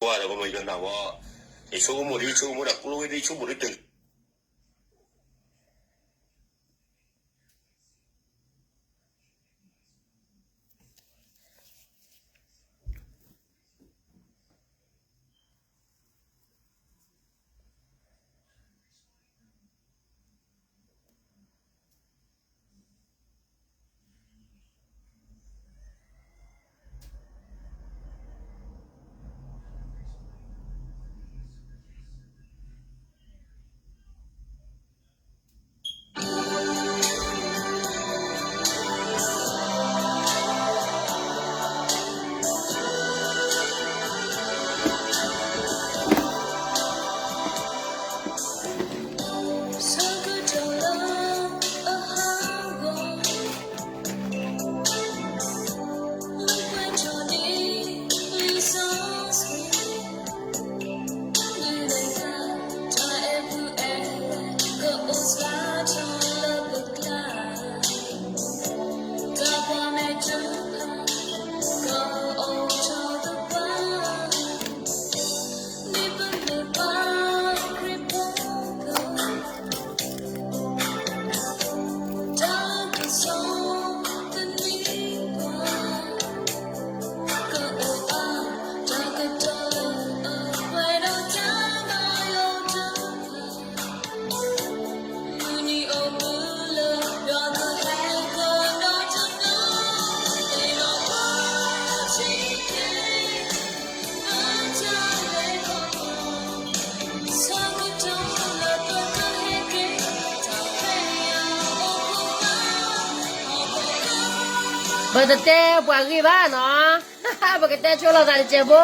ကွၢ်ဒီးပမၤယီၤနၤဝဲ, ယဆိကမိၣ်ဒ်ယဆိကမိၣ်ဒီးကျိဝဲဒ်ယဆိကမိၣ်ဒ်တ ပတတဲပှၤဂ့ၢ်ဘၣ်နီၤ, ပကတဲဆိလီၤသးတစဲးဖိ.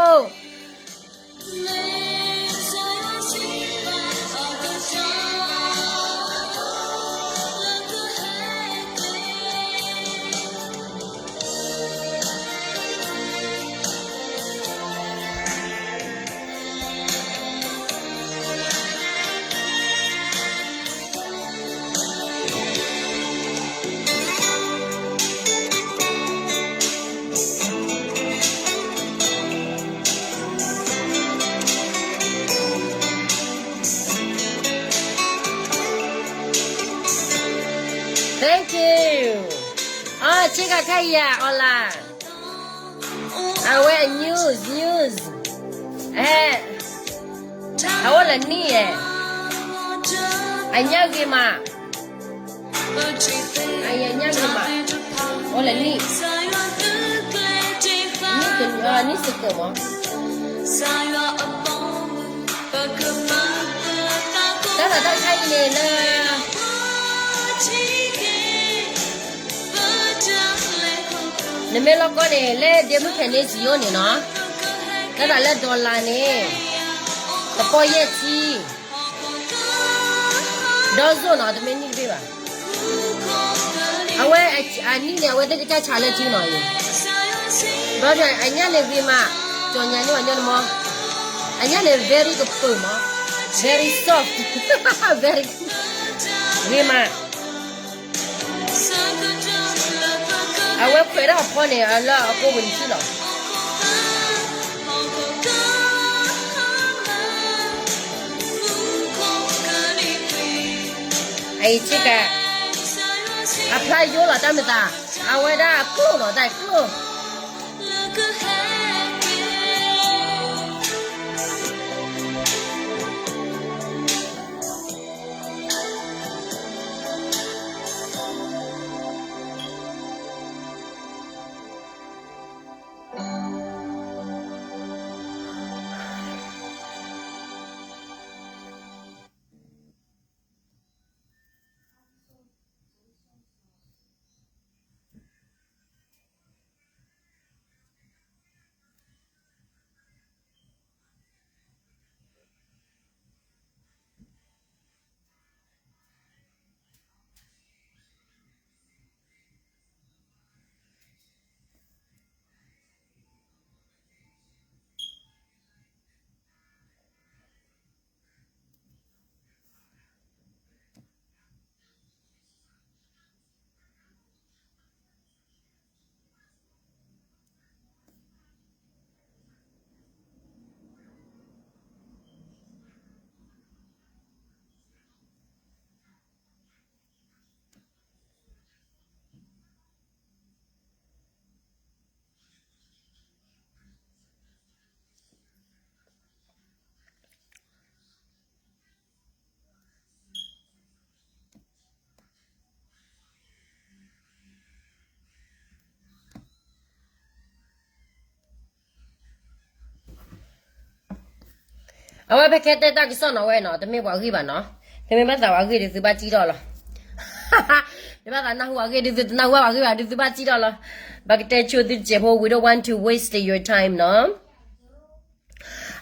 အီ ဆ့ကၤခဲအံၤယၤ online, အဝဲအ news news, အအိၣ်လၢနံၣ်ဧါ, အညၣ်ဂ့ၤမး, အညၣ်ဂ့ၤမး, အိၣ်လၢနံၣ်, နံၣ်စကၢးမး, တၢ်သးတၢ်ခါအံၤန့ၣ်လၢ နမ့ၢ်လီၢ်ကီၢ်န့ၣ် လၢဒ့မုၣ်ခဲန့ၣ်စံယိၣ်န့ၣ်နီၤ, တၢ်သးလၢ dollar န့ၣ် တပီၢ်ယဲၢ်ဆံ, ဒီစိၣ်နီၤ တမ့ၢ်နံၣ်တဘ့ၣ်ဘၣ်. အဝဲအနံၣ်န့ၣ် အဝဲသ့ၣ်ကစၢ်ဆးလၢထံနီၤအံၤ, ဘျီဒီးအညၣ်န့ၣ်ဂ့ၤမး, ကၠီညါန့ၣ် အညၣ်န့ၣ်မး, အညၣ်န့ၣ် very ကပၢၤမး, very soft, very ဂ့ၤမး. အဝဲခွဲးဒၣ်အဖီန့ၣ် အလၢအကိးပူၤန့ၣ်ထံၣ်လီၤ. အအံၤဆ့ကၤ, အဖျါယိၣ်လီၤတၢ်မသး, အဝဲဒၣ်အကျိၣ်လီၤတၢ်ကျိၣ်. အဝဲပကတဲတၢ်ကစီၣ်နီၤဝဲနီၤ, တမ့ၢ်ပှၤဂ့ၢ်ဘၣ်နီၤ, တမ့ၢ်ဘၣ်သးပှၤဂ့ၢ်ဒုးသုဘၣ်စံၣ်ထီၣ်လီၤ, တမ့ၢ်ဘၣ်သးနၢ်ဟူပှၤဂ့ၢ်ဒုးသုတနၢ်ဟူဘၣ်ပှၤဂ့ၢ်ဘၣ်ဒုးသုဘၣ်စံၣ်ထီၣ်လီၤ, ဘၣ်ကတဲဆိသုတစဲးဖိ we don't want to waste your time နီၤ.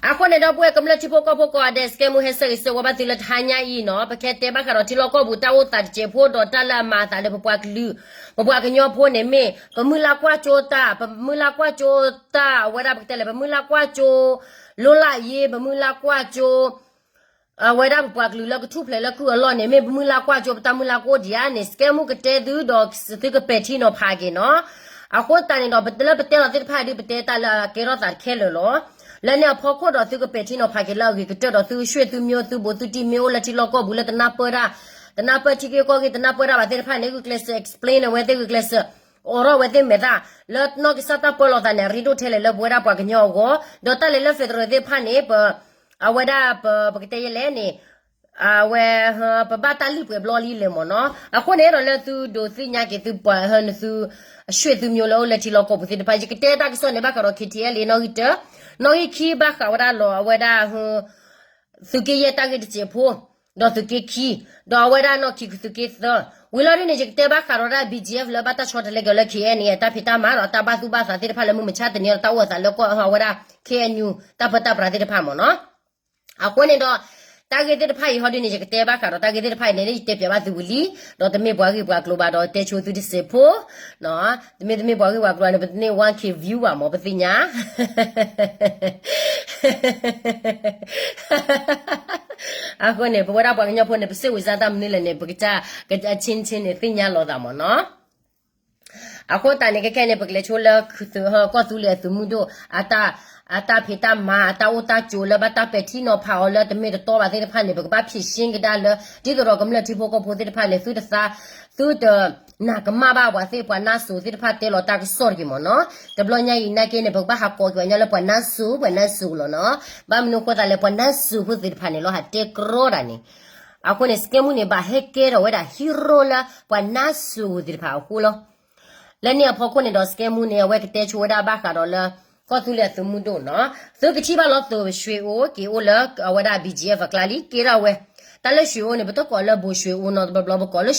အဃိန့ၣ်ဒီပုၢ်ဝဲၢ်ကမျၢၢ်ထံဖိကီၢ်ဖိကိးဂၤဒဲး စကဲမူဟဲဆၢဂ့ၤဆၢဝါဘၣ်သုလၢတဟါညါအံၤနီၤ, ပကတဲဘၣ်ဃးဒီးထံလီၢ်ကီၢ်ပူၤတၢ်အိၣ်သးတစဲးဖိဒီးတၢ်လၢအမၤအသးလၢပပှၤကလုာ်, ပပှၤကညီဖိန့ၣ်မ့ၢ် ပမုၢ်လၢ်ကွၢ်စိတၢ်, ပမုၢ်လၢ်ကွၢ်စိတၢ်, အဝဲဒၣ်ပကတဲလဲၣ်, ပမုၢ်လၢ်ကွၢ်စိ လိလၢယ့, ပမုၢ်လၢ်ကွၢ်စိ အဝဲဒၣ်ပပှၤကလုာ်လၢကထူၣ်ဖျဲးလၢကုၢ်အလီၢ်န့ၣ် မ့ၢ်ပမုၢ်လၢ်ကွၢ်စိ ပတၢ်မုၢ်လၢ်ကအိၣ်ဒံးဧါန့ၣ် စကဲမူကတဲသုဒီးသုကပဲာ်ထံနီၤဖးက့ၤနီၤ. အဃိသတးန့ၣ်ဒီး လၢပတဲလီၤသ့ၣ်တဖၣ်ဒုး ပတဲတၢ်လၢအကဲထီၣ်သးတခဲလၢာ်လီၤ. လၢန့ၣ်အဖီခိၣ်ဒီးသုကပဲာ်ထံနီၤဖးက့ၤလၢအဂ့ၤကတၢၢ်ဒီးသုဆွေသုမျိုးသုဘူးသုတံၢ်မ့ၢ်အိၣ်လၢထံလီၢ်ကီၢ်ပူၤလၢတနၢ်ပၢၢ်တၢ်, တနၢ်ပၢၢ်ထံဂ့ၢ်ကီၢ်ဂ့ၢ် တနၢ်ပၢၢ်တၢ်ဘၣ်သ့ၣ်တဖၣ်န့ၣ် ဂုာ်ကျဲးစၢး explain အဝဲသ့ၣ်ဂုာ်ကျဲးစၢး အိးထီၣ်ဝဲသ့ၣ်မဲာ်သၣ် လၢနီၢ်ကစၢ်တၢ်ပၢလီၤသးန့ၣ် အရ့ဒိၣ်ထဲလဲၣ်လၢပဝဲဒၣ်ပှၤကညီအဂီၢ်, ဒီးတၢ်လဲၤလၢ federal သ့ၣ်တဖၣ်န့ၣ် ပ အဝဲဒၣ်ပ ပကတဲယဲလဲၣ်န့ၣ် အဝဲ ပဘၣ်တၢ်လံၣ်ပှဲၤဘျီလံလဲၣ်မ့ၢ်နီၤ. အဃိန့ၣ်ဒီးလၢသုဒိးသ့ၣ်ညါက့ၤသုပှၤဟၢနသု အဆွေသုမျိုးလၢအိၣ်လၢထံလီၢ်ကီၢ်ပူၤသ့ၣ်တဖၣ် ယကတဲတၢ်ကစီၣ်န့ၣ် ဘၣ်ဃးဒီး K T L A နီၣ်ဂံၢ်တၢ, နီၣ်ဂံၢ်ခံဘၣ်ဃးဝဲဒၣ်လီၤအဝဲဒၣ် သုးက့ယဲၢ်တၢ်ဂ့ၢ်တစဲးဖိ, ဒီးသုးက့ခံ, ဒီးအဝဲဒၣ်နီၣ်ခံသုးက့သၢ, ဝံၤလီၤဒ်န့ၣ် ယကတဲဘၣ်ဃးဒီးဒၣ် B G F လၢဘၣ်တၢ်ဆီတလဲက့ၤလၢ K N A အတၢ်ဖံးတၢ်မၤဒီးတၢ်ဘၣ်သူၣ်ဘၣ်သးသ့ၣ်တဖၣ်လၢမုၢ်မဆါတနံၤဒီးတၢ်အိၣ်အသးလၢကီၢ်အဝဲဒၣ် K N U တၢ်ပၢတၢ်ပြးသ့ၣ်တဖၣ်မ့ၢ်နီၤ. အဃိန့ၣ်ဒီး တၢ်ဂ့ၢ်သ့ၣ်တဖၣ်အံၤဟီဒ်န့ၣ် ယကတဲဘၣ်ဃးဒီးတၢ်ဂ့ၢ်သ့ၣ်တဖၣ်အံၤန့ၣ် ယတဲပၠးဘၣ်သုဝံၤလံ, ဒီးတမ့ၢ်ပှၤဂ့ၢ်ပှၤကျိၤဘၣ်ဒီးတဲဆိသုတစဲးဖိ, တမ့ၢ်တမ့ၢ်ပှၤဂ့ၢ်ပှၤကျိၤန့ၣ် ပတန့ၢ် one K view ဘၣ်မ့ၢ်ပသ့ၣ်ညါ အဃိန့ၣ် ပဝဲဒၣ်ပှၤကညီဖိန့ၣ် ပစ့ၢ်ဝံၤစါတၢ်မနုၤလဲၣ်န့ၣ် ပကစၢ် ကချင်းချင်းန့ၣ် သ့ၣ်ညါလိာ်သးမ့ၢ်နီၤ. အဃိသတးန့ၣ် ခဲခဲန့ၣ် ပကလဲၤဆိလၢ ကီၢ်သူလ့ၤအသုးမုၢ်ဒိၣ် အတၢ်ဖံးတၢ်မၤ အတၢ်အိၣ်တၢ်ကၠိလၢဘၣ်တၢ်ပဲာ်ထံနီၤဖးအီၤလၢတမ့ၢ်တတီဘၣ်သ့ၣ်တဖၣ်န့ၣ် ပကဘၣ်ဖြေရှင်းကဒါလၢ ဒ်သိးဒီးကမျၢၢ်ထံဖိကီၢ်ဖိသ့ၣ်တဖၣ်န့ၣ် သုတသး သုတနာ်ကမၣ်ဘၣ်ပှၤသ့ၣ် ပှၤနါစိၤသ့ၣ်တဖၣ်တဲလီၤတၢ်ကစီၣ်တက့ၢ်မ့ၢ်နီၤ. တဘျီညါအံၤနာ်က့န့ၣ် ပကဘၣ်ဟးကိးက့ၤပှၤညီလၢပှၤနါစိၤ ပှၤနါစိၤလီၤနီၤ. ဘၣ်မနုၤအဃိသတးလဲၣ် ပှၤနါစိၤဖိသ့ၣ်တဖၣ်န့ၣ်လီၤ ဟးတဲကြီတၢ်န့ၣ် အဃိန့ၣ် စကဲမူန့ၣ် ဘၣ်ဟဲကဲထီၣ်ဝဲဒၣ် hero လၢပှၤနါစိၤသ့ၣ်တဖၣ်အဃိလီၤ. လၢန့ၣ်အဖီခိၣ်န့ၣ်ဒီး စကဲမူန့ၣ် အဝဲကတဲဆိဝဲဒၣ်ဘၣ်ဃးဒီးလၢ ကီၢ်သူလ့ၤအသုးမုၢ်ဒိၣ်နီၤ. သုကထံၣ်ဘၣ်လီၤ သုးရွှေအို က့ၤအိၣ်လၢအဝဲဒၣ် B G F အကျါလံ ကဲထီၣ်ဝဲ. တၢ်လၢရွှေအိုန့ၣ် ပတကိးလၢဘိၣ်ရွှေအိုနီၤ တဘျီဘျီပကိးလၢ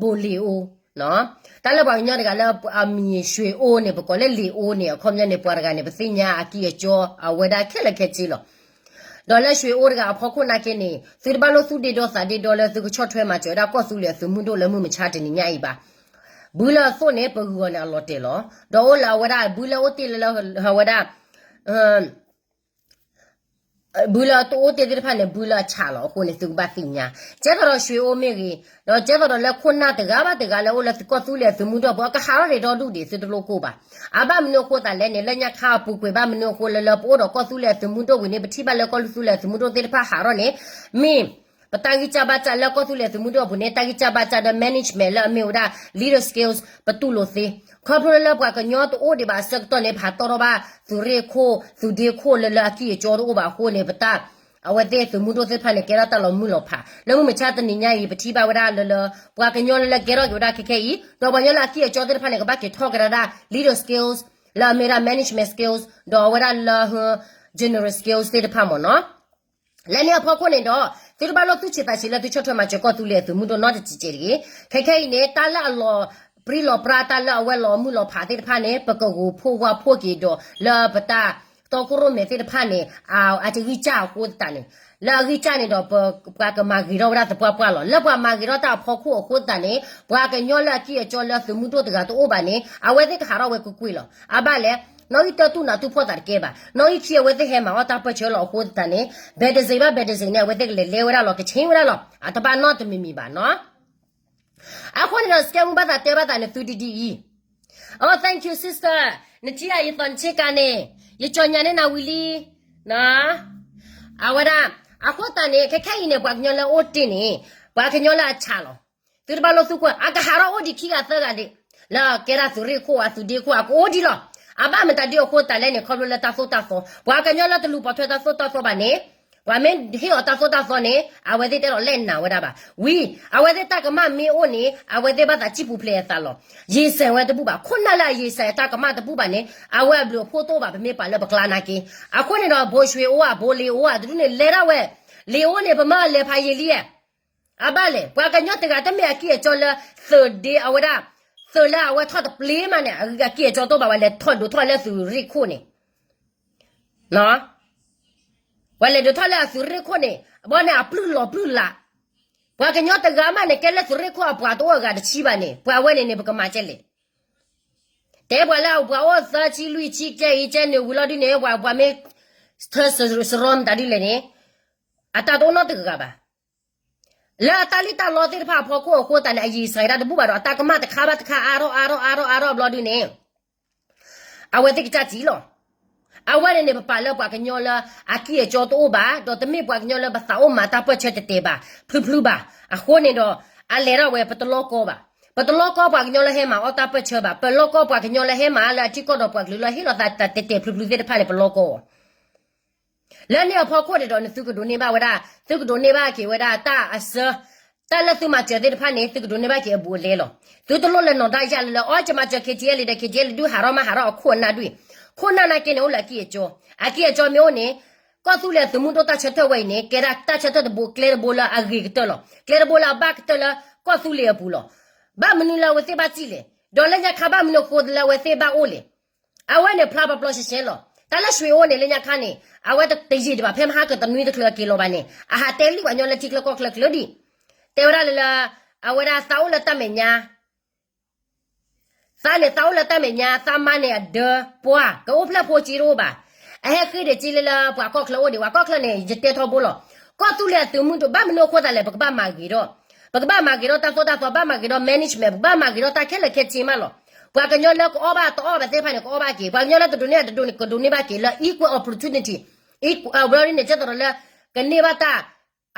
ဘိၣ်လ့ၣ်အို တၢ်လၢပှၤကညီတဂၤလၢအမံၤ ရွှေအိုန့ၣ် ပကိးလၢလ့ၣ်အိုန့ၣ် အခီပညီန့ၣ် ပှၤတဂၤန့ၣ် ပသ့ၣ်ညါအကံၢ်အကီအဝဲဒၣ်ခဲလၢာ်ခဲဆ့လီၤ. ဒီးလၢရွှေအိုတဂၤအဖီခိၣ်နာ်က့န့ၣ် သုတဘၣ်လိၣ်သူၣ်ဒ့ဒီသးဒ့ဒီလၢ သုကဆီၣ်ထွဲမၤစၢၤဝဲဒၣ်ကီၢ်သူလ့ၤအသုးမုၢ်ဒိၣ်လၢမုၢ်မဆါတနံၤညါအံၤဘၣ်. ဘုလၢအသိၣ်န့ၣ် ပဂုၤအီၤန့ၣ်အလီၤတဲာ်လီၤ. ဒီးအိၣ်လၢအဝဲဒၣ် ဘုလၢအိၣ်တ့ၢ်လၢလၢအဝဲဒၣ် ဘုလၢတအိၣ်တ့ၢ်သ့ၣ်တဖၣ်န့ၣ် ဘုလၢအဆးလီၤ. အဃိန့ၣ် သုကဘၣ်သ့ၣ်ညါ ကဲသိးဒီးရွှေအိုမ့ၢ်ဂ့ၤ, ဒီးကဲသိးဒီးလၢခိၣ်နၢ်တဂၤဘၣ်တဂၤလၢအိၣ်လၢသုကီၢ်သူလ့ၤအသုးမုၢ်ဒိၣ်ပူၤ အကဟးထီၣ်ရ့ၤဒီဒူၣ်ဒံး သုတလိၣ်ကိၢ်ဘၣ်. အဘၣ်မနုၤအဃိသတးလဲၣ်န့ၣ် လၢညါခါအပူၤကွံာ် ဘၣ်မနုၤအဃိလၢလၢပအိၣ်ဒီးကီၢ်သူလ့ၤအသုးမုၢ်ဒိၣ်ဝံၤန့ၣ် ပထံၣ်ဘၣ်လၢကီၢ်သူလ့ၤအသုးမုၢ်ဒိၣ်သ့ၣ်တဖၣ်ဟးထီၣ်န့ၣ် မ့ၢ် ပတၢ်ဂံၢ်စၢ်ဘါစၢ်လၢကီၢ်သူလ့ၤအသုးမုၢ်ဒိၣ်အပူၤန့ၣ် တၢ်ဂံၢ်စၢ်ဘါစၢ်ဒီး management လၢအမ့ၢ်ဝဲဒၣ် leader skills ပတူၢ်လိာ်သ့. ခီဖျိလၢပှၤကညီတအိၣ်ဒံးဘၣ်အဆၢကတီၢ်န့ၣ် ပဟးတီထီၣ်ဘၣ်သုးရ့ၣ်ခိၣ် သုးဒ့ခိၣ်လၢလၢအကံၢ်အကီတအိၣ်ဘၣ်အဃိန့ၣ် ပတၢ် အဝဲသ့ၣ်သုးမုၢ်ဒိၣ်သ့ၣ်တဖၣ်န့ၣ် ကဲထီၣ်တၢ်လီၤမုၢ်လီၤဖး လၢမုၢ်မဆါတနံၤညါအံၤ ပထံၣ်ဘၣ်ဝဲဒၣ်လၢလၢ ပှၤကညီလၢလၢကဲထီၣ်က့ၤဝဲဒၣ်ခဲခဲအံၤ ဒီးပှၤကညီလၢအကံၢ်အကီသ့ၣ်တဖၣ်န့ၣ် ကဘၣ်က့ၤထီၣ်ကဒါဒၣ် leader skills လၢအမ့ၢ်ဝဲဒၣ် management skills ဒီးအဝဲဒၣ်လၢ general skills သ့ၣ်တဖၣ်မ့ၢ်နီၤ. လၢန့ၣ်အဖီခိၣ်န့ၣ်ဒီး သုတဘၣ်လိၣ်သူၣ်ဆံးသးဆံးလၢ သုဆီၣ်ထွဲမၤစၢၤကီၢ်သူလ့ၤအသုးမုၢ်ဒိၣ်နီတစဲးစဲးတဂ့ၤ. ခဲခဲအံၤန့ၣ် တၢ်လၢအလီၤပြံလီၤပြါ တၢ်လၢအဝဲလီၤမုၢ်လီၤဖးသ့ၣ်တဖၣ်န့ၣ် ပကဂိၤဖှိၣ်ဝါဖှိၣ်က့ၤဒီး လၢပတၢ်တီခိၣ်ရိၣ်မဲသ့ၣ်တဖၣ်န့ၣ် အတဂံၢ်စၢ်အဃိသတးန့ၣ် လၢအဂံၢ်စၢ်န့ၣ်ဒီး ပ ပှၤကမၤဂ့ၤထီၣ်ဝဲဒၣ်သပှၢ်ပှၢ်လီၤ. လၢပှၤမၤဂ့ၤထီၣ်တၢ်အဖီခိၣ်အဃိသတးန့ၣ် ပှၤကညီလၢအကံၢ်အကီလၢသုးမုၢ်ဒိၣ်တဂၤတအိၣ်ဘၣ်န့ၣ် အဝဲသ့ၣ်ကဟးထီၣ်ဝဲကွ့ၢ်ကွ့ၢ်လီၤ. အဘၣ်လဲၣ် နီၣ်ဂံၢ်တၢတူၢ်နးတူၢ်ဖှီၣ်သးတကဲဘၣ်. နီၣ်ဂံၢ်ခံအဝဲသ့ၣ်ဟဲမၤအီၣ်တၢ်ပၢၢ်ဆၢလီၤအဃိသတးန့ၣ် ဘဲးတစ့းဘၣ်ဘဲးတစ့းန့ၣ် အဝဲသ့ၣ်ကလဲၤလဲဝဲဒၣ်လီၤ ကဆ့ဝဲဒၣ်လီၤ. အတဘၣ်နီတမံၤမံၤဘၣ်နီၤ. အဃိန့ၣ်ဒီး စကဲမူဘၣ်သးတဲဘၣ်သးန့ၣ် သုဒ်ဒ်အံၤ. Oh, thank you, sister. နထံၣ်အယသီၣ်နဆ့ကၤန့ၣ် ယကၠီညါန့ၢ်နၤဝံၤလံ. အဝဲဒၣ် အဃိသတးန့ၣ် ခဲခဲအံၤန့ၣ် ပှၤကညီလၢအအိၣ်တ့ၢ်န့ၣ် ပှၤကညီလၢအဆးလီၤ. သုတဘၣ်လိၣ်သူၣ်ကွၢ် အကဟးထီၣ်အိၣ်ဒံးခံဂၤသၢဂၤဒံး လၢကဲဒၣ်သုးရ့ၣ်ခိၣ် အသုးဒ့ခိၣ် အကအိၣ်ဒံးလီၤ. အဘၣ်မတၤဒ်အဃိသတးလဲၣ်န့ၣ် ခီဖျိလၢတၢ်သိၣ်တၢ်သီ ပှၤကညီလၢတလူၤပိာ်ထွဲတၢ်သိၣ်တၢ်သီဘၣ်န့ၣ် ပှၤမ့ၢ်ဟ့ၣ်အီၤတၢ်သိၣ်တၢ်သီန့ၣ် အဝဲသ့ၣ်တအဲၣ်ဒိးလဲၣ်နာ်ဝဲဒၣ်ဘၣ်. ဝံၤ အဝဲသ့ၣ်တၢ်ကမၣ်မ့ၢ်အိၣ်န့ၣ် အဝဲသ့ၣ်ဘၣ်သးစံၣ်ပူၤဖျဲးအသးလီၤ. ယံာ်စဲးဝဲတဘူၣ်ဘၣ်. ခိၣ်နၢ်လၢအယံာ်စဲးအတၢ်ကမၣ်တဘူၣ်ဘၣ်န့ၣ် အဝဲအဘျုးအဖှိၣ်တအိၣ်ဘၣ် ပမ့ၢ်ပာ်လၢပကျါနာ်က့. အဃိန့ၣ်ဒီး ဘိဆွ့အိၣ်ဧါ ဘိလ့အိၣ်ဧါ တဒူၣ်န့ၣ် လဲၤဒၣ်ဝဲ, လ့အိၣ်န့ၣ် ပမၢလဲၤဖးယံာ်လံဧါ. အဘၣ်လဲၣ် ပှၤကညီတဂၤတမ့ၢ်အကံၢ်အကၠီလၢသုးဒ့အဝဲဒၣ်, သုးလၢအဝဲထီၣ်တပျ့ၤမးန့ၣ် အကံၢ်အကၠီတအိၣ်ဘၣ် ဝဲလဲၤထီၣ်ဒိးထီၣ်လၢသုးရ့ၣ်ခိၣ်န့ၣ် ဝဲလဲၤဒိးထီၣ်လၢအသုးရ့ၣ်ခိၣ်န့ၣ် အဘီန့ၣ်အပျုၢ်လီၤပျုၢ်လး. ပှၤကညီတဂၤမးန့ၣ် ကဲလၢသုးရ့ၣ်ခိၣ်အပှၤတအိၣ်အဂၤတဆံဘၣ်န့ၣ် ပှၤဝဲန့ၣ်န့ၣ် ပကမၤကဲလဲၣ်. တဲပှၤလၢအပှၤအိၣ်သၢဆံလွံၢ်ဆံကဲအံၤကဲန့ၣ်ဝံၤလီၤဒုန့ၣ် ပှၤမ့ၢ်ထၢစရီမတၤဒ်လဲၣ်န့ၣ် အတၢ်တအိၣ်နီတဂၤဘၣ်. လၢအတၢ်လံၣ်တၢ်လီသ့ၣ်တဖၣ်အဖီခိၣ်အဃိသတးန့ၣ် အယံာ်စဲးဒၣ်တဘူၣ်ဘၣ်ဒီး အတၢ်ကမၣ်တခါဘၣ်တခါအါထီၣ်အါထီၣ်အါထီၣ်အါထီၣ်အါထီၣ်ဘျီဒုန့ၣ် အဝဲသ့ၣ်ကစၢ်စံၣ်လီၤ. အဝဲန့ၣ်န့ၣ် ပပာ်လၢပှၤကညီလၢအကံၢ်အကၠီတအိၣ်ဘၣ် ဒီးတမ့ၢ်ပှၤကညီလၢပသးအိၣ်မၤတၢ်ပၢၢ်ဆၢတဲာ်တဲာ်ဘၣ် ဖျုဖျုဘၣ်. အဃိန့ၣ်ဒီး အလဲၤထီၣ်ဝဲ ပတလီကီဘၣ်. ပတလီကီပှၤကညီလၢဟဲမၤအီၣ်တၢ်ပၢၢ်ဆၢဘၣ်. ပလီကီပှၤကညီလၢဟဲမၤလၢအထံကီၢ်ဒီးပှၤကလုာ်လၢဟ့ၣ်လီၤသးတၢ်တဲာ်တဲာ်ဖျုဖျုသ့ၣ်တဖၣ်န့ၣ် ပလီကီအီၤ လၢန့ၣ်အဖီခိၣ်န့ၣ်ဒီး နသုကဒိးန့ၢ်ဘၣ်ဝဲဒၣ်, သုကဒိးန့ၢ်ဘၣ်က့ၤဝဲဒၣ်တၢ်အစၢ, တၢ်လၢသုမၤစၢၤသ့ၣ်တဖၣ်န့ၣ် သုကဒိးန့ၢ်ဘၣ်က့ၤအဘူးအလဲလီၤ. သုတလိၣ်လၢနီၢ်ဒါယၢ်လၢလၢ အီ ယမၤစၢၤ ခ့ကၠံအလံ ဒီး ခ့ကၠံအလံ ဒုးဟးထီၣ်မးဟးထီၣ်အခိၣ်အနၢ်ဒုး, ခိၣ်နၢ်နာ်က့န့ၣ် အိၣ်လၢအကံၢ်အကၠီ, အကံၢ်အကၠီမ့ၢ်အိၣ်န့ၣ် ကီၢ်သူလ့ၤအသုးမုၢ်ဒိၣ်တၢ်ဆၢထၢၣ်ဝဲအံၤန့ၣ် ကဲဒၣ်တၢ်ဆၢထၢၣ်တဘိ ကျဲတဘိလၢအဂ့ၤကတၢၢ်လီၤ. ကျဲတဘိလၢအဘၣ်ကတၢၢ်လၢကီၢ်သူလ့ၤအပူၤလီၤ. ဘၣ်မနုၤလၢအဝဲသ့ၣ်ဘၣ်စံၣ်လဲၣ်, ဒီးလၢညါခါဘၣ်မနုၤအဃိလၢအဝဲသ့ၣ်ဘၣ်အိၣ်လဲၣ်. အဝဲန့ၣ်ဖျါပျီပျီရှဲရှဲလီၤ. တၢ်လၢဆွ့အိၣ်န့ၣ် လၢညါခါန့ၣ် အဝဲတယံာ်ဒံးဘၣ် ဖဲမဟါကတနွံတချုးအက့ၤလီၤဘၣ်န့ၣ် အဟးတဲလံပှၤကညီလၢထံချၢကီၢ်ချၢချၢဒံး, တဲဝဲဒၣ်လၢလၢ အဝဲဒၣ်သးအိၣ်လၢတၢ်မဲာ်ညါ သးန့ၣ်သးအိၣ်လၢတၢ်မဲာ်ညါ သးမါန့ၣ်အဒၢပှၢ် ကအိၣ်ဖျဲၣ်ဖိက့တအိၣ်ဘၣ်. အဟဲဃ့ဒံးက့လၢလၢပှၤကီၢ်ချၢအိၣ်ဒံး ပှၤကီၢ်ချၢန့ၣ် ယတဲထီဘိလီၤ. ကီၢ်သူလ့ၤအသုးမုၢ်ဒိၣ် ဘၣ်မနုၤအဃိသတးလဲၣ် ပကဘၣ်မၤဂ့ၤထီၣ်, ပကဘၣ်မၤဂ့ၤထီၣ်တၢ်သိၣ်တၢ်သီ ဘၣ်မၤဂ့ၤထီၣ် management ပကဘၣ်မၤဂ့ၤထီၣ်တၢ်ခဲလၢာ်ခဲဆ့မးလီၤ. ပှၤကညီလၢကအီၣ်ဘၣ်တအီၣ်ဘၣ်သ့ၣ်တဖၣ်န့ၣ် ကအီၣ်ဘၣ်က့ၤ, ပှၤကညီလၢတဒိးန့ၢ်အတဒိးန့ၢ် ကဒိးန့ၢ်ဘၣ်က့ၤလၢ equal opportunity, အဝဲန့ၣ် ကဲသိးဒီးလၢ ကန့ၢ်ဘၣ်တၢ်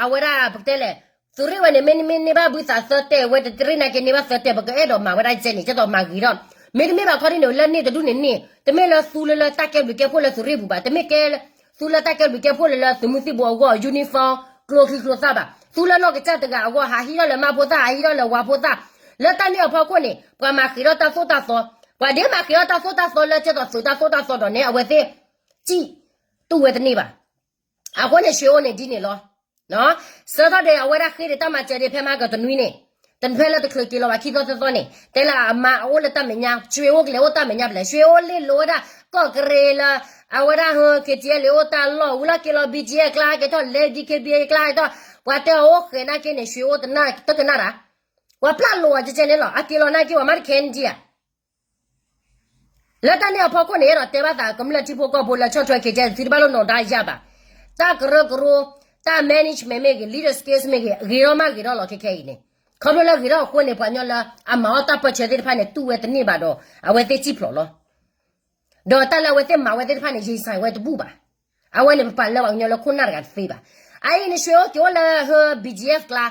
အဝဲဒၣ်ပကတဲလဲၣ်, သုးရ့ၣ်ဝဲန့ၣ် မ့တမ့ၢ်န့ၢ်ဘၣ်ဘုသးသၢတဲာ်ဝဲ တရ့ၣ်နာ်က့န့ၢ်ဘၣ်သၢတဲာ် ပကအဲၣ်ဒိးမၤဝဲဒၣ်ကဲန့ၣ် ကဲသိးမၤဂ့ၤထီၣ်, မ့တမ့ၢ်ဘၣ်ခီဒ်န့ၣ် လၢန့ၢ်တဒူၣ်န့ၣ်န့ၣ် တမ့ၢ်လၢသူလၢလၢတၢ်ကဲဘျုးကဲဖှိၣ်လၢသုးရ့ၣ်ပူၤဘၣ်, တမ့ၢ်ကဲသူလၢတၢ်ကဲဘျုးကဲဖှိၣ်လၢလၢသုးမုၢ်သံၣ်ဘိအဂီၢ် uniform ကျိချံကျိသၣ်ဘၣ်, သူလၢနီၢ်ကစၢ်တဂၤအဂီၢ် ဟးဟံးထီၣ်လၢမါဖိသၣ် ဟးဟံးထီၣ်လၢဝၤဖိသၣ်, လၢတၢ်န့ၣ်အဖီခိၣ်န့ၣ် ပှၤမၤဃ့ၤထီၣ်တၢ်သိၣ်တၢ်သီ, ပှၤဒ်မၤဃ့ၤထီၣ်တၢ်သိၣ်တၢ်သီလၢကဲသိးသုးတၢ်သိၣ်တၢ်သီဒီးန့ၣ် အဝဲသ့ၣ် စံၣ်တူၢ်ဝဲတန့ၢ်ဘၣ်. အဃိန့ၣ် ဆွ့အိၣ်န့ၣ်ဒ်န့ၣ်လီၤ. ဆၢထီၣ်ဒီးအဝဲဒၣ်ဃ့ဒံးတၢ်မၤစၢၤဒံးဖဲမဟါကတနွံန့ၣ်, တဖဲလၢတချုးက့ၤလီၤဘၣ်ခံသီသၢသီန့ၣ် တဲလၢအမါအအိၣ်လၢတၢ်မဲာ်ညါ, ဆွ့အိၣ်ကလဲၤအိၣ်တၢ်မဲာ်ညါဖဲလဲၣ်, ဆွ့အိၣ်လ့ၣ်လိၤဝဲဒၣ် ကီၢ်ကရ့ၤလၢ အဝဲဒၣ် KTLA အိၣ်တၢ်လီၢ် ဝံၤလီၢ်က့ၤလီၤ BGF ကျါဟဲက့ၤထီၣ်လဲၤ DKBA ကျါဟဲက့ၤထီၣ်, ပှၤတဲအီၤအိၣ်ဃဲၤနာ်က့န့ၣ် ဆွ့အိၣ်တကနၣ်တၢ်, ပှၤပျၢ်လိာ်အီၤကဲကဲန့ၣ်လီၤ. အက့ၤလီၤနာ်က့ ပှၤမၤတခဲန့ၣ်ဒံးဧါ လၢတၢ်န့ၣ်အဖီခိၣ်န့ၣ် အဲၣ်ဒိးတဲဘၣ်သး ကမျၢၢ်ထံဖိကီၢ်ဖိလၢဆီၣ်ထွဲ ခ့ကဲ သုတဘၣ်လိၣ်နီၢ်ဒါယၢ်ဘၣ်. တၢ်ကရၢကရိ, တၢ် management မ့ၢ်ဂ့ၤ, leadership skills မ့ၢ်ဂ့ၤ, ဂ့ၤထီၣ်မးဂ့ၤထီၣ်လီၤခဲခဲအံၤန့ၣ်. ခီဖျိလၢဂ့ၤထီၣ်အဃိန့ၣ် ပှၤကညီလၢအမၤအီၣ်တၢ်ပၢၢ်ဆၢသ့ၣ်တဖၣ်န့ၣ် တူၢ်ဝဲတန့ၢ်ဘၣ်ဒီး အဝဲသ့ၣ်စံၣ်ဖျိးလီၤ. ဒီးတၢ်လၢအဝဲသ့ၣ်မၤဝဲသ့ၣ်တဖၣ်န့ၣ် ယံာ်စဲးဝဲတဘူၣ်ဘၣ်. အဝဲန့ၣ်ပပာ်လၢပှၤကညီလၢခိၣ်နၢ်တဂၤတသ့ဘၣ်. အအံၤန့ၣ် ဆွ့အိၣ်က့ၤအိၣ်လၢ BGF ကျါ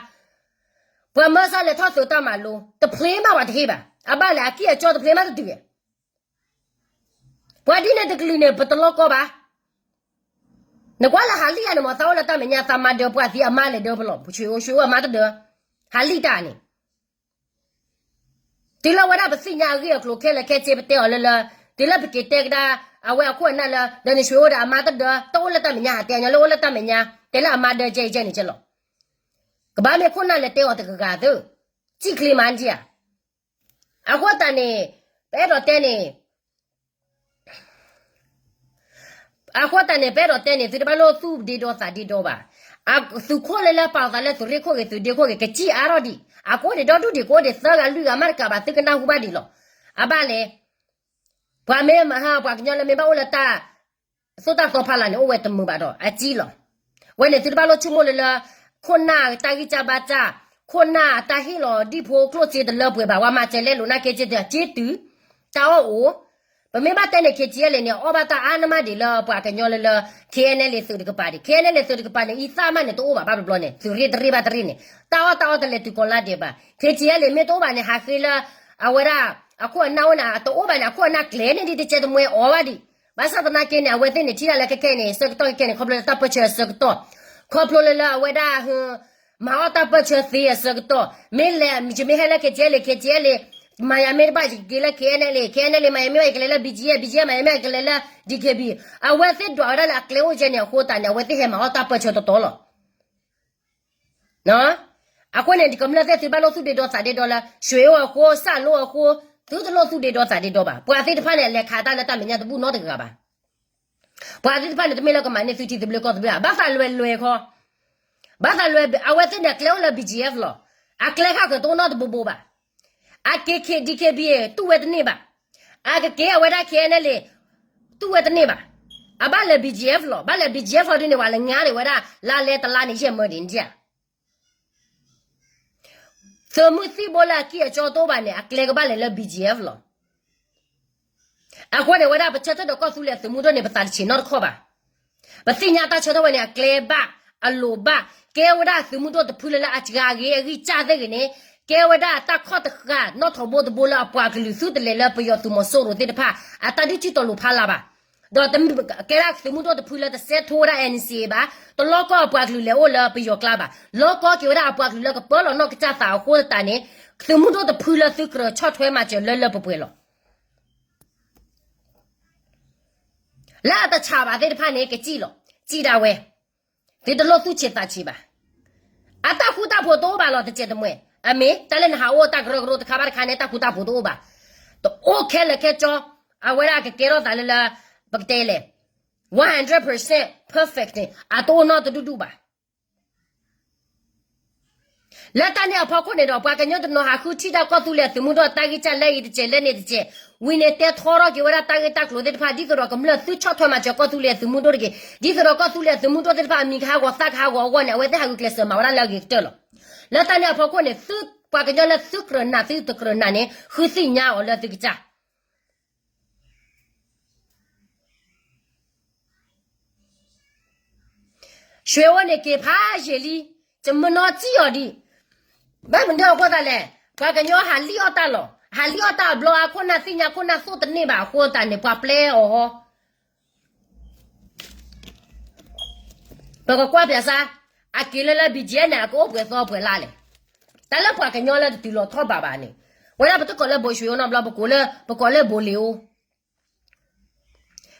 ပှၤမၢစၢ်လဲၤထီၣ်သုးတၢ်မၤလိ တဖျ့မးပှၤတဟ့ၣ်ဘၣ်. အဘၣ်လဲၣ် အကံၢ်အကၠီတဖျ့မးတတုၤဘၣ်. ပှၤဒ်န့ၣ်တကလုာ်န့ၣ် ပတလီကီဘၣ်. နကွၢ်လၢဟးလံၣ်ဧါန့ၣ်မ့ၢ် သးအိၣ်လၢတၢ်မဲာ်ညါ သးမါဒၢပှၢ်သံ အမါလဲၤဒၢပလီၢ် ဆွ့အိၣ် ဆွ့အိၣ်အမါတဒၢ ဟးလံၣ်တၢ်န့ၣ် တုၤလၢဝဲဒၣ်ပသ့ၣ်ညါအဂ့ၢ်အကျိၤခဲလၢာ်ခဲဆ့ ပတဲအီၤလၢလၢ တုၤလၢပက့ၤတဲကဒါ အဝဲအခိၣ်အနၢ်လၢ ဒီးန့ၣ်ဆွ့အိၣ်ဒီးအမါတဒၢ တအိၣ်လၢတၢ်မဲာ်ညါ ဟးတဲညီလၢအိၣ်လၢတၢ်မဲာ်ညါ တဲလၢအမါဒၢကဲအံၤကဲန့ၣ်ကဲလီၤ. ကဘၣ်မ့ၢ်ခိၣ်နၢ်လဲၤတဲအီၤတဂၤဂၤသု စံၣ်ချ့မးနက့ဧါ. အဃိသတးန့ၣ် ပအဲၣ်ဒိးတဲန့ၣ် အဃိသတးန့ၣ် ပအဲၣ်ဒိးတဲန့ၣ် သုတဘၣ်လိၣ်သူၣ်ဒ့ဒီသးဒ့ဒီဘၣ်. သုးခိၣ်လၢလၢပာ်အသးလၢသုးရ့ၣ်ခိၣ်ဂ့ၤ သုးဒ့ခိၣ်ဂ့ၤ ကစံၣ်အါထီၣ်ဒံး အကိးဒံးဒီဒူၣ်ဒံး ကိးဒံးသၢဂၤလွံၢ်ဂၤမးတကးဘၣ် သုကနၢ်ဟူဘၣ်ဒံးလီၤ. အဘၣ်လဲၣ် ပှၤမ့ၢ်မၤဟါ ပှၤကညီလၢမ့ၢ်ဘၣ်အိၣ်လၢတၢ်သိၣ်တၢ်သီဖးလၢ်န့ၣ် အိၣ်ဝဲတမုာ်ဘၣ်ဒီး အစံၣ်လီၤ. ဝဲန့ၣ်သုတဘၣ်လိၣ်ဆိကမိၣ်လၢလၢ ခိၣ်နၢ်တၢ်ဂံၢ်စၢ်ဘါစၢ် ခိၣ်နၢ်တၢ်ဟ့ၣ်လီၤဒံၣ်ဖိကျိၣ်စ့တလၢပှဲၤဘၣ် ဝဲမၤစၢၤလဲလိာ်နာ်က့ စ့တုၤ တၢ်အီၣ်အိၣ် ပမ့ၢ်ဘၣ်တဲန့ၣ် ခ့ကၠံအလဲၣ်န့ၣ် အီၣ်ဘၣ်တၢ်အါနမးဒံးလၢပှၤကညီလၢလၢ ခ့ၣ်အဲၣ်နဲၣ်လ့ၣ်သုးတကပၤဒံး ခ့ၣ်အဲၣ်နဲၣ်လ့ၣ်သုးတကပၤန့ၣ် အံသၣ်မးန့ၣ် တအိၣ်ဘၣ်ဘၣ်ဘျီဘျီန့ၣ် သုးရ့ၣ်တရ့ၣ်ဘၣ်တရ့ၣ်န့ၣ် တၢ်အီၣ်တၢ်အီတလဲၤတုၤကီၤလါဒဲးဘၣ် ခ့ကၠံအလဲၣ်မ့ၢ်တအိၣ်ဘၣ်န့ၣ် ဟးဃ့လၢ အဝဲဒၣ် အခိၣ်အနၢ်အိၣ်န့ၣ် တအိၣ်ဘၣ်န့ၣ် အခိၣ်အနၢ်ကျဲၤန့ၣ်ဒ်တကဲတမှဲအီၤဘၣ်ဒံး ဘၣ်ဆၣ်သနာ်က့န့ၣ် အဝဲသ့ၣ်န့ၣ် ထံၣ်တၢ်လၢခဲခဲအံၤန့ၣ် ဆၢကတီၢ်ခဲခဲန့ၣ် ခီဖျိလၢတၢ်ပၢၢ်ဆၢအဆၢကတီၢ် ခီဖျိလၢလၢအဝဲဒၣ် မၤအီၣ်တၢ်ပၢၢ်ဆၢသ့အဆၢကတီၢ်, မ့ၢ်လဲၤ ယမ့ၢ်ဟဲလၢ KTLA, KTLA မၤယၤမ့ၢ်တဘၣ် ယကက့ၤလၢ KNLA, KNLA မၤယၤမ့ၢ်ဘၣ် ယကလဲၤလၢ BGF, BGF မၤယၤမ့ၢ် ယကလဲၤလၢ DKB. အဝဲသ့ၣ်ဒွးဝဲဒၣ်လၢအကျဲအိၣ်ကဲန့ၣ်အဃိသတးန့ၣ် အဝဲသ့ၣ်ဟဲမၤအီၣ်တၢ်ပၢၢ်ဆၢတတီလီၤ. အဃိန့ၣ် ကမျၢၢ်သ့ၣ်သုတဘၣ်လိၣ်သူၣ်ဒ့ဒီသးဒ့ဒီလၢ ရွှေအိၣ်အဃိ စၣ်လိၣ်အဃိ, သုတလိၣ်သူၣ်ဒ့ဒီသးဒ့ဒီဘၣ်. ပှၤသ့ၣ်တဖၣ်န့ၣ် အလဲၤခးတၢ်လၢတၢ်မဲာ်ညါတဘူၣ်နီတဂၤဘၣ်. ပှၤသ့ၣ်တဖၣ်န့ၣ် တမ့ၢ်လၢကမၤန့ၢ်သုထံသဘျ့ကီၢ်သဘျ့ဘၣ်, ဘၣ်သးလွဲလွဲခီ, ဘၣ်သးလွဲ အဝဲသ့ၣ်န့ၣ် အကျဲအိၣ်လၢ BGF လီၤ. အကျဲခါကတအိၣ်နီတဘိဘိဘၣ်. အက့ၤ DKB တူၢ်ဝဲတန့ၢ်ဘၣ်. အကက့ၤအဝဲဒၣ် KNLA တူၢ်ဝဲတန့ၢ်ဘၣ်. အဘၣ်လဲၤ BGF လီၤ. ဘၣ်လဲၤ BGF လီၤဒ်န့ၣ် ပှၤလဲၤငါဒံးဝဲဒၣ် လါလဲတလါန့ၣ် ယဲၢ်မၢဒံးန့ၣ်ဧါ. သုးမုၢ်သံၣ်ဘိလၢအကံၢ်အကီတအိၣ်ဘၣ်န့ၣ် အကျဲကဘၣ်လဲၤလၢ BGF လီၤ. အဃိန့ၣ် ဝဲဒၣ်ပဆၢထၢၣ်ဒီးကီၢ်သူလ့ၤအသုးမုၢ်ဒိၣ်န့ၣ် ပသးတဆံးနီတခီၣ်ဘၣ်. ပသ့ၣ်ညါတၢ်ဆၢထၢၣ်ဝဲန့ၣ် အကျဲဘၣ်, အလိၤဘၣ်, ကဲဝဲဒၣ်သုးမုၢ်ဒိၣ်တဖုလၢလၢအစှၤဂ့ၤအဂံၢ်စၢ်သ့ၣ်ဂ့ၤန့ၣ်, ကဲဝဲဒၣ်တၢ်ခီၣ်တဃာ်နီၣ်ထိးဘိတဘိလၢအပှၤကလုာ်သုတလဲၤလၢပယီၤသုးမီၤစိရိၤသ့ၣ်တဖၣ် အတၢ်ဒုးထံတီၤလိၤဖးလၢ်ဘၣ်. ဒီးကဲဒၣ်သုးမုၢ်ဒိၣ်တဖုလၢတစဲးထိဝဲဒၣ် NCA ဘၣ်, တလီၢ်ကီၢ်အပှၤကလုာ်လဲၤအိၣ်လၢပယီၤကျါဘၣ်, လီၢ်ကီၢ်က့ၤဝဲဒၣ်အပှၤကလုာ်လၢကပၢလီၤနီၢ်ကစၢ်သးအဃိသတးန့ၣ်, သုးမုၢ်ဒိၣ်တဖုလၢသုကြၢးဆီၣ်ထွဲမၤစၢၤလၢလၢပှဲၤပှဲၤလီၤ. လၢအတဆးဘၣ်သ့ၣ်တဖၣ်န့ၣ် ကစံၣ်လီၤ, စံၣ်ဒၣ်ဝဲ, သုတလိၣ်သူၣ်ဆံးသးဆံးဘၣ်. အတၢ်ဃူတၢ်ဖိးတအိၣ်ဘၣ်လီၤ တစဲးတမှဲၤ, အမ့ၢ်တၢ်လၢနဟးအိၣ်တၢ်ကရၢကရိတခါဘၣ်တခါန့ၣ် တၢ်ဃူတၢ်ဖိးတအိၣ်ဘၣ်. တအိၣ်ခဲလၢာ်ခဲဆ့, အဝဲဒၣ်ကကဲထီၣ်သးလၢလၢ, ပကတဲလဲၣ်, one hundred percent perfect န့ၣ် အတအိၣ်နီတဒူၣ်ဒူၣ်ဘၣ်. လၢတၢ်န့ၣ်အဖီခိၣ်န့ၣ်ဒီး ပှၤကညီတနီၤဟးဃုထံၣ်တၢ်ကီၢ်သူလ့ၤအသုးမုၢ်ဒိၣ်အတၢ်ဂံၢ်စၢ်လၢအံၤတစဲးလၢန့ၣ်တစဲး, ဝံၤန့ၣ်တဲထီထီၣ်က့ၤဝဲဒၣ်တၢ်ဂ့ၢ်တၢ်ကျိၤသ့ၣ်တဖၣ် ဒ်သိးဒီးကမျၢၢ်သုဆီၣ်ထွဲမၤစၢၤကီၢ်သူလ့ၤအသုးမုၢ်ဒိၣ်တဂ့ၤ, ဒ်သိးဒီးကီၢ်သူလ့ၤအသုးမုၢ်ဒိၣ်သ့ၣ်တဖၣ်အမံၤကဟးဂီၤသၣ်ကဟးဂီၤအဂီၢ်န့ၣ် အဝဲသ့ၣ်ဟးဂုာ်ကျဲးစၢးမၤဝဲဒၣ်လၢအဂ့ၤကတၢၢ်လီၤ. လၢတၢ်န့ၣ်အဖီခိၣ်န့ၣ် သုပှၤကညီလၢသုကြၢးနာ်သုတကြၢးနာ်န့ၣ် ဃုသ့ၣ်ညါအီၤလၢသုကစၢ် ရွှေအိၣ်န့ၣ်က့ၤဖးယံာ်လံ, ယမနီၤစံၣ်အီၤဒံး, ဘၣ်မနုၤအဃိသတးလဲၣ်, ပှၤကညီဟးလံၣ်အီၣ်တၢ်လီၤ, ဟးလံၣ်အီၣ်တၢ်အဘျီအခိၣ်နၢ်သ့ၣ်ညါခိၣ်နၢ်သိၣ်တန့ၢ်ဘၣ်အဃိသတးန့ၣ် ပှၤပျဲအီၤဟီ ပကကွၢ်ပၠးစၢ်, အက့ၤလၢလၢ BGF န့ၣ် အကအိၣ်ပှဲၤသီပှဲၤလၢ်လဲၣ်. တၢ်လၢပှၤကညီလၢတတုၤလီၤထီၣ်ဘးဘၣ်န့ၣ်, ဝဲဒၣ်ပတကိးလၢဘိၣ်ရွှေအိၣ်နီတဘျီ ပကိးလၢ, ပကိးလၢဘိၣ်လ့ၤအိၣ်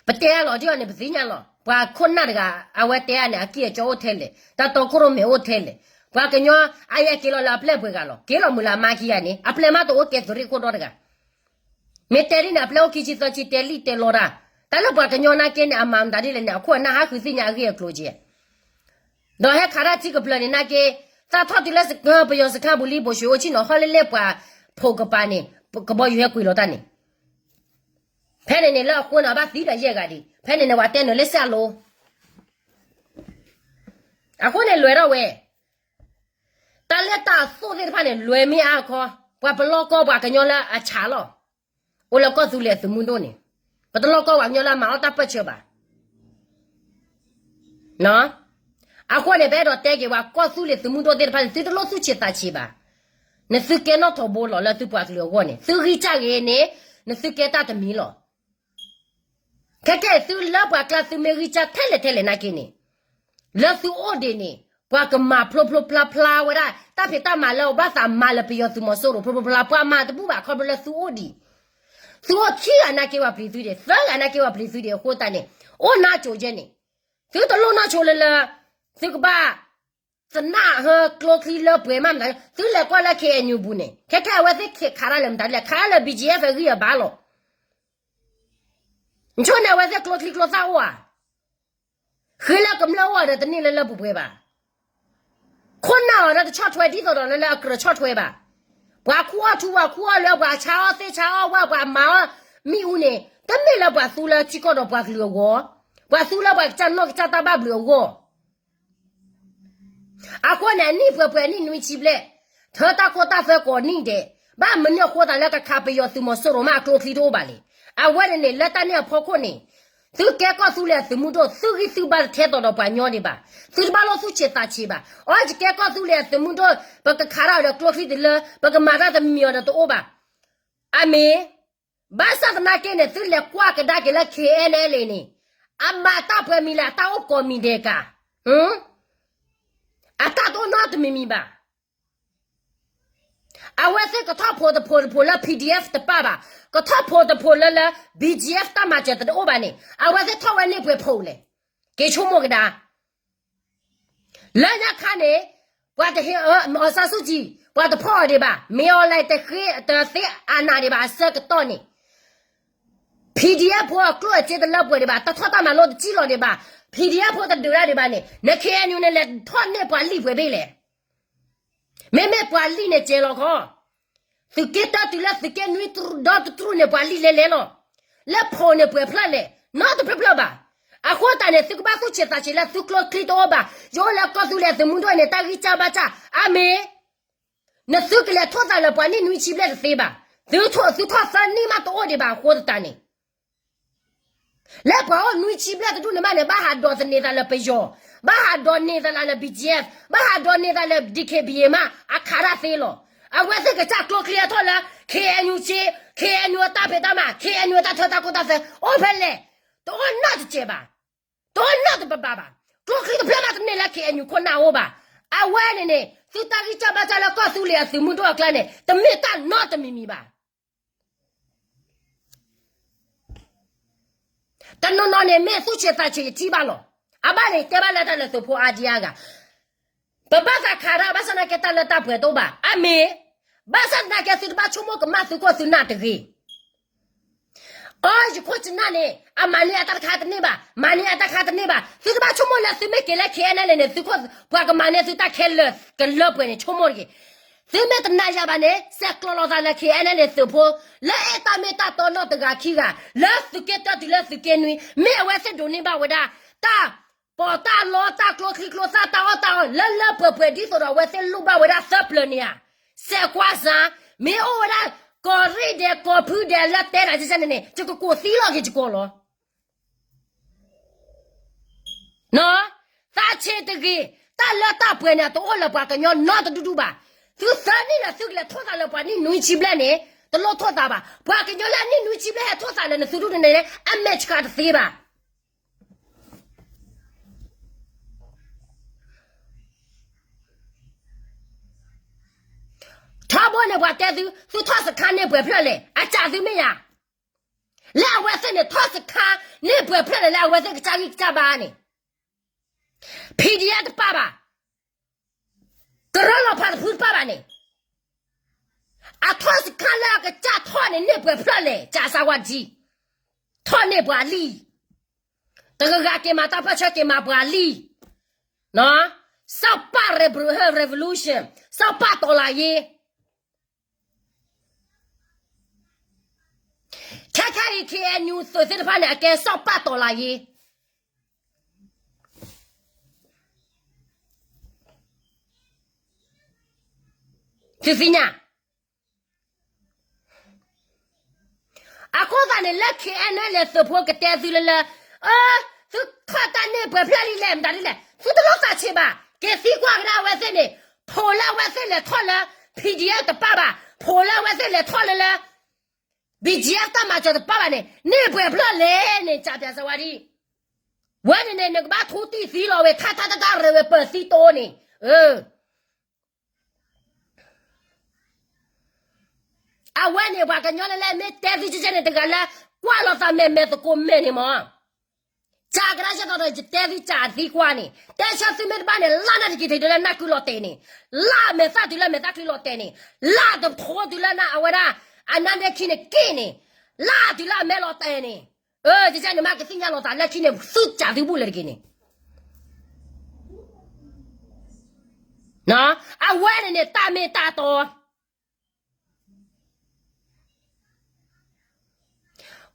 ပတဲအလီၤဒ်အီၤန့ၣ် ပသ့ၣ်ညါလီၤ. ပှၤခိၣ်နၢ်တဂၤ အဝဲတဲအန့ၣ် အကံၢ်အကီအိၣ်ထဲလဲၣ်, တၢ်တီခိၣ်ရိၣ်မဲာ်အိၣ်ထဲလဲၣ်. ပှၤကညီအယဲၢ်က့ၤလီၤလၢအပျဲၢ်ပှဲၤဂၤလီၤ, က့ၤလီၤမုၢ်လၢအမါခံဂၤန့ၣ် အပျဲၢ်မးတအိၣ်ကဲသုးရ့ၣ်ခိၣ်ဒီတဂၤ မ့ၢ်တဲဒ်န့ၣ် အပျဲၢ်အိၣ်ခံဆံသၢဆံ တဲလံၣ်တဲလီတၢ်. တၢ်လၢပှၤကညီနာ်က့န့ၣ် အမၤမတၤဒ်လဲၣ်န့ၣ် အခိၣ်အနၢ်ဟးဃုသ့ၣ်ညါအဂ့ၢ်အကျိၤက့ၤ ဒီးဟဲခးတၢ်ထံကပျၢၤန့ၣ်နာ်က့, သးထီၣ်တုၤလၢ ပယီၤစခါပူၤလံ ဘိၣ်ရွှေအိၣ်ဆ့ၣ်နီၤ ဟီၣ်လၢလဲၣ်ပှၤဖိးကပၤန့ၣ် ကဘီယူၤဟဲကွံာ်လီၤတၢ်န့ၣ်, ဖဲန့ၣ်န့ၣ် လၢအဃိန့ၣ် အဘၣ်သံဒီးယဲၢ်ဂၤဒံး, ဖဲန့ၣ်န့ၣ် ပှၤတဲနုာ်လၢစၢ်လိၤ အဃိန့ၣ်လွဲၤထီၣ်ဝဲ တၢ်လၢတၢ်အသိၣ်သ့ၣ်တဖၣ်န့ၣ် လွဲၤမ့ၢ်အါခီ, ပှၤပလီၢ်ကီၢ်ပှၤကညီလၢအဆးလီၤ. အိၣ်လၢကီၢ်သူလ့ၤအသုးမုၢ်ဒိၣ်န့ၣ်, ပတလီၢ်ကီၢ်ပှၤကညီလၢအမၤအီၣ်တၢ်ပၢၢ်ဆၢဘၣ်. အဃိန့ၣ် ပအဲၣ်ဒိးတဲက့ၤပှၤကီၢ်သူလ့ၤသုးမုၢ်ဒိၣ်သ့ၣ်တဖၣ်န့ၣ် သုတလိၣ်သူၣ်ဆံးသးဆံးဘၣ်. နသုကဲနီၣ်ထိးဘိလီၤလၢသုပှၤကလုာ်အဂီၢ်န့ၣ်, သုဂံၢ်စၢ်ဂ့ၤန့ၣ်, နသုကဲတၢ်တမံၤလီၤ. ခဲကဲသုလၢပှၤကျါသုမ့ၢ်ဂံၢ်စၢ်ထဲလဲၣ်ထဲလဲၣ်နာ်က့န့ၣ်, လၢသုအိၣ်ဒံးန့ၣ် ပှၤကမၤဖျိဖျိဖျါဖျါဝဲဒၣ် တၢ်ဖံးတၢ်မၤလၢအဘၣ်သးမၤလၢပယီၤသုးမီၤစိရိၤဖျိဖျိဖျါ ပှၤမၤတဘူၣ်ဘၣ်ခီဖျိလၢသုအိၣ်ဒံး, သုအိၣ်ခံဂၤနာ်က့ပှၤပျံၤသုဒံး, သၢဂၤနာ်က့ပှၤပျံၤသုဒံးအဃိသတးန့ၣ်, အိၣ်နါကိၤကဲန့ၣ်, သုတလိၣ်နီၢ်ဆိလၢလၢ, သုကဘၣ် သနာ်ဟၢကျိချံလၢပှဲၤမးမတၤ, သုလဲၤကွၢ်လၢ KNU ပူၤန့ၣ် ခဲခဲအဝဲသ့ၣ်ခးတၢ်လၢမတၤဒ်လဲၣ်, ခးလၢ BGF အဂံၢ်အဘါလီၤ. ဆိန့ၣ် အဝဲသ့ၣ်ကျိချံကျိသၣ်အိၣ်ဧါ, ဃ့လၢကမျၢၢ်အိၣ်ဒီးတန့ၢ်လၢလၢပှဲၤပှဲၤဘၣ်. ခိၣ်နၢ်အီၤဒီးတဆီၣ်ထွဲဒ်သိးဒီးလၢလၢအကြၢးဆီၣ်ထွဲဘၣ်. ပှၤခူၣ်အီၣ်ထူ ပှၤခူၣ်အီၣ်လၢ ပှၤဆါအီၣ်သ့ၣ်ဆါအီၣ်ဝၣ် ပှၤမၤအီၣ်မ့ၣ်အူန့ၣ် တမ့ၢ်လၢပှၤသူလၢထံကီၢ်ဒီးပှၤကလုာ်အဂီၢ်, ပှၤသူလၢပှၤကစၢ်နီၢ်ကစၢ်တၢ်ဘၣ်ဘျုးအဂီၢ် အဃိန့ၣ် အနံၣ်ပှဲၤပှဲၤ အနံၣ်နွံဆံဘျဲၣ်, ထၢတၢ်ခိတၢ်သွဲကိးနံၣ်ဒဲး, ဘၣ်မနုၤအဃိသတးလၢကခးပယီၤသုးမီၤစိရိၤမးအကျိချံတအိၣ်ဘၣ်လဲၣ်. အဝဲန့ၣ်န့ၣ် လၢတၢ်န့ၣ်အဖီခိၣ်န့ၣ်, သုကဲကီၢ်သူလ့ၤအသုးမုၢ်ဒိၣ် သုဂံၢ်သုဘါတထဲသိးဒီးပှၤညီဒံးဘၣ်. သုတဘၣ်လိၣ်သူၣ်ဆံးသးဆံးဘၣ်. အီ ယကဲကီၢ်သူလ့ၤအသုးမုၢ်ဒိၣ် ပကခးတၢ်ဒီးကျိချံတလၢ ပကမၤတၢ်တမံၤအီၤဒီးတအိၣ်ဘၣ်. အမ့ၢ် ဘၣ်ဆၣ်သနာ်က့န့ၣ် သုလဲၤကွၢ်ကဒါက့ၤလၢ KNLA န့ၣ်, အမၤတၢ်ပှဲၤမံၤလၢအတၢ်အိၣ်ကိးမံၤဒဲးကး, ဟ အတၢ်တအိၣ်နီတမံၤမံၤဘၣ်. အဝဲသ့ၣ်ကထီၣ်ဖိတဖိတဖိလၢ PDF တပၣ်ဘၣ်, ကထီၣ်ဖိတဖိလၢလၢ BGF တၢ်မၤစၢၤတအိၣ်ဘၣ်န့ၣ် အဝဲသ့ၣ်ထီၣ်ဝဲန့ၢ်ပှဲၤဖိလဲၣ်. က့ၤဆိကမိၣ်ကဒါ လၢညါခါန့ၣ် ပှၤတဟ့ၣ်အီၤ အောင်ဆန်းစုကြည် ပှၤတဖီၣ်အီၤဒံးဘၣ်, မင်းအောင်လှိုင် တဃ့တသ့အာဏာဒံးဘၣ် အဆၢကတီၢ်န့ၣ် PDF ဖိအကျိၣ်အစ့တလၢပှဲၤဒံးဘၣ်, တထီၣ်တၢ်မၤလိတစံၣ်လီၤဒံးဘၣ်, PDF ဖိတဒုးတၢ်ဒံးဘၣ်န့ၣ် န KNU န့ၣ် လဲၤထီၣ်န့ၢ်ပှၤလံၣ်ပှဲၤဘ့ၣ်လဲၣ်. မ့မ့ၢ်ပှၤလံၣ်န့ၣ်ကဲလီၤခီ, သုးက့တၢတုၤလၢသုးက့နွံဒီတတြူၢ်န့ၣ် ပှၤလံၣ်လဲၤလဲၤလီၤ. လၢဖိးန့ၣ်ပှဲၤဖျၢၣ်လဲၣ်, နီတဖျၢၣ်ဖျၢၣ်ဘၣ်. အဃိသတးန့ၣ် သုကဘၣ်သူၣ်ဆံးသးဆံးလၢသုကျိချံတအိၣ်ဘၣ်, ယအိၣ်လၢကီၢ်သူလ့ၤသုးမုၢ်ဒိၣ်အံၤန့ၣ် တၢ်ဂံၢ်စၢ်ဘါစၢ် အါမ့ၢ် နသုကလဲၤထီၣ်သးလၢပှၤနံၣ်နွံဆံဘျဲၣ်တသ့ဘၣ်. သုထီၣ် သုထီၣ်သၢနံၣ်မးတအိၣ်ဒံးဘၣ်အဃိသတးန့ၣ် လၢပှၤအိၣ်နွံဆံဘျဲၣ်တဒူၣ်န့ၣ်မးန့ၣ် ဘၣ်ဟးဒိးသန့ၤသးလၢပယီၤ, ဘၣ်ဟးဒိးန့ၢ်သးလၢ BGF, ဘၣ်ဟးဒိးန့ၢ်သးလၢ DKBA မး အခးတၢ်သ့လီၤ. အဝဲသ့ၣ်ကစၢ်ကျိချံအထီၣ်လၢ KNU က့, KNU အတၢ်ဖံးတၢ်မၤ, KNU အတၢ်ထၢတၢ်ကိၢ်တၢ်သဲ အိၣ်ဖဲလဲၣ်, တအိၣ်နီတစဲးဘၣ်, တအိၣ်နီတဘးဘၣ်ဘၣ်. ကျိချံတဖျၢၣ်မးတန့ၢ်လၢ KNU ခိၣ်နၢ်အအိၣ်ဘၣ်. အဝဲန့ၣ်န့ၣ် သုတၢ်ဂံၢ်စၢ်ဘါစၢ်လၢကီၢ်သူလ့ၤအသုးမုၢ်ဒိၣ်အကျါန့ၣ် တမ့ၢ်တၢ်နီတမံၤမံၤဘၣ်. တနီၤနီၤန့ၣ် မ့ၢ်သူၣ်ဆံးသးဆံးယထံၣ်ဘၣ်လီၤ. အဘၣ်န့ၣ် တဲဘၣ်လၢတၢ်လၢသုးဖိအါဒံအါဂၤ, ပဘၣ်သးခးတၢ် ဘၣ်ဆၣ်သနာ်က့တၢ်လၢတၢ်ပှဲၤတအိၣ်ဘၣ်. အမ့ၢ်, ဘၣ်ဆၣ်သနာ်က့သုတဘၣ်ဆိကမိၣ်ကမၣ်သုခိၣ်သုနၢ်တဂ့ၤ. အီ ယခိၣ်ယနၢ်န့ၣ် အမၤန့ၢ်အတၢ်တခါတန့ၢ်ဘၣ်, မၤန့ၢ်အတၢ်တခါတန့ၢ်ဘၣ်. သုတဘၣ်ဆိကမိၣ်လၢသုမ့ၢ်က့ၤလၢ KNLA န့ၣ် သုခိၣ်ပှၤကမၤန့ၢ်သုတၢ်ခဲလၢာ်ကလၢပှဲၤန့ၣ် ဆိကမိၣ်တဂ့ၤ. သုမ့ၢ်တနာ်ယၤဘၣ်န့ၣ် ဆဲးကျိးလိာ်သးလၢ KNLA သုးဖိ လၢအဲၣ်တၢ်မ့ၢ်တၢ်တီနီၢ်တဂၤခံဂၤ လၢသုးက့တၢတုၤလၢသုးက့နွံ မ့ၢ်အဝဲသ့ၣ်ဒိးန့ၢ်ဘၣ်ဝဲဒၣ် တၢ်ပီးတၢ်လီ တၢ်ကျိချံကျိသၣ်တၢ်အီၣ်တၢ်အီ လၢလၢပှဲၤပှဲၤဒ်သိးဒီးအဝဲသ့ၣ်လိၣ်ဘၣ်ဝဲဒၣ်သၢပျၢၤန့ၣ်ဧါ. စဲးကွၢ်စၢ်, မ့ၢ်အိၣ်ဝဲဒၣ် ကီၢ်ရ့ၣ်ဒဲးကီၢ်ဖုဒဲးလၢတဲဒၣ်ကန့ၣ်န့ၣ် ယကကိးသံလီၤက့ၤယကိးလီၤ. သးဆံးတဂ့ၤ, တၢ်လၢတၢ်ပှဲၤန့ၣ် တအိၣ်လၢပှၤကညီနီတဒူၣ်ဒူၣ်ဘၣ်. သုသၢနံၣ်လၢသုကလဲၤထီၣ်သးလၢပှၤနံၣ် နွံဆံဘျဲၣ်န့ၣ် တလိၣ်ထီၣ်သးဘၣ်. ပှၤကညီလၢအနံၣ်နွံဆံဘျဲၣ်ဟဲထီၣ်သးလၢနသုဒူၣ်န့ၣ်န့ၣ် အမဲာ်ဆှးတသ့ဘၣ်. ထီဘိန့ၣ်ပှၤတဲသု, သုထီၣ်စခါန့ၢ်ပှဲၤဖျၢၣ်လဲၣ်, အစံးသုမ့ၢ်ယၤ. လၢအဝဲသ့ၣ်န့ၣ် ထီၣ်စခါန့ၢ်ပှဲၤဖျၢၣ်လဲၣ် လၢအဝဲသ့ၣ်ကစၢ်ဂံၢ်ကစၢ်ဘါန့ၣ် PDF တပၣ်ဘၣ်, ကရၢလီၤဖးတဖုတပၣ်ဘၣ်န့ၣ်, အထီၣ်စခါလၢအကစၢ်ထီၣ်န့ၣ်န့ၢ်ပှဲၤဖျၢၣ်လဲၣ်, ကစၢ်စးဝါဒံ, ထီၣ်န့ၢ်ပှၤလံ, တဂၤဂၤက့ၤမၤတၢ်ပၢၢ်ဆၢက့ၤမၤပှၤလံ, စီၤပၢ် revolution, စီၤပၢ်တီၢ်လၢ်ယ့ ခဲခဲအံၤ KNU သုးသ့ၣ်တဖၣ်န့ၣ် အကဲစီၤပၢ်တီၢ်လၢ်ယ့, သုသ့ၣ်ညါ. အဃိသတးန့ၣ် လၢ KNLA သုးဖိကတဲသုလၢလၢ, သုထီၣ်တၢ်န့ၢ်ပှဲၤဖျၢၣ်လံလဲၣ် မတၤဒ်လဲၣ် သုတလိၣ်သးဆံးဘၣ်. က့ၤသံကွၢ်ကဒါအဝဲသ့ၣ်န့ၣ်, ဖိလၢအဝဲသ့ၣ်လဲၤထီၣ်လၢ PDF တပၣ်ဘၣ်, ဖိလၢအဝဲသ့ၣ်လဲၤထီၣ်လၢလၢ BGF တၢ်မၤစၢၤတပၣ်ဘၣ်န့ၣ် န့ၢ်ပှဲၤဖျၢၣ်လဲၣ်န့ၣ် ကၠးပၠးစဝါဒံ, ဝဲန့ၣ်န့ၣ် နကဘၣ်ထူတံၢ်သံလီၤဝဲ ထါထါတၢ်တၢ်ရဲၣ်ဝဲပၢၤသံတိၢ်န့ၣ်, အဝဲန့ၣ် ပှၤကညီလၢလၢမ့ၢ်တဲသုကဲန့ၣ် တဂၤလၢ ကွၢ်လိာ်သးမဲာ်မဲာ်သကိးမဲာ်န့ၣ်မး, ကၠးကဒါကတီၢ်ဒီး ယတဲသုကၠးသံကွၢ်န့ၣ် တဲဆၢသုမ့ၢ်တဘၣ်န့ၣ် လၢ်နၤတက့ၤတုၤလၢနၢ်ကုလီၤတဲာ်န့ၣ်, လၢ်မဲာ်သၣ်တုၤလၢမဲာ်သၣ်ချံလီၤတဲာ်န့ၣ်, လၢ်တဖိတုၤလၢနၢ်အဝဲဒၣ် အနါဒ့ခံန့ၣ်က့ၣ်န့ၣ်, လၢ်တုၤလၢအမဲာ်လီၤတဲာ်န့ၣ်, ကဲန့ၣ်မးကသ့ၣ်ညါလိာ်သးလၢခံန့ၣ် သုကၠးသုဘူၣ်လၢတက့ၢ်န့ၣ် အဝဲန့ၣ်န့ၣ် တၢ်မ့ၢ်တၢ်တီ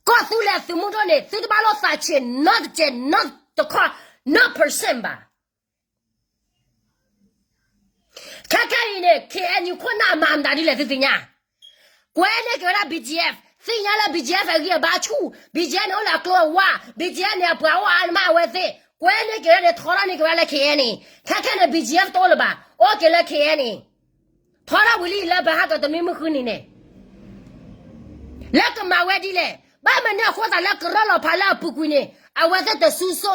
ကီၢ်သူလ့ၤသုးမုၢ်ဒိၣ်န့ၣ် သုတဘၣ်လိၣ်သးဆံးနီတစဲးနီတခီ နီ percent ဘၣ်. ခဲခဲအံၤန့ၣ် KNU ခိၣ်နၢ်မၤမတၤဒ်လဲၣ်သုသ့ၣ်ညါ, ကွဲန့ၢ်က့ၤဝဲဒၣ် BGF, သ့ၣ်ညါလၢ BGF အဂံၢ်အဘါဆူၣ်, BGF န့ၣ်အိၣ်လၢအကျိအဝါ, BGF န့ၣ်အပှၤအိၣ်အါန့ၢ်မးအဝဲသ့ၣ်, ကွဲန့ၢ်က့ၤဝဲန့ၣ် ထီထီၣ်န့ၢ်က့ၤဝဲဒၣ်လၢ KNA, ခဲခဲန့ၣ် BGF တအိၣ်လၢၤဘၣ်, အိၣ်က့ၤလၢ KNA ထီထီၣ်ဝံၤလံလၢပဟးကတနွံမုၢ်ဃုနံၤန့ၣ်, လၢကမၤဝဲဒ်လဲၣ်, ဘၣ်မနုၤအဃိသတးလၢကရၢလီၤဖးလၢအပူၤကွံာ်န့ၣ် အဝဲသ့ၣ်တစူၢ်စိ,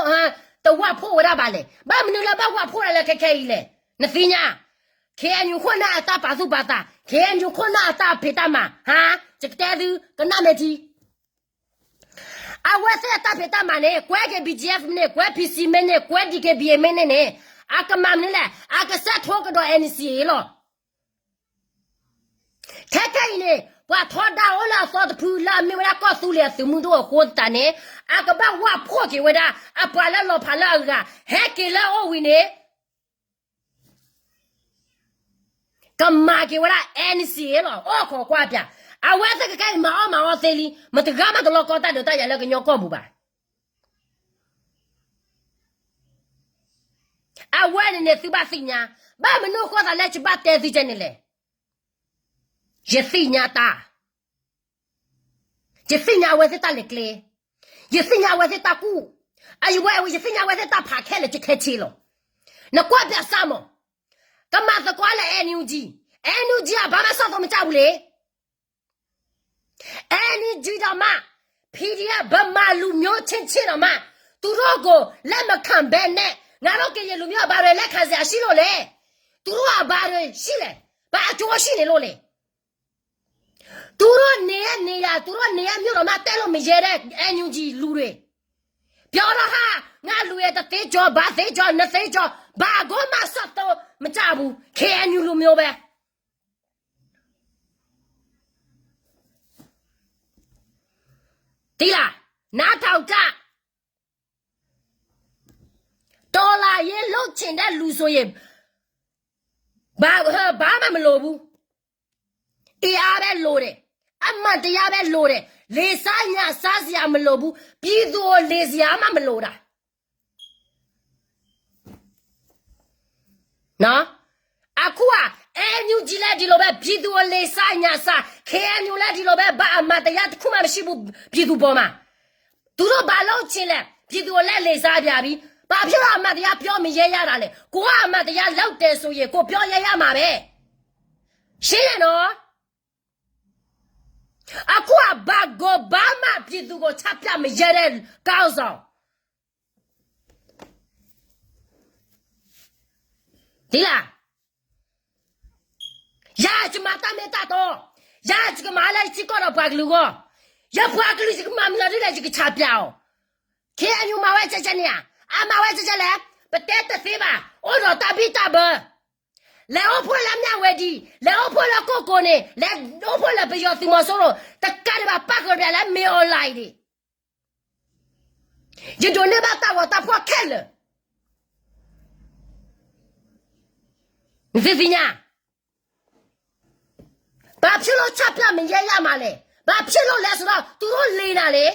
တဝၢ်ဖှိၣ်ဝဲဒၣ်ဘၣ်လဲၣ်, ဘၣ်မနုၤလၢဘၣ်ဝၢ်ဖှိၣ်ဒၣ်လၢခဲခဲအံၤလဲၣ်. နသ့ၣ်ညါ, ခ့ၣ်အဲၣ်ယူၣ်ခိၣ်နၢ်အတၢ်ပာ်သူၣ်ပာ်သး, ခ့ၣ်အဲၣ်ယူၣ်ခိၣ်နၢ်အတၢ်ဖံးတၢ်မၤ, ဟါ, ယကတဲသု ကနၣ်မဲာ်ထံ, အဝဲသ့ၣ်အတၢ်ဖံးတၢ်မၤန့ၣ် ကွဲးက့ၤ ဘီၣ်ကၠီၣ်အ့ၣ် မ့ၢ်န့ၣ်, ကွဲး ဖံၣ်စံၣ် မ့ၢ်န့ၣ်, ကွဲး ဒံၣ်က့ၣ်ဘံၣ်အ့ၣ် မ့ၢ်န့ၣ်န့ၣ်, အကမၤမနုၤလဲၣ်, အကစဲးထိကဒီး အၣ်အၣ်ယူၣ်ၣ်လီၤ. ခဲခဲအံၤန့ၣ် ပှၤထီဒါအိၣ်လၢအသီတဖုလၢအမ့ၢ်ဝဲဒၣ်ကီၢ်သူလ့ၤအသုးမုၢ်ဒိၣ်အဃိသတးန့ၣ်, အကဘၣ်ဝၢ်ဖှိၣ်က့ၤဝဲဒၣ် အပှၤလၢလီၤဖးလၢအဂၤ, ဟဲက့ၤလၢအအိၣ်ဝံၤန့ၣ် ကမၤက့ၤဝဲဒၣ် အၣ်အၣ်ယူၣ်ၣ်လီၤ, အိၣ်ခိးကွၢ်ပၠး, အဝဲသ့ၣ်ခဲခဲအံၤမၤအီၣ်မၤအီသ့လံ, မတဂၤမးတလီၤကီတၢ်ဒုးတၢ်ယၤလၢကညီကီၢ်ပူၤဘၣ်. အဝဲန့ၣ်န့ၣ်သုဘၣ်သ့ၣ်ညါ, ဘၣ်မနုၤအဃိသးလၢယဘၣ်တဲသုကဲန့ၣ်လဲၣ်. ယသ့ၣ်ညါတၢ်, ယသ့ၣ်ညါအဝဲသ့ၣ်တၢ်လဲၤကျဲ, ယသ့ၣ်ညါအဝဲသ့ၣ်တၢ်ကူၣ်, အယဝဲ ယသ့ၣ်ညါအဝဲသ့ၣ်တၢ်ဖးခဲလၢာ်ခဲဆ့လီၤ. နကွၢ်ပၠးစၢ်မး, ကမၤသကိးလၢ အၣ်အၣ်ယူၣ်ၣ်, အၣ်အၣ်ယူၣ်ၣ် အဘၣ်မၤစၢၤသိးမ့ၢ်ကၢ်ပူၤလဲၣ်. အၣ်အၣ်ယူၣ်ၣ်ဒီးမး, ဖံးဒံၣ်အ ဗမာလူမျိုး ချင်းချင်း ဒီးမး, သူတို့ကို လက်မခံဘဲနဲ့ ငါတို့ ကရင်လူမျိုး အဘာတွေ လက်ခံစရာရှိလို့လဲ. သူတို့က ဘာတွေရှိလဲ. ဘာအကျိုးရှိနေလို့လဲ. သူတို့နေရနေရ သူတို့နေရမြို့တော်မှ တက်လို့မရဲတဲ့ NUG လူတွေ. ပြောတော့ဟာ ငါလူရယ် တစ်သိန်းကျော် ဘာသိန်းကျော် နှစ်သိန်းကျော် ဘာကိုမှဆက်သွယ်မကြဘူး KNU လူမျိုးပဲ. သိလား နားထောင်ကြ. တော်လှန်ရေးလုပ်ချင်တဲ့လူဆိုရင် ဘာမှမလိုဘူး. အင်အားပဲလိုတယ်. အမှန်တရားပဲလိုတယ်. လိမ်စားညၣ်စားစရာမလိုဘူး. ပြည်သူကိုလိမ်စရာမှမလိုတာ. နော်. အခုက NUG လည်းဒီလိုပဲ ပြည်သူကိုလိမ်စားညၣ်စား, KNU လည်းဒီလိုပဲ ဘာအမှန်တရားတစ်ခုမှမရှိဘူး ပြည်သူပေါ်မှာ. သူတို့ဘာလုပ်ချင်လဲ ပြည်သူကိုလည်းလိမ်စားပြပြီ. ဘာဖြစ်လို့အမှန်တရားပြောမရဲရတာလဲ. ကိုကအမှန်တရားလုပ်တယ်ဆိုရင် ကိုပြောရဲရမှာပဲ. ရှင်းရနော်. အခုက ဘာကိုဘာမှ ပြည်သူကိုချပြမရဲတဲ့ ခေါင်းဆောင်. သိလား. ယၤယမၤတၢ်မ့ၢ်တၢ်တီ, ယၤယကမၤလၢယထံကီၢ်ဒီးပှၤကလုာ်အဂီၢ်, ယပှၤကလုာ်ယကမၤမနုၤဒ်လဲၣ် ယကချပြအီၤ. KNU မၤဝဲကဲကဲန့ၣ်ဧါ, အမၤဝဲကဲကဲလဲၣ်, ပတဲတသ့ဘၣ်, အိၣ်ဒီးတၢ်ဘံၣ်တၢ်ဘၢ. လဲၤအိၣ်ဖှိၣ်လၢမၠၣ်ဝတံၤ, လဲၤအိၣ်ဖှိၣ်လၢကိၣ်ကိၤန့ၣ်, လဲၤအိၣ်ဖှိၣ်လၢပယီၤသုးမီၤစိရိၤ, တကးဒံးဘၣ် ပာ်ဃုာ်ပၠးလၢ မင်းအောင်လှိုင်န့ၣ်. ယဒိးန့ၢ်ဘၣ်တၢ်ဂီၤတၢ်ဖှီၣ်ခဲလၢာ်. နသ့ၣ်ညါ. ဘာဖြစ်လို့ချပြမရဲရမှာလဲ. ဘာဖြစ်လို့လဲဆိုတော့ သူတို့လိမ်တာလေ.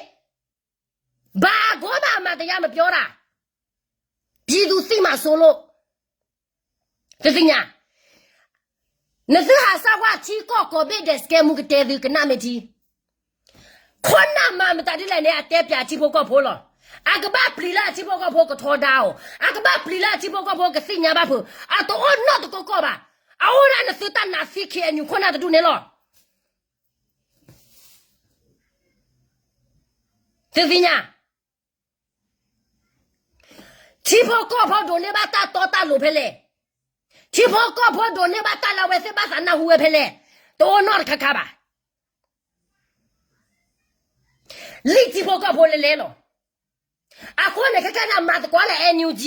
ဘာကိုမှအမှန်တရားမပြောတာ. ပြည်သူသိမှာစိုးလို့. သ့ၣ်ညါ. နသုဟးစၢ်ကွၢ်ထံကီၢ်ကိးဘ့ၣ်ဒဲး စကဲမူကတဲသုကနၣ်မ့ၢ်ထံ. ခိၣ်နၢ်မၤမတၤဒ်လဲၣ်န့ၣ် အတဲပၠးထံဖိကီၢ်ဖိလီၤ. အကဘၣ်ပျံၤလၢအထံဖိကီၢ်ဖိကထီဒါအီၤ, အကဘၣ်ပျံၤလၢအထံဖိကီၢ်ဖိကသ့ၣ်ညါဘၣ်ဖုး, အတအိၣ်နီတကီၢ်ကီၢ်ဘၣ်. အအိၣ်ဒၣ်နသုတၢ်နာ်သံ KNU ခိၣ်နၢ်တဒူၣ်န့ၣ်လီၤ. သ့ၣ်ညါ. ထံဖိကီၢ်ဖိဒိးန့ၢ်ဘၣ်တၢ်တီတၢ်လိၤဖဲလဲၣ်. ထံဖိကီၢ်ဖိဒိးန့ၢ်ဘၣ်တၢ်လၢအဝဲသ့ၣ်ဘၣ်သးနၢ်ဟူဝဲဖဲလဲၣ်. တအိၣ်နီတခါခါဘၣ်. လံၣ်ထံဖိကီၢ်ဖိလဲၤလဲၤလီၤ. အဃိန့ၣ် ခဲခဲန့ၣ် မၤသကိးလၢ NUG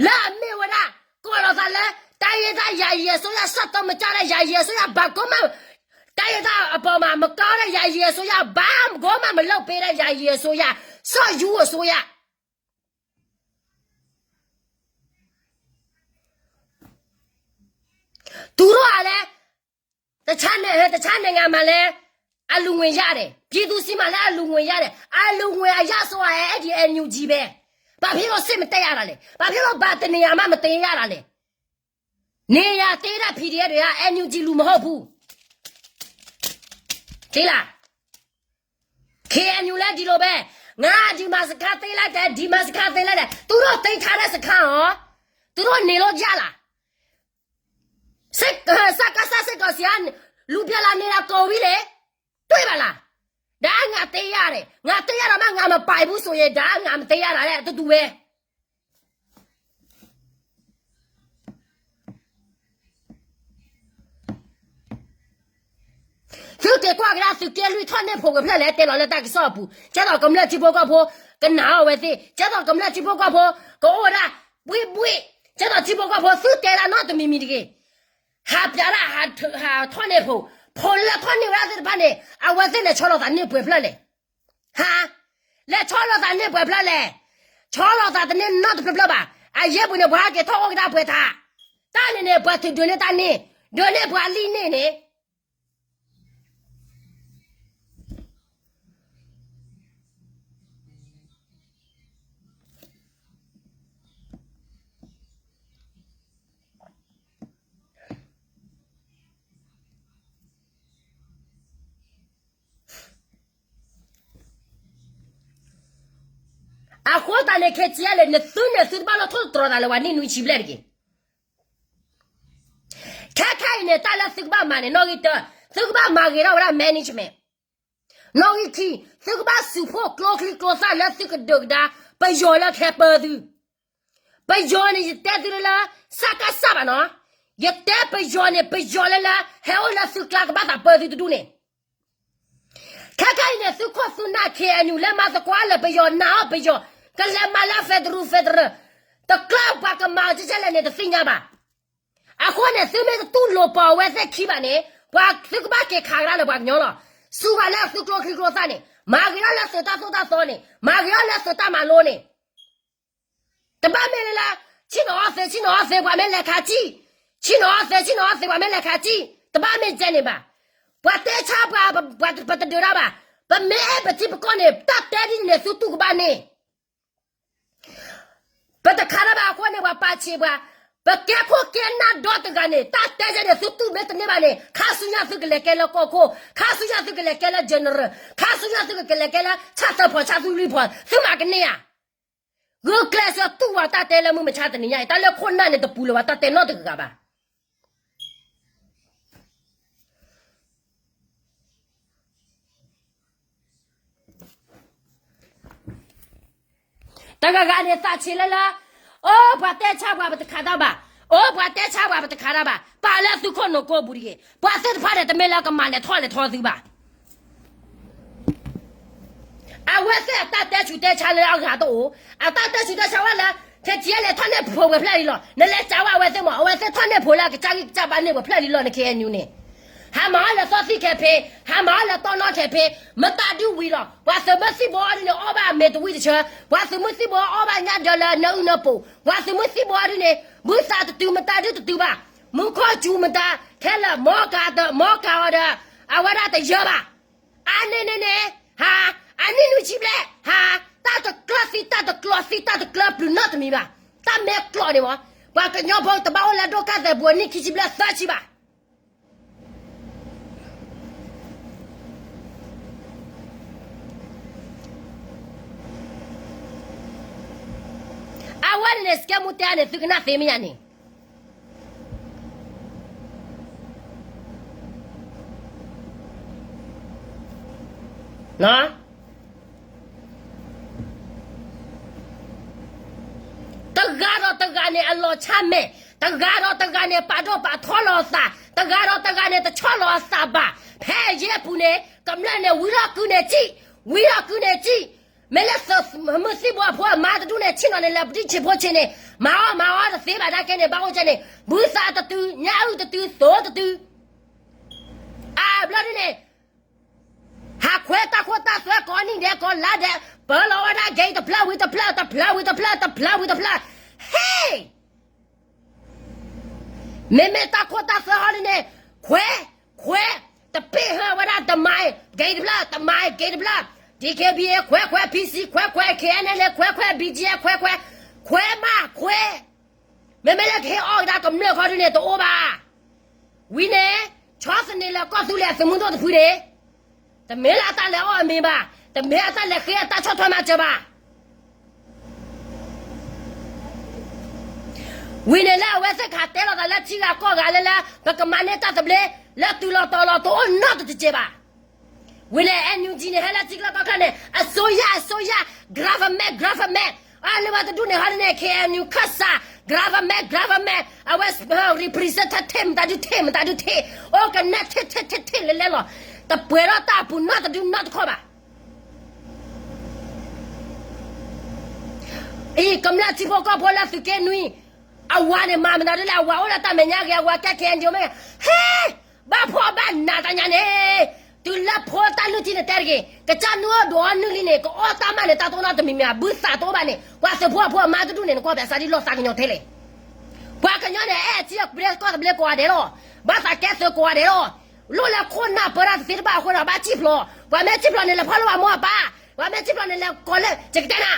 လၢအမ့ၢ်ဝဲဒၣ် ကိးလီၤသးလၢ တိုင်းရင်းသားယာယီအစိုးရ ဆက်သွယ်မကျတဲ့ ယာယီအစိုးရ ဘာကိုမှ တိုင်းရင်းသားအပေါ်မှာ မကောင်းတဲ့ ယာယီအစိုးရ ဘာကိုမှ မလုပ်ပေးတဲ့ ယာယီအစိုးရ ဆော့ယူအစိုးရ. သူတို့ကလည်း တခြားနိုင်ငံမှာလည်း အလှူငွေရတယ်, ပြည်သူဆီမှာလည်း အလှူငွေရတယ်, အလှူငွေအရဆိုတာ အဲဒီ NUG ပဲ. ဘာဖြစ်လို့ စစ်မတက်ရတာလဲ, ဘာဖြစ်လို့ ဘာတစ်နေရာမှ မတင်ရတာလဲ. နေရာတင်တဲ့ PDF တွေက NUG လူမဟုတ်ဘူး. သိလား. KNU လည်းဒီလိုပဲ, ငါဒီမှာစခန်းသိမ်းလိုက်တယ်, ဒီမှာစခန်းသိမ်းလိုက်တယ်, သူတို့သိမ်းထားတဲ့စခန်းရော, သူတို့နေလို့ရလား. စစ်, စကစ စစ်ကောင်စီက လူပြန်လာနေတာ ကုန်ပြီလေ. တွေ့ပါလား. ဒါက ငါသိမ်းရတယ်, ငါသိမ်းရတာမှ ငါမပိုင်ဘူးဆိုရင် ဒါက ငါမသိမ်းရတာနဲ့ အတူတူပဲ. သုးက့လွံၢ်ထီၣ်န့ၢ်ဖိဝဲဖျၢၣ်လဲၣ် တဲလီၤလၢတၢ်ကစီၣ်အပူၤ, ကဲသိးကမျၢၢ်ထံဖိကီၢ်ဖိ ကနာ်အီၤဝဲသ့ၣ်, ကဲသိးကမျၢၢ်ထံဖိကီၢ်ဖိ ကအိၣ်ဝဲဒၣ် ဘှ့ၣ်ဘှ့ၣ်, ကဲသိးထံဖိကီၢ်ဖိ သုတဲဒၣ်နီတမံၤမံၤတဂ့ၤ. ဟးပျးဒၣ် ဟးထီၣ်န့ၢ်ဖိ, ဖိလၢထီၣ်န့ၢ်ဝဲဒၣ်သ့ၣ်တဖၣ်န့ၣ် အဝဲသ့ၣ်လဲၤဆီလီၤသးန့ၢ်ပှဲၤဖျၢၣ်လဲၣ်. ဟါ, လဲၤဆီလီၤသးန့ၢ်ပှဲၤဖျၢၣ်လဲၣ်. ဆီလီၤသးတန့ၢ်နီတဖျၢၣ်ဖျၢၣ်ဘၣ်. အယဲၢ်ပူၤန့ၣ် ပှၤဟဲက့ၤထီၣ်အိၣ်ကဒါပှဲၤထး, တၢ်န့ၣ်န့ၣ် ပှၤထုးဒုးန့ၢ်တၢ်န့ၢ်, ဒုးန့ၢ်ပှၤလံၣ်န့ၢ်န့ၣ် အဃိသတးန့ၣ် ခဲကဲလဲၣ် နသုန့ၣ်သုတဘၣ်လီၤထိၣ်သတြီၤသးလၢပှၤနံၣ်နွံဆံဘျဲၣ်တဂ့ၤ. ခဲခဲအံၤန့ၣ် တၢ်လၢသုကဘၣ်မၤန့ၣ် နီၣ်ဂံၢ်တၢ, သုကဘၣ်မၤဂ့ၤထီၣ်ဝဲဒၣ် management. နီၣ်ဂံၢ်ခံ, သုကဘၣ်စူးဖှိၣ်ကျိချံကျိသၣ်လၢသုကဒုးကဒါ ပယီၤလၢကဟဲပၢသု ပယီၤန့ၣ် ယတဲသုလၢ စကစဘၣ်နီၤ, ယတဲပယီၤန့ၣ် ပယီၤလၢလၢ ဟဲအိၣ်လၢသုကျါကဘၣ်သးပၢသုတဒူၣ်န့ၣ်. ခဲခဲအံၤန့ၣ် သုခိၣ်သုနၢ် ခ့ၣ်အဲၣ်ယူၣ် လဲၤမၤသကိးလၢပယီၤ နာ်အီၤပယီၤ ကလဲၤမၤလၢ federal federal တကျၢၢ်ပှၤကမၤအီၤကဲကဲလဲၣ်န့ၣ် တသ့ၣ်ညါဘၣ်. အဃိန့ၣ် သုမ့ၢ်တတူၢ်လိာ်ပာ်အဝဲသ့ၣ်ခံဘၣ်န့ၣ် ပှၤသုကဘၣ်က့ၤခးကဒါလၢပှၤကညီလီၤ. စူးဂၤလၢသုကျိချံကျိသၣ်န့ၣ် မၤဂ့ၤထီၣ်လၢသုတၢ်သိၣ်တၢ်သီန့ၣ် မၤဂ့ၤထီၣ်လၢသုတၢ်မၤလိန့ၣ် တဘၣ်မ့ၢ်လၢလၢ ဆ့ၣ်နီၤအီၣ်သ့ ဆ့ၣ်နီၤအီၣ်သ့ ပှၤမ့ၢ်လဲၤခးစံၣ်, ဆ့ၣ်နီၤအီၣ်သ့ ဆ့ၣ်နီၤအီၣ်သ့ ပှၤမ့ၢ်လဲၤခးစံၣ် တဘၣ်မ့ၢ်ကဲန့ၣ်ဘၣ်. ပှၤတဲဆါပှၤ ပတဒုးတၢ်ဘၣ်. ပမ့ၢ်အဲၣ်ပထံပကီၢ်န့ၣ် တၢ်တဲဒ်န့ၣ် သုတူၢ်ကဘၣ်န့ၣ် ပတခးတၢ်ဘၣ်အဃိန့ၣ် ပှၤပာ်ဆံးပှၤ, ပကဲခိၣ်ကဲနၢ်ဒီတဂၤန့ၣ် တၢ်တဲယဲန့ၣ် သုတူၢ်မ့ၢ်တန့ၢ်ဘၣ်န့ၣ် ခါဆူညါသုကလဲၤကဲလၢကီၢ်ခိၣ်, ခါဆူညါသုကလဲၤကဲလၢ general, ခါဆူညါသုကလဲၤကဲလၢ ဆၣ်သၢဖီ ဆၣ်သူလွံၢ်ဖီ သုမၤကန့ၢ်ဧါ. ဂုာ်ကျဲးစၢးတူၢ်ဝဲတၢ်တဲလၢမုၢ်မဆါတနံၤညါအံၤ တၢ်လၢခိၣ်နၢ်န့ၣ်တပူၤလၢၤဘၣ်တၢ်တဲနီတဂၤဘၣ်. တဂၤဂၤန့ၣ်သးဆံးလၢလၢ, အိၣ်ပှၤတဲဆါပှၤပတခးတၢ်ဘၣ်, အိၣ်ပှၤတဲဆါပှၤပတခးတၢ်ဘၣ်, ပာ်လၢသုခိၣ်နူာ်ကိးပူၤတဂ့ၤ, ပှၤသ့ၣ်တဖၣ်န့ၣ် တမ့ၢ်လၢကမၤလဲၤထီၣ်လဲၤထီသုဘၣ်. အဝဲသ့ၣ်အတၢ်တဲဆူးတဲဆါလၢအဂၤတအိၣ်, အတၢ်တဲဆူးတဲဆါဝဲလၢ ခဲကဲလဲၣ်ထီၣ်န့ၢ်ဖိဝဲဖျၢၣ်လံလီၤ. နလဲၤစံးဝဲအဝဲသ့ၣ်မး အဝဲသ့ၣ်ထီၣ်န့ၢ်ဖိလၢအကစၢ်ဂံၢ်ကစၢ်ဘါန့ၢ်ဝဲဖျၢၣ်လံလီၤ န ခ့ၣ်အဲၣ်ယူၣ် န့ၣ်. ဟးမၤအီၣ်လၢသီသံၣ်ခဲဖ့, ဟးမၤအီၣ်လၢတီနီၣ်ခဲဖ့, မတၤဒုဝံၤလီၤ. ပှၤသုးမုၢ်သံၣ်ဘိအီၤဒ်န့ၣ် အီၣ်ဘၣ်အမဲာ်တဝံၣ်တဆၢ, ပှၤသုးမုၢ်သံၣ်ဘိအီၣ်ဘၣ်ညၣ်ဒၢလၢနၢအုၣ်နၢပူၤ, ပှၤသုးမုၢ်သံၣ်ဘိအီၤဒ်န့ၣ် ဘုသးတတုၤ မတၤဒုတတုၤဘၣ်. မူခိၣ်စူၤမတၤခဲလၢာ် မီကၤတ မီကၤအီၤဒီး အဝဲဒၣ်တယၢဘၣ်. အါန့ၢ်န့ၣ်န့ၣ် ဟါ, အနံၣ်နွံဆံဘျဲၣ် ဟါ, တၢ်တကျၢၤသံ တၢ်တကျၢၤသံ တၢ်တကျၢၤပျုၤနီတမံၤဘၣ်. တၢ်မဲာ်ကျိးန့ၣ်မး, ပှၤကညီဖိတဘၣ်အိၣ်လၢဒိၣ်ကၢ်သဲးပူၤအနံၣ်ခံဆံဘျဲၣ်သၢဆံဘၣ်. အဝဲန့ၣ်န့ၣ် စကဲမူတဲန့ၣ် သုကနၣ်သ့မ့ၢ်ယါန့ၣ် တဂၤဒီးတဂၤန့ၣ် အလီၤဆၣ်မဲာ်, တဂၤဒီးတဂၤန့ၣ် ပာ်ဒိၣ်ပာ်ထီလီၤအသး, တဂၤဒီးတဂၤန့ၣ် တဆီၣ်လီၤအသးဘၣ်. ဖဲအယဲၢ်ပူၤန့ၣ် ကမျၢၢ်န့ၣ် ဝံထီၣ်ကုန့ၣ်စံၣ်, ဝံထီၣ်ကုန့ၣ်စံၣ်. မ့ၢ်လၢသုးမုၢ်သံၣ်ဘိအဖိအမါတဒူၣ်န့ၣ် ဆ့ၣ်နီၤန့ၣ် လဲၤပဒံၣ်ဆံးဖိဆံးန့ၣ် မၤအီၣ်မၤအီၣ်တသ့ဘၣ်ဒၣ်ကဲန့ၣ် ဘၣ်အိၣ်ကဲန့ၣ် ဘုသးတတုၤ ညၣ်အုၣ်တတုၤ သိတတုၤ အဘျီဒ်န့ၣ် ဟးခွဲးတၢ်ခိၣ်တၢ်သွဲကိးနံၣ်ဒဲးကိးလါဒဲး ပၢလီၤဝဲဒၣ် gate တဖျၢၣ်ဝံၤတဖျၢၣ် တဖျၢၣ်ဝံၤတဖျၢၣ် တဖျၢၣ်ဝံၤတဖျၢၣ် ဟ့ၣ် မ့မ့ၢ်တၢ်ခိၣ်တၢ်သွဲဟီဒ်န့ၣ် ခွဲး ခွဲး တပ့ၢ်ဟၢဝဲဒၣ် တမၤ gate တဖျၢၣ် တမၤ gate တဖျၢၣ် DKBA ခွဲးခွဲး PC ခွဲးခွဲး KNLA ခွဲးခွဲး BGF ခွဲးခွဲး ခွဲးမးခွဲး မ့မ့ၢ်လၢကဟ့ၣ်အီၣ်ကဒါကမျၢၢ်ခီဒ်န့ၣ် တအိၣ်ဘၣ်. ဝံၤန့ၣ် ဆီသန့ၤလၢကီၢ်သူလ့ၤအသုးမုၢ်ဒိၣ်တဖုန့ၣ် တမ့ၢ်လၢအတၢ်လဲၤအီၣ်အမံၤဘၣ်, တမ့ၢ်အတၢ်လဲၤဃ့အတၢ်ဆီၣ်ထွဲမၤစၢၤဘၣ်. ဝံၤန့ၣ်လၢအဝဲသ့ၣ်ကဟးတဲလီၤသးလၢထံဂၤကီၢ်ဂၤလၢလၢ ပကမၤန့ၢ်တၢ်သဘျ့ လၢတုၤလီၤတီၤလီၤတအိၣ်နီတစဲးဘၣ်. ဝံၤန့ၣ် NUG န့ၣ် ဟဲလၢထံချၢကီၢ်ချၢန့ၣ် အစိုးရ အစိုးရ government government အလၢဝဲတဒူၣ်န့ၣ် ဟီဒ်န့ၣ် KNU ခၢၣ်စး government government အဝဲ represent ထ့ၣ်မတၤဒုထ့ၣ် မတၤဒုထ့ၣ် အိၣ်ကနဲၣ်ထ့ၣ်ထ့ၣ်ထ့ၣ်ထ့ၣ်လဲၤလဲၤလီၤ. တပှဲၤထီၣ်တၢ်အပူၤနီတဒုနီတခီၣ်ဘၣ်. အံၤ ကမျၢၢ်ထံဖိကီၢ်ဖိလၢသုးက့နွံ အဝၤန့ၣ် မၤမနုၤဒ်လဲၣ်, အဝၤအိၣ်လၢတၢ်မဲာ်ညါဂ့ၤ, အဝၤကဲ ခ့ၣ်အဲၣ်ယူၣ် မ့ၢ်ဂ့ၤ, ဟဲ, ဘၣ်ဖှီၣ်ဘၣ်နးတၢ်ညါန့ၣ်, တုၤလၢဖိတၢ်နုၢ်ထံန့ၣ်တဲတဂ့ၤ, ကစၢ်နုၢ်အိၣ်ဒိးအီၣ်နုၢ်လံန့ၣ် ကအီၣ်တၢ်မးန့ၣ် တၢ်တအိၣ်နီတမံၤမံၤ ဘုသးတအိၣ်ဘၣ်န့ၣ် ပှၤသုးဖိအဖိအမါတဒူၣ်န့ၣ် နကွၢ်ပျးစးဒ်လီၤသးကညီၤထဲလဲၣ်. ပှၤကညီန့ၣ် အဲၣ်ထံအကဘျ့ကီၢ်သဘျ့ကိးဂၤဒဲးလီၤ, ဘၣ်သးကဲသုးကိးဂၤဒဲးလီၤ, လိၣ်လၢခိၣ်နၢ်ပၢတၢ်တသ့တဘၣ်အဃိဒီး ဘၣ်စံၣ်ဖျိး, ပှၤမ့ၢ်စံၣ်ဖျိးန့ၣ် လဲၤဖီၣ်လိာ်အမိၢ်အပၢ်, ပှၤမ့ၢ်စံၣ်ဖျိးန့ၣ် လဲၤကိးလၢ ယကတဲနၤ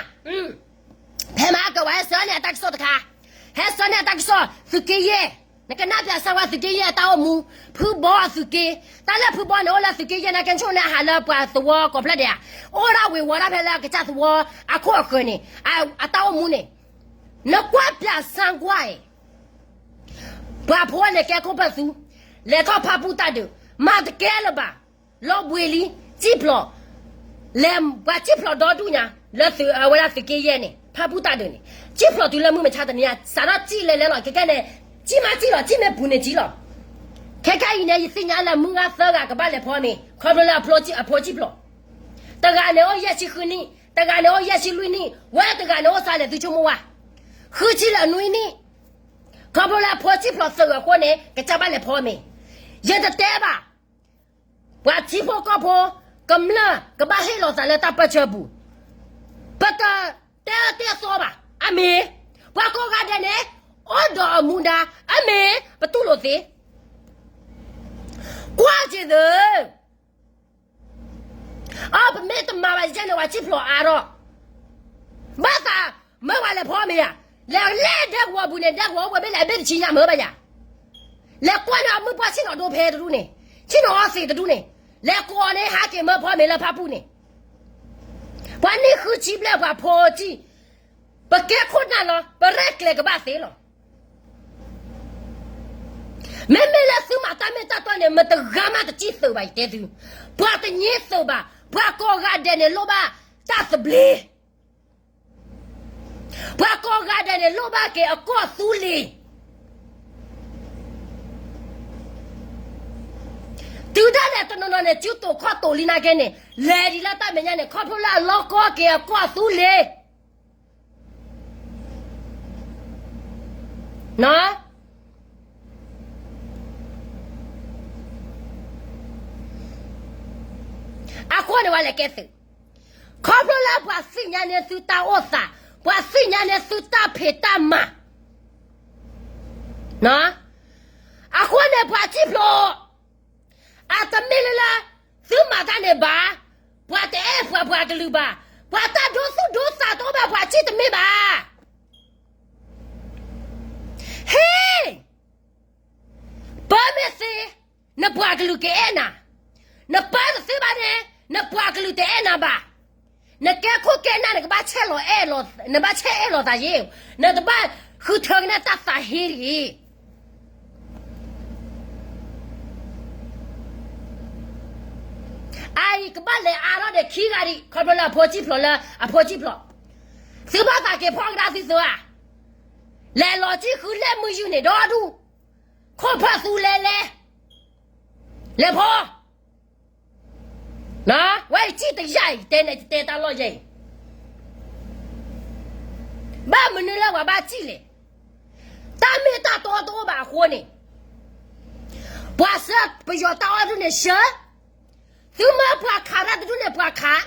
ဖဲမၤကဝဲ ဟဲဆှၢန့ၢ်အတၢ်ကစီၣ်တခါ, ဟဲဆှၢန့ၢ်အတၢ်ကစီၣ် သုးက့ယဲၢ်, နကနၣ်ပျးစၢၤဝဲသုးက့ယဲၢ်အတၢ်အိၣ်မူ, ဖုဘီအသုးက့, တၢ်လၢဖုဘီန့ၣ် အိၣ်လၢသုးက့ယဲၢ်နာ်က့ ဆိၣ်န့ၢ်အဟးလၢပှၤသဝီကိးဖျၢၣ်ဒဲးဧါ, အိၣ်ဒၣ်ဝ့ၤဝီၤဒၣ်ဖဲလၢကစၢ်သဝီအခိၣ်အဃၢၤန့ၣ်, အတၢ်အိၣ်မူန့ၣ်, နကွၢ်ပျးစၢၤကွၢ်အံၤ ပှၤဖိန့ၣ်ကဲခိၣ်ဖၢၣ်သူ, လဲၤထီၣ်ဖၣ်ပူၣ်တၢ်ဒုး, မၤတကဲလၢၤဘၣ်, လီၤဘှံးလံ, စံၣ်ဖျိး, လဲၤပှၤစံၣ်ဖျိးဒီဒူၣ်ညါ, လၢအဝဲဒၣ်သုးက့ယဲၢ်န့ၣ် ဖၣ်ပူၣ်တၢ်ဒုးန့ၣ်, စံၣ်ဖျိးတုၤလၢမုၢ်မဆါတနံၤညါ စးထီၣ်စံၣ်လဲၤလဲၤလီၤ ခဲကဲန့ၣ်, စံၣ်မးစံၣ်လီၤ စံၣ်မ့ၢ်ပူၤန့ၣ်စံၣ်လီၤ. ခဲခဲအံၤန့ၣ် ယသ့ၣ်ညါလၢမုၢ်ဂၤသၢဂၤကဘၣ်လဲၤဖီမ့ၤ ခီဖျိလၢအဖိစံၣ်ဖျိး, တဂၤန့ၣ်အိၣ်ယဲၢ်ဆံဃုနံၣ်, တဂၤန့ၣ်အိၣ်ယဲၢ်ဆံလွံၢ်နံၣ်, ဝဲတဂၤန့ၣ်အိၣ်စါလဲၤသုဆိကမိၣ်ဝါ, ဃုဆံလၢအနွံနံၣ်, ခီဖျိလၢအဖိစံၣ်ဖျိးသၢဂၤအဃိန့ၣ် ကစၢ်ဘၣ်လဲၤဖီမ့ၤ, ယတတဲဘၣ် ပှၤထံဖိကီၢ်ဖိ, ကမျၢၢ်ကဘၣ်ဟ့ၣ်လီၤသးလၢတၢ်ပၢၢ်ဆၢပူၤ, ပတတဲအၢတဲသီဘၣ်, အမ့ၢ်, ပှၤကိးဂၤဒဲးန့ၣ်, အိၣ်ဒီးအမူဒါ, အမ့ၢ်, ပတူၢ်လိာ်သ့, ကွၢ်က့ၤသ့, အ ပမ့ၢ်တမၤဘၣ်ယဲန့ၣ် ပှၤစံၣ်ဖျိးအါထီၣ်, ဘၣ်သး, မၢပှၤလဲၤဖီမ့ၤယၤ, လဲၤလဲၤဒဲကဝီၤပူၤန့ၣ် ဒဲကဝီၤအိၣ်ပှဲၤဘ့ၣ်လဲၣ် အဘ့ၣ်တဆံညါမၢဘၣ်ယၤ လဲၤကွၢ်န့ၢ်အမုၢ်ပှၢ်ဆ့ၣ်နီၤဒိဖဲတဒူၣ်န့ၣ်, ဆ့ၣ်နီၤအီသံးတဒူၣ်န့ၣ်, လဲၤကိးန့ၢ်ဟးက့ၤမၢဖီမ့ၤလၢဖၣ်ပူၣ်န့ၣ်, ပှၤနံၣ်ဃုဆံဘျဲၣ်ပှၤဖိစံၣ်, ပကဲခိၣ်နၢ်လီၤ ပရဲၣ်ကျဲၤကဘၣ်သ့လီၤ. မ့မ့ၢ်လၢသုမၤတၢ်မ့ၢ်တၢ်တီန့ၣ် မတဂၤမးတစံၣ်သုးဘၣ် ယတဲသု, ပှၤတညံသုးဘၣ်, ပှၤကိးဂၤဒဲးန့ၣ်လိၣ်ဘၣ်တၢ်သဘျ့ ပှၤကိးဂၤဒဲးန့ၣ် လိၣ်ဘၣ်က့ၤအကီၢ်သူလ့ၤ, တုၤဒၣ်လဲာ်တနီၤနီၤန့ၣ် စုတိာ်ခီၣ်တိာ်လံနာ်က့န့ၣ် လဲၤဒ်လၢတၢ်မဲာ်ညါန့ၣ် ခီဖျိလၢအလီၤကီက့ၤအကီၢ်သူလ့ၤ အဃိန့ၣ်ဝဲလဲၤကဲသုး, ခီဖျိလၢပှၤသ့ၣ်ညါန့ၢ်သုတၢ်အိၣ်သး, ပှၤသ့ၣ်ညါန့ၢ်သုတၢ်ဖံးတၢ်မၤ, အဃိန့ၣ်ပှၤစံၣ်ဖျိး အတမ့ၢ်လၢလၢ သုမၤတၢ်န့ၣ်ဘၣ်, ပှၤတအဲၣ်ပှၤပှၤကလုာ်ဘၣ်, ပှၤတၢ်ဒိသူၣ်ဒိသးတအိၣ်ဘၣ် ပှၤစံၣ်တမ့ၢ်ဘၣ်. ဟ့ၣ်, ပၢမ့ၢ်သ့, နပှၤကလုာ်ကအဲၣ်နၤ, နပၢတသ့ဘၣ်န့ၣ် နပှၤကလုာ်တအဲၣ်နၤဘၣ်. နကဲခိၣ်ကဲနၢ် နကဘၣ်ဆဲးလီၤအဲၣ်လီၤ, နဘၣ်ဆဲးအဲၣ်လီၤသးယ့ၣ်, နတဘၣ်ဃုထၢက့ၤနတၢ်သးဟ့တဂ့ၤ. အအံၤကဘၣ်လဲၤအါထီၣ်ဒီးခံဂၤဒံး ခီဖျိလၢအဖိစံၣ်ဖျိးလၢအဖိစံၣ်ဖျိး, သုဘၣ်သးက့ၤဖီၣ်ကဒါသုသၢဧါ, လဲၤလီၤစံၣ်ဃုလဲၣ်မုၢ်ယူၢ်န့ၣ်ဒီဒူၣ်, ခိၣ်ဖၢၣ်သူလဲၤလဲၤ, လဲၤဖီ ဝဲအံၤစံၣ်တယၢ်အံၤ တဲန့ၣ်တဲတၢ်လီၢ်ယဲအံၤ, ဘၣ်မနုၤလၢပှၤဘၣ်စံၣ်လဲၣ်, တၢ်မ့ၢ်တၢ်တီတအိၣ်ဘၣ်အဃိန့ၣ်, ပှၤဆှၢပယီၤတၢ်အီၣ်ဒူၣ်န့ၣ်ဆှၢ, သုမၢပှၤခးတၢ်တဒူၣ်န့ၣ်ပှၤခး,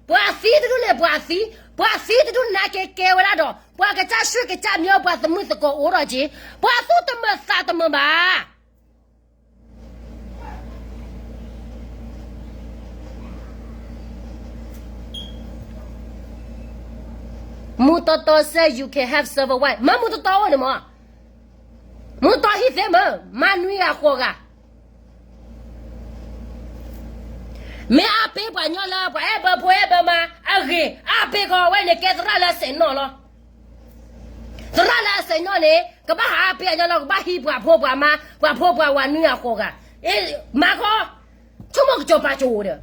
ပှၤသံတဒူၣ်န့ၣ်ပှၤသံ, ပှၤသံတဒူၣ်န့ၣ်နာ်က့ကဲဝဲဒၣ်ဒီး ပှၤကစၢ်ဆှၢကစၢ်မံၤ ပှၤသမုၢ်သကိးအိၣ်ထီၣ်က့ၤ, ပှၤသူၣ်တမုာ်သးတမုာ်ဘၣ်. မူတီတီစဲ you can have server one မ့ၢ်မူတီတီအိၣ်န့ၣ်မး, မူတီဟံၣ်သ့မ့ၢ် မၤနွံဂၤဃိးဂၤ, မ့ၢ်အါပ့ၤပှၤညီလၢ ပှၤအဲၣ်ဘၢဖိအဲၣ်ဘၢမါအဂ့ၤ, အါပ့ၤကီးဝဲန့ၣ်ကဲသရၣ်လၢအစဲးနီၣ်လီၤ. သရၣ်လၢအစဲးနီၣ်န့ၣ် ကဘၣ်ဟးအါပ့ၤအညီလီၤ, ကဘၣ်ဟံးပှၤဖိပှၤမါ, ပှၤဖိပှၤဝၤနွံဂၤဃိးဂၤ, မၤဃီ, ဆိကမိၣ်ကစီၤပၤကအိၣ်ဒီး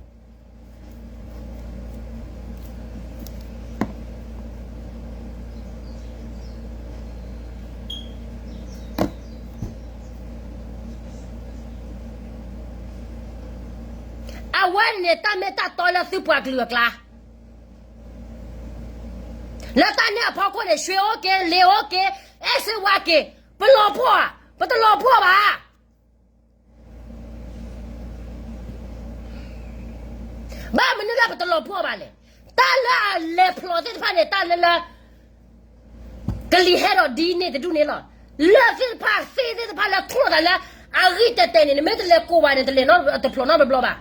န့ၣ်တၢ်မ့ၢ်တၢ်တီလၢသုပှၤကလုာ်အကျါ, လၢတၢ်န့ၣ်အဖီခိၣ်န့ၣ် ရွှေအိုးက့ၤ, လင်းအိုးက့ၤ, အဲၣ်စ့ဝါက့ၤ, ပလီၤပှီၢ်ဧါ, ပတလီၤပှီၢ်ဘၣ်. ဘၣ်မနုၤလၢပတလီၤပှီၢ်ဘၣ်လဲၣ်. တၢ်လၢအလဲၤဖျိးသ့ၣ်တဖၣ်န့ၣ် တၢ်လၢလၢ ကလံၤဟဲဒီးဒ်န့ၣ်တဒူၣ်န့ၣ်လီၤ. လၢၢ်သ့ၣ်တဖၣ် သ့ၣ်သ့ၣ်တဖၣ်လၢထီၣ်သးလၢအဂံၢ်တဲာ်တဲာ်န့ၣ် နမ့ၢ်တလဲၤကိးဘၣ်န့ၣ် တလဲၤနီတဖျိးနီတဘျီဘၣ်.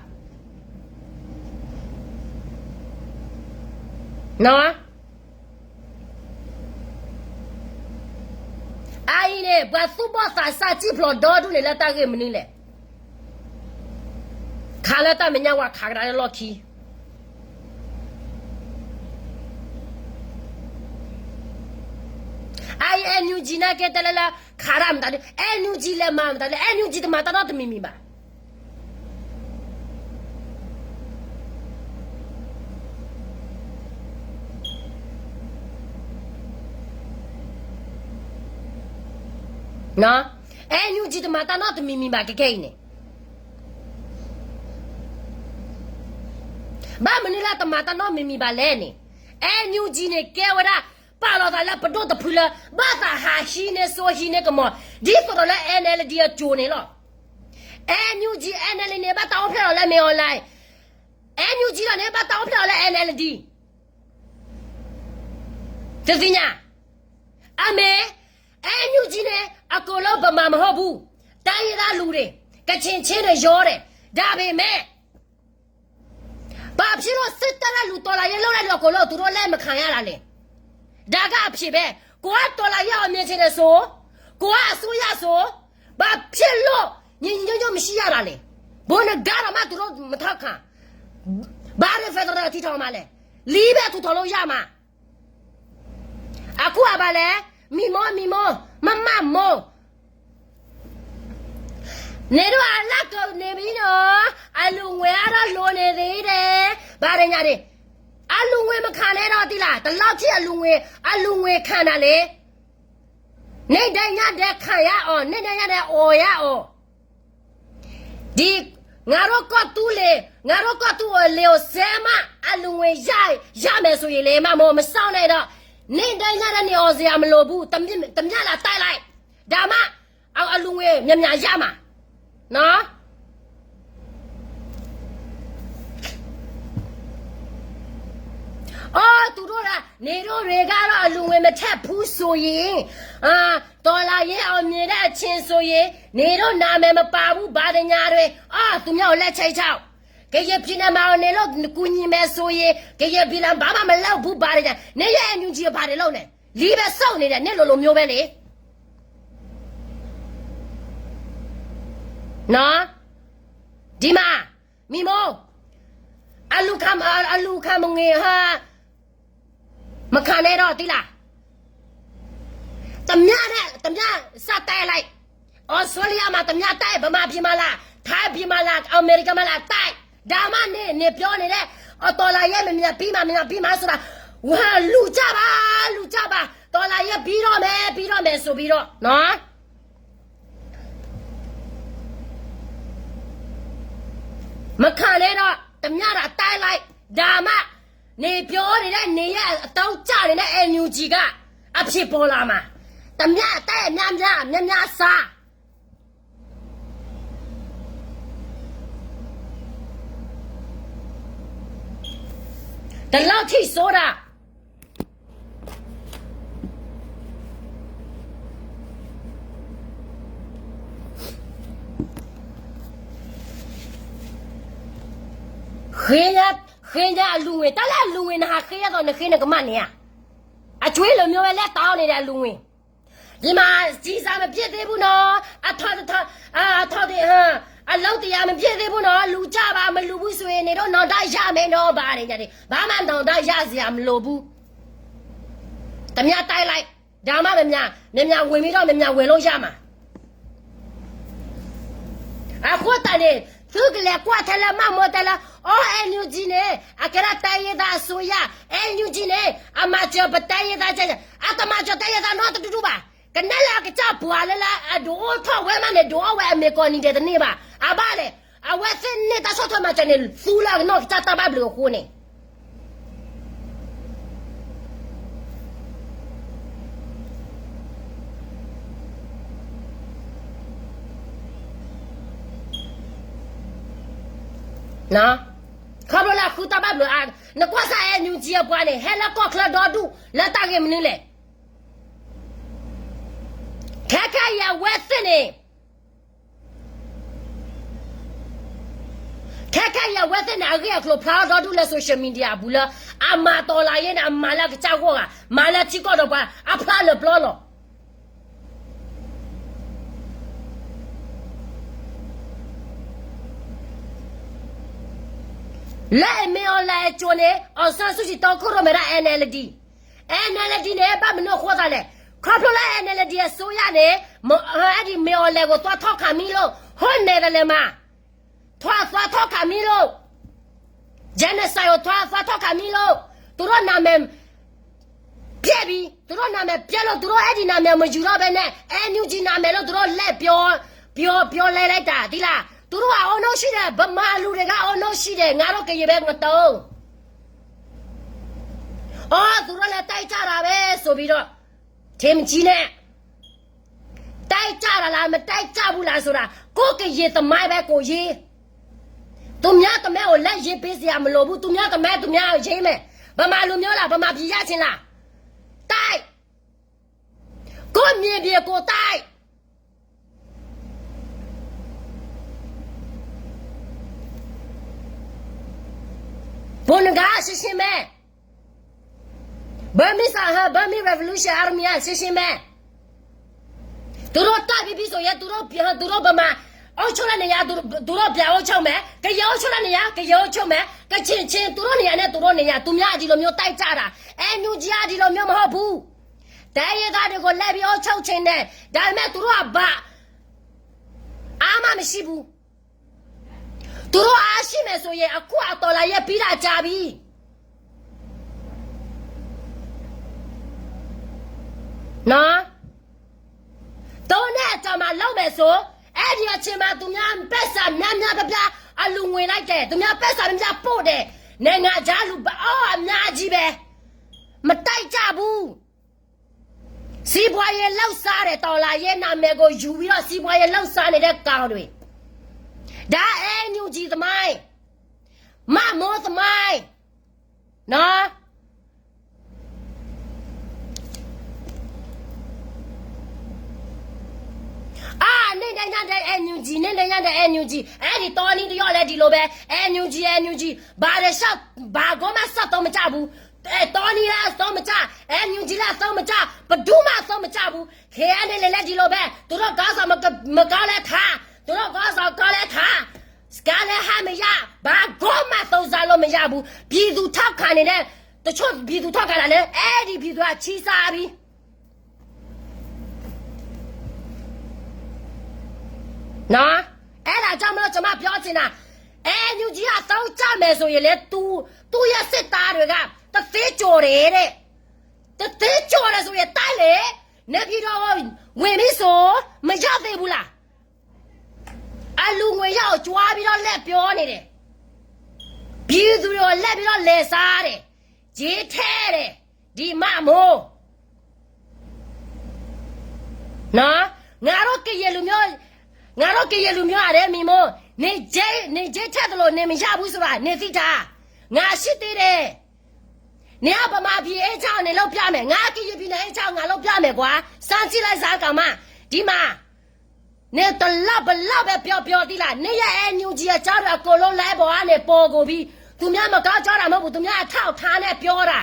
အအံၤန့ၣ် ပှၤသူၣ်ဘီၣ်သးစၢ်စံၣ်ဖျိးဒီဒူၣ်န့ၣ် လၢတၢ်ဂ့ၢ်မနုၤလဲၣ်. ခးလၢတၢ်မဲာ်ညါဝဲ ခးကဒါလၢလီၢ်ခံ အအံၤ NUG နာ်က့တဲလၢလၢ ခးတၢ်မတၤဒု NUG လဲၤမၤမတၤလဲၣ်. NUG တမၤတၢ်နီတမံၤမံၤဘၣ်. နီၢ်, NUG တမၤတၢ်နီတမံၤမံၤဘၣ် ကဲခဲအံၤန့ၣ်. ဘၣ်မနုၤလၢတမၤတၢ်နီတမံၤမံၤဘၣ်လဲၣ်န့ၣ်, NUG န့ၣ် ကဲဝဲဒၣ် ပာ်လီၤသးလၢပဒိၣ်တဖုလၢ ဘၣ်သးဟးဟံးန့ၢ်စိဟံးန့ၢ်ကမီၤ ဒ်သိးဒီးလၢ NLD အစိၤန့ၣ်လီၤ. NUG NLD န့ၣ် ဘၣ်တၢ်အိၣ်ဖျဲၣ်လီၤလၢမ့ၢ် online, NUG ဒီးန့ၣ် ဘၣ်တၢ်အိၣ်ဖျဲၣ်လီၤလၢ NLD တသ့ၣ်ညါ, အမ့ၢ် NUG န့ၣ် အကိးလၢပမၤမဟီၣ်ဘူး, တိုင်းရင်းသားလူတွေ, ကချင်ချင်းတွေရောတယ်, ဒါပေမဲ့ ဘာဖြစ်လို့စစ်တပ်က လူတော်လှန်ရေးလုပ်တဲ့လူ အကုန်လုံး သူတို့လက်မခံရတာလဲ, ဒါကအဖြေပဲ, ကိုကတော်လှန်ရေးအောင်မြင်ချင်တယ်ဆို, ကိုကအစိုးရဆို, ဘာဖြစ်လို့ ညီညီညွတ်ညွတ်မရှိရတာလဲ, ဘိုးနဂါတော်မှ သူတို့မထောက်ခံ, ဘာတွေ federal ထူထောင်မှာလဲ, လီပဲ ထူထောင်လို့ရမှာ. အခုကဘာလဲ, မီမို မီမို, မမမို, နင်တို့အလတ်ကုန်နေပြီနော်, အလူငွေကတော့လိုနေသေးတယ်, ဘာတွေညာတွေ, အလူငွေမခံနဲ့တော့သီးလား, ဒီလောက်ထိ အလူငွေ, အလူငွေခံတာလဲ, နေ့တိုင်းညတိုင်းခံရအောင်, နေ့တိုင်းညတိုင်း အော်ရအောင်. ဒီ, ငါတို့ကီၢ်သူလ့ၤ, ငါတို့ကီၢ်သူလ့ၤကို ဆဲမ အလူငွေရ, ရမယ်ဆိုရင်လဲ မမို မစောင့်နဲ့တော့, နေ့တိုင်းညတိုင်း နေအောင်စရာမလိုဘူး, တမျက်, တမျက်လာတိုက်လိုက်, ဒါမှ အလူငွေ များများရမှာ, နော်. အော်, သူတို့က နေတို့တွေကတော့ အလူငွေမထည့်ဘူးဆိုရင်, အာ, တော်လှန်ရေးအောင်မြင်တဲ့အချိန်ဆိုရင်, နေတို့နာမည်မပါဘူး, ဘာတွေညာတွေ, အော်, သူများကိုလက်ချိတ်ချောက်, ကရင်ပြည်နယ်မှာနေလို့ ကူညီမယ်ဆိုရင်, ကရင်ပြည်နယ်ဘာမှမလုပ်ဘူး, ဘာတွေညာ, နေရဲ့ NUG ဘာတွေလုပ်လဲ, လီပဲစောင့်နေတယ်, နေလိုလိုမျိုးပဲလေ. နော်, ဒီမှာ, မီမို, အလူခံ, အလူခံမငေဟါ, မခံနဲ့တော့သီးလား, တမျက်နဲ့ တမျက်စတိုက်လိုက်, ဩစတြေးလီးယားမှာ တမျက်တိုက်, ဗမာပြည်မှာလား, ထိုင်းပြည်မှာလား, အမေရိကန်မှာလား, တိုက်, ဒါမှနေ, နေပြောနေတဲ့, အတော်လှန်ရေး မမြန်ပြီးမှ, မမြန်ပြီးမှဆိုတာ, ဝါ, လူကြပါ, လူကြပါ, တော်လှန်ရေးပြီးတော့မယ်, ပြီးတော့မယ်ဆိုပြီးတော့, နော်. မခံနဲ့တော့, တမျက်တာတိုက်လိုက်, ဒါမှ, နေပြောနေတဲ့ နေရဲ့အသုံးကျနေတဲ့ NUG က အဖြစ်ပေါ်လာမှာ, တမျက်တိုက်အမျက်မျက်, အမျက်မျက်စား. ဒီလောက်ထိဆိုးတာ. ဃ့ညါ, ဃ့ညါအလူငွေ, တၢ်လၢအလူငွေ နဟးဃ့ညါသိး နဃ့နကမၣ်န့ၣ်ဧါ, အကြွေးလိုမျိုးပဲ လၢတောင်းနေတဲ့အလူငွေ. ဒီမှာ, ကျီစာမပြည့်သေးဘူးနော်, အထောက်အထား, အထောက်အထား, အလုပ်တရားမပြည့်သေးဘူးနော်, လူကြပါ, မလူဘူးဆိုရင် နေတော့နောင်တရမယ်နော်, ဘာတွေညာတွေ, ဘာမှနောင်တရစရာမလိုဘူး. တမျက်တိုက်လိုက်, ဒါမှ မမြန်, မမြန်ဝင်ပြီးတော့ မမြန်ဝင်လို့ရမှာ. အဃိသတးန့ၣ်, သုကလဲၤကွၢ်ထဲလၢ မမိုတဲလၢ, အိ NUG န့ၣ် အကဲဒၣ်တိုင်းရင်းသားအစိုးရ, NUG န့ၣ် အမၤစၢၤပ တိုင်းရင်းသား, အတမၤစၢၤ တိုင်းရင်းသား နီတဒူၣ်ဒူၣ်ဘၣ်. ကနဲလၢအကစၢ်ပှၤလၢလၢ အဒုးအိၣ်ထီၣ်ဝဲမးန့ၣ် ဒုးအိၣ်ဝဲအမ့ၢ်ကိးနံၤဒဲးတန့ၢ်ဘၣ်. အဘၣ်လဲၣ်, အဝဲသ့ၣ်န့ၣ်တၢ်ဆီၣ်ထွဲမၤစၢၤန့ၣ် သူလၢအကနီၢ်ကစၢ်တၢ်ဘၣ်ဘျုးအဃိန့ၣ် ခီဖျိလၢအဃုတၢ်ဘၣ်ဘျုးအါ, နကွၢ်စၢ် NUG အပှၤန့ၣ် ဟဲလၢကီၢ်ချၢဒီဒူၣ်လၢတၢ်ဂ့ၢ်မနုၤလဲၣ်. ခဲခဲအံၤအဝဲသ့ၣ်န့ၣ် ခဲခဲအံၤအဝဲသ့ၣ်န့ၣ် အဂ့ၢ်အကျိၤဖျါထီၣ်ဒီဒူၣ်လၢ social media အပူၤလၢ အမၤတီၤလၤယဲန့ၣ် အမၤလၢကစၢ်ဂီၢ်ဂၤ, မၤလၢထံကီၢ်ဒီးပှၤအဖျါလၢာ်ပျီလီၤ. လၢအမ့ၢ်အီၤလဲၤအကၠိန့ၣ် အောင်ဆန်းစုကြည်တီခိၣ်ရိၣ်မဲာ်ဒၣ် NLD, NLD န့ၣ် ဘၣ်မနုၤအဃိသးလဲၣ်. ခီဖျိလၢ NLD အစိုးရန့ၣ် မ့ၢ်အီၤလဲၤကသိးထီၣ်ခးမံလိၣ်, ဟိုးနဲၣ်တလဲၤမး, ထွါသွါထီၣ်ခးမံလိၣ်, genocide ထွါသွါထီၣ်ခးမံလိၣ်, သူတို့နာမည် ပျက်ပြီ, သူတို့နာမည်ပျက်လို့ သူတို့အဲ့ဒီနာမည် မယူတော့ဘဲနဲ့ NUG နာမည်လို့ သူတို့လဲပြောပြောပြောလဲလိုက်တာ သိလား. သူတို့က အားလုံးရှိတယ်, ဗမာလူတွေက အားလုံးရှိတယ်, ငါတို့ကရင်ပဲ မတုံး. အော် သူတို့လည်း တိုက်ကြတာပဲ ဆိုပြီးတော့ ထင်မကြီးနဲ့. တိုက်ကြတာလား မတိုက်ကြဘူးလားဆိုတာ ကိုယ့်ကရင်သမိုင်းပဲ ကိုယ်ရေး. သူများသမိုင်းကို လိုက်ရေးပေးစရာမလိုဘူး. သူများသမိုင်း သူများရေးမယ်. ဗမာလူမျိုးလား ဗမာပြည်ရချင်လား တိုက်. ကိုယ့်မြေပြင်ကိုယ်တိုက်. ပုန်တဂၤ ရှင်းရှင်းပဲ. ဗမီးစဟ ဗမီး Revolution Army က ရှင်းရှင်းပဲ. သူတို့တိုက်ပြီးပြီဆိုရင် သူတို့ သူတို့ဗမာအုပ်ချုပ်တဲ့နေရာ သူတို့ သူတို့ပြန်အုပ်ချုပ်မယ်. ကရင်အုပ်ချုပ်တဲ့နေရာ ကရင်အုပ်ချုပ်မယ်. ကချင် ချင်း သူတို့နေရာနဲ့ သူတို့နေရာ သူများက ဒီလိုမျိုးတိုက်ကြတာ. NUG က ဒီလိုမျိုးမဟုတ်ဘူး. တိုင်းရင်းသားတွေကို လိုက်ပြီးအုပ်ချုပ်ချင်တယ်. ဒါပေမဲ့ သူတို့က ဘာ အားမှမရှိဘူး. သူတို့အားရှိမယ်ဆိုရင် အခုအတော်လှန်ရေးပြီးတာကြာပြီ. နော်. သုံးနှစ်အကြာမှာလုပ်မယ်ဆို, အဲ့ဒီအချိန်မှာ သူများပိုက်ဆံ များများပြားပြား အလှူငွေလိုက်တယ်. သူများပိုက်ဆံ များများပို့တယ်. နိုင်ငံခြားလူ အများကြီးပဲ. မတိုက်ကြဘူး. စီးပွားရေးလုပ်စားတယ်, တော်လှန်ရေးနာမည်ကိုယူပြီးတော့ စီးပွားရေးလုပ်စားနေတဲ့ကောင်တွေ. ဒါ NUG သမိုင်း, မမိုးသမိုင်း, နော်. အာ, နေ့တိုင်းညတိုင်း NUG, နေ့တိုင်းညတိုင်း NUG. အဲ့ဒီတောနင်းတယောက်လည်း ဒီလိုပဲ, NUG, NUG. ဘာတွေရှောက်, ဘာကိုမှ ရှောက်သုံးမကြဘူး. အဲ, တောနင်းလည်း အသုံးမကျ, NUG လည်း အသုံးမကျ, ဘယ်သူမှ အသုံးမကျဘူး. KNLA လည်း ဒီလိုပဲ, သူတို့ခေါင်းဆောင် မက-, မကောင်းလည်းထား, သူတို့ခေါင်းဆောင် ကောင်းလည်းထား, စကားလည်း ဟပ်မရ, ဘာကိုမှ သုံးစားလို့ မရဘူး. ပြည်သူထောက်ခံနေတဲ့ တချို့ ပြည်သူထောက်ခံတာလည်း အဲ့ဒီ ပြည်သူက ချီးစားပြီ. နော်. အဲ့ဒါကြောင့်မလို့ ကျွန်မပြောချင်တာ, NUG က အသုံးကျမယ်ဆိုရင်လည်း သူ, သူ့ရဲ့စစ်သားတွေက တသင်ကျော်တယ်တဲ့. တသင်ကျော်တယ်ဆိုရင် တိုက်လေ. နေပြည်တော်ကို ဝင်ပြီဆို, မရောက်သေးဘူးလား. အလူငွေရအောင် ကြွားပြီးတော့ လက်ပြောနေတယ်. ပြည်သူတွေကို လိုက်ပြီးတော့ လဲၤစားတယ်. ကြေးထဲတယ်. ဒီမမိုး, နော်, ငါတို့ကရင်လူမျိုး, ငါတို့ကရင်လူမျိုး အရမီမိုး, နေကြေး, နေကြေးထဲသလို နေမရဘူးဆိုတာ နေသိတာ. ငါရှိသေးတယ်. နေက ဗမာပြည်အေးချမ်းအောင် နေလုပ်ပြမယ်. ငါကရင်ပြည်နယ် အေးချမ်းအောင် ငါလုပ်ပြမယ်ကွာ. စမ်းကြည့်လိုက်စမ်း ကောင်မ. ဒီမှာ နေတလပ်ပလပ်ပဲ ပြောပြော သိလား. နေရ NUG အကြောင်းတွေ အကုန်လုံး လိုင်းပေါ်ကနေ ပေါ်ကုန်ပြီ. သူများ မကောင်းကြောင်းတာ မဟုတ်ဘူး. သူများ အထောက်အထားနဲ့ ပြောတာ.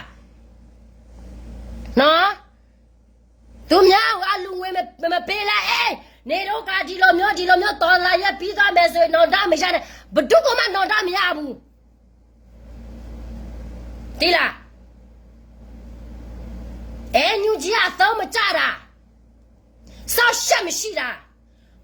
နော်. သူများကို အလူငွေ မ-, မပေးလဲ. အေး, နေတို့က ဒီလိုမျိုး ဒီလိုမျိုး တော်လှန်ရေး ပြီးသွားမယ်ဆိုရင် နောင်တမရနဲ့. ဘယ်သူကမှ နောင်တမရဘူး. သိလား. NUG က အသုံးမကျတာ. စောင့်ရှောက်မရှိတာ.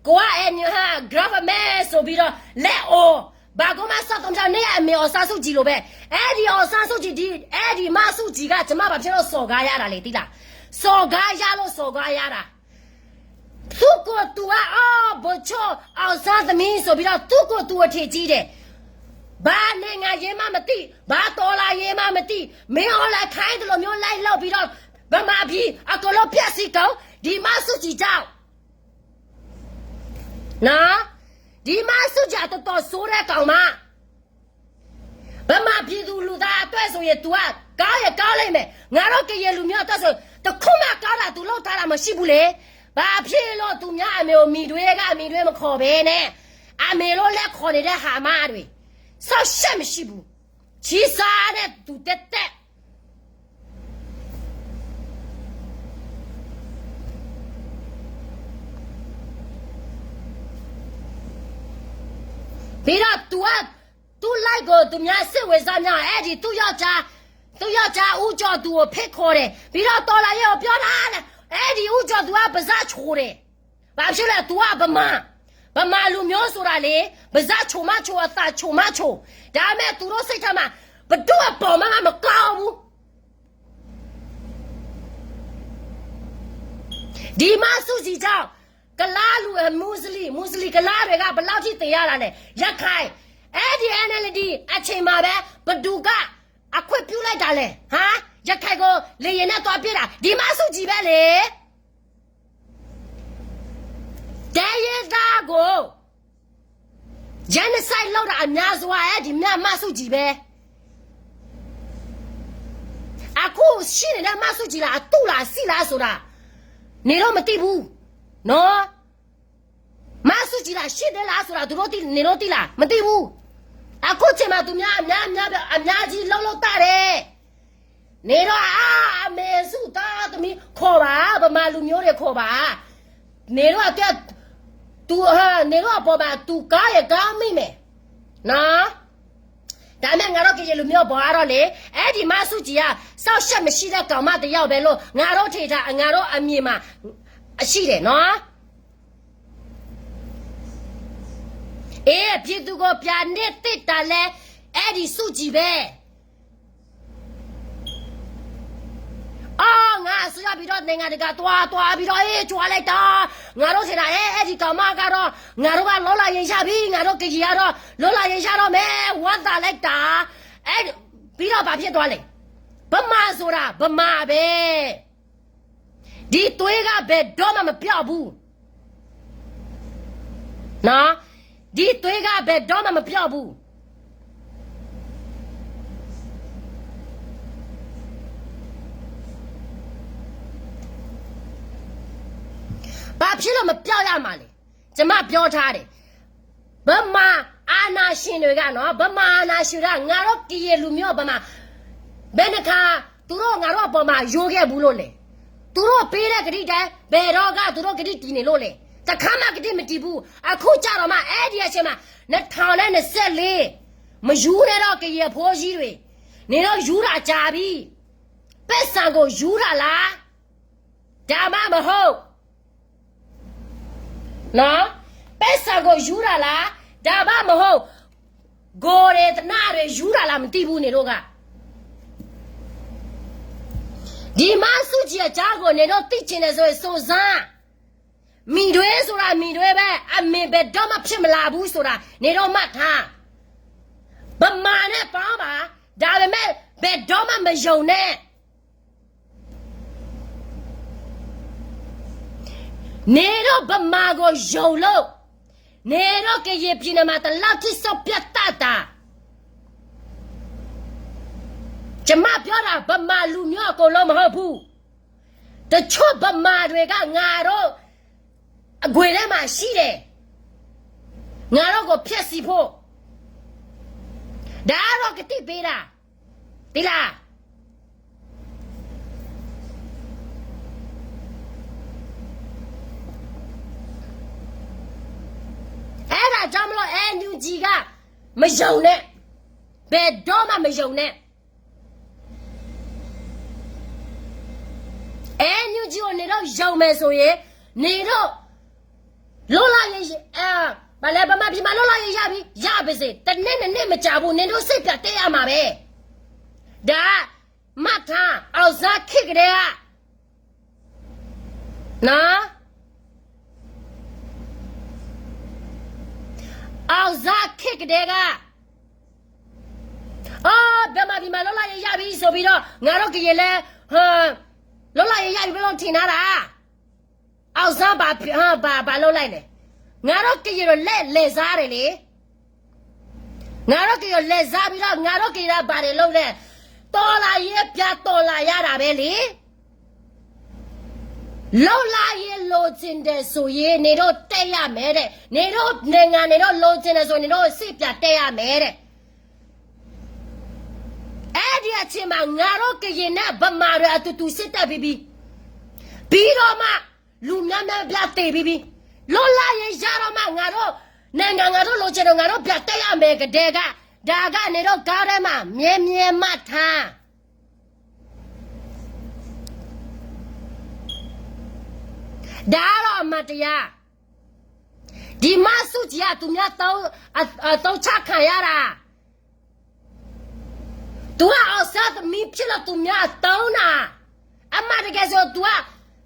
ကိုက NUG ဟာ government ဆိုပြီးတော့ လက်အော်, ဘာကိုမှ စောင့်သုံးမကျ. နေရ အမေ အောင်ဆန်းစုကြည် လိုပဲ. အဲ့ဒီ အောင်ဆန်းစုကြည် ဒီ, အဲ့ဒီ မန်းစုကြည်က ကျမ ဘာဖြစ်လို့ စော်ကားရတာလဲ သိလား. စော်ကားရလို့ စော်ကားရတာ. သုးခိၣ်တူၢ်အါအီၤ ဗိုလ်ချုပ်အောင်ဆန်းသမီးဆိုပြီးတော့ သုးခိၣ်တူၢ်အထင်ကြီးတယ်. ဘာနိုင်ငံရေးမှမသိ, ဘာတော်လှန်ရေးမှမသိ, မင်းအောင်လှိုင် ခိုင်းသလိုမျိုးလိုက်လုပ်ပြီးတော့ ဗမာပြည်အကုန်လုံးပျက်စီးကုန်, ဒီမန်းစုကြည်ကြောင့်. နော်, ဒီမန်းစုကြည်အတော်တော်ဆိုးတဲ့ကောင်မ ဗမာပြည်သူလူသားအတွက်ဆိုရင် သူက ကောင်းရင်ကောင်းလိမ့်မယ်. ငါတို့ကရင်လူမျိုးအတွက်ဆိုရင် တစ်ခုမှကောင်းတာ သူလုပ်ထားတာမရှိဘူးလေ. ဘာဖြစ်လို့သူများအမေကို မီတွဲက မီတွဲမခေါ်ဘဲနဲ့ အမေလို့လဲခေါ်နေတဲ့ဟာမတွေ စောင့်ရှက်မရှိဘူး. ချီးစားတဲ့သူတက်တက် ပြီးတော့ သူက သူ့လိုက်ကို သူများစိတ်ဝင်စားများ အဲ့ဒီသူ့ယောက်ျား သူ့ယောက်ျားဦးကျော်သူကိုဖိတ်ခေါ်တယ်. ပြီးတော့ တော်လှန်ရေးကိုပြောတာတဲ့ အဲ့ဒီဦးကျော်သူကပါးစပ်ချိုတယ်. ဘာဖြစ်လဲ သူကဗမာ, ဗမာလူမျိုးဆိုတာလေ ပါးစပ်ချိုမချို အသံချိုမချို, ဒါပေမဲ့ သူတို့စိတ်ထဲမှာ ဘယ်သူ့အပေါ်မှမကောင်းဘူး. ဒီမန်းစုကြည်ကြောင့် ကလားလူ မွတ်စလင် မွတ်စလင်ကလားတွေက ဘယ်လောက်ထိသေရတာလဲ. ရခိုင် အဲ့ဒီ NLD အချိန်မှာပဲ ဘယ်သူက အခွင့်ပြုလိုက်တာလဲ. ဟမ်, ရခိုင်ကို လေယာဉ်နဲ့သွားပစ်တာ ဒီမန်းစုကြည်ပဲလေ. တိုင်းရင်းသားကို genocide လုပ်တာအများဆုံးက အဲ့ဒီမန်းစုကြည်ပဲ. အခုရှိနေတဲ့ မန်းစုကြည်လား အတူလား အစည်းလားဆိုတာ နင်တို့မသိဘူးနော်. မန်းစုကြည်လား ရှိသေးလားဆိုတာ သူတို့သိ, နင်တို့သိလား မသိဘူး. အခုချိန်မှာ သူများအများအများ အများကြီးလှုပ်လှုပ်တတ်တယ်. နင်တို့အ, အမေစုသားသမီးခေါ်ပါ, ဗမာလူမျိုးတွေခေါ်ပါ. နင်တို့အ, သူ, နင်တို့အပေါ်မှာ သူကောင်းရင်ကောင်းမိမယ်နော်. ဒါပေမဲ့ ငါတို့ကရင်လူမျိုးအပေါ်ကတော့လေ အဲ့ဒီမန်းစုကြည်က စောင့်ရှက်မရှိတဲ့ကောင်မတစ်ယောက်ပဲလို့ ငါတို့ထင်တာ, ငါတို့အမြင်မှာ ရှိတယ်နော်. အေး, ပြည်သူကို ပြန်နှစ်သိမ့်တာလဲ အဲ့ဒီစုကြည်ပဲ. အော်, ငါအစိုးရပြီးတော့ နိုင်ငံတကာသွား, သွားပြီးတော့, အေး, ကြွားလိုက်တာ. ငါတို့ထင်တာ, အဲ, အဲ့ဒီကောင်မကတော့ ငါတို့ကလွတ်လပ်ရေးရပြီ, ငါတို့ကရင်ကတော့ လွတ်လပ်ရေးရတော့မယ်, ဝမ်းသာလိုက်တာ. အဲ, ပြီးတော့ ဘာဖြစ်သွားလဲ. ဗမာဆိုတာ ဗမာပဲ. ဒီသွေးက ဘယ်တော့မှ မပျောက်ဘူး. နော်, ဒီသွေးက ဘယ်တော့မှ မပျောက်ဘူး. ဘာဖြစ်လို့ မပျောက်ရမှာလဲ. ကျွန်မပြောထားတယ်. ဗမာအာဏာရှင်တွေကနော်, ဗမာအာဏာရှင်တွေက ငါတို့ကရင်လူမျိုး ဗမာ, ဘယ်နှခါ သူတို့ငါတို့အပေါ်မှာ ယိုးခဲ့ဘူးလို့လဲ. သူတို့ပေးတဲ့ကတိတိုင်း ဘယ်တော့က သူတို့ကတိတည်နေလို့လဲ. တစ်ခါမှ ကတိမတည်ဘူး. အခုကျတော့မှ အဲ့ဒီအချိန်မှာ နှစ်ထောင်နဲ့နှစ်ဆယ့်လေး မယူးနဲ့တော့ ကရင်အဖိကြီးတွေ, နင်တို့ယူးတာကြာပြီ. ပိုက်ဆံကိုယူးတာလား, ဒါမှမဟုတ် နော်, ပိုက်ဆံကိုယူးတာလား, ဒါမှမဟုတ် ကိုယ်တွေ သနတွေယူးတာလား မသိဘူး နင်တို့က. ဒီမန်းစုကြည်အကြောင်းကို နင်တို့သိချင်တယ်ဆိုရင် စုံစမ်း. မီတွဲဆိုတာ မီတွဲပဲ, အမေဘယ်တော့မှ ဖြစ်မလာဘူးဆိုတာ နင်တို့မှတ်ထား. ဗမာနဲ့ပေါင်းပါ, ဒါပေမဲ့ ဘယ်တော့မှ မယုံနဲ့. နင်တို့ဗမာကိုယုံလို့, နင်တို့ကရင်ပြည်နယ်မှာ ဒီလောက်ထိ စိတ်ပျက်တတ်တာ. ကျွန်မပြောတာ ဗမာလူမျိုးအကုန်လုံးမဟုတ်ဘူး. တချို့ဗမာတွေက ငါတို့အကွယ်ထဲမှာရှိတယ်. ငါတို့ကိုဖျက်ဆီးဖို့. ဒါကတော့ကတိပေးတာ. သိလား. အဲ့ဒါကြောင့်မလို့ NUG က မယုံနဲ့. ဘယ်တော့မှ မယုံနဲ့. NUG ကို နင်တို့ယုံမယ်ဆိုရင် နင်တို့ လွတ်လပ်ရေး, အဲ, ဘာလဲ, ဗမာပြည်မှာ လွတ်လပ်ရေးရပြီ, ရပါစေ. တစ်နှစ်နှစ်နှစ်မကြာဘူး, နင်တို့စိတ်ပျက်တတ်ရမှာပဲ. ဒါ မှတ်ထား, အောင်ဆန်းခေတ်ကတည်းက နော်, ကဒဲကါ, အ ဗမာပြည်မှာ လွတ်လပ်ရေးရပြီဆိုပြီးတော့ ငါတို့ကရင်လည်း လွတ်လပ်ရေးရပြီလို့ ထင်ထားတာ အောင်ဆန်း ဘာဘာလုပ်လိုက်လဲ. ငါတို့ကရင်တို့ လက်လည်စားတယ်လေ. ငါတို့ကရင်လက်စားပြီးတော့ ငါတို့ကရင်က ဘာတွေလုပ်လဲ. တော်လှန်ရေး ပြန်တော်လှန်ရတာပဲလေ. လွတ်လပ်ရေးလိုချင်တယ်ဆိုရင် နင်တို့ တက်ရမယ်တဲ့. နင်တို့နိုင်ငံ နင်တို့ လိုချင်တယ်ဆိုရင် နင်တို့ စစ်ပြန်တက်ရမယ်တဲ့. အဲ့ဒီအချိန်မှာ ငါတို့ကရင်နဲ့ ဗမာတွေ အတူတူ စစ်တပ်ပြီးပြီ. ပြီးတော့မှ လူများများပြားသေပြီးပြီ. လွတ်လပ်ရေးရတော့မှ ငါတို့နိုင်ငံ ငါတို့လိုချင်တော့ ငါတို့ပြန်တက်ရမယ် ကဒဲကါ. ဒါက နင်တို့ ကောင်းထဲမှာ မြဲမြဲမှတ်ထား. ဒါကတော့ အမှန်တရား. ဒီမန်းစုကြည်က သူများ သုံး အ အသုံးချခံရတာ. သူက အောင်ဆန်းသမီးဖြစ်လို့ သူများအသုံးတာ. အမှန်တကယ်ဆို သူက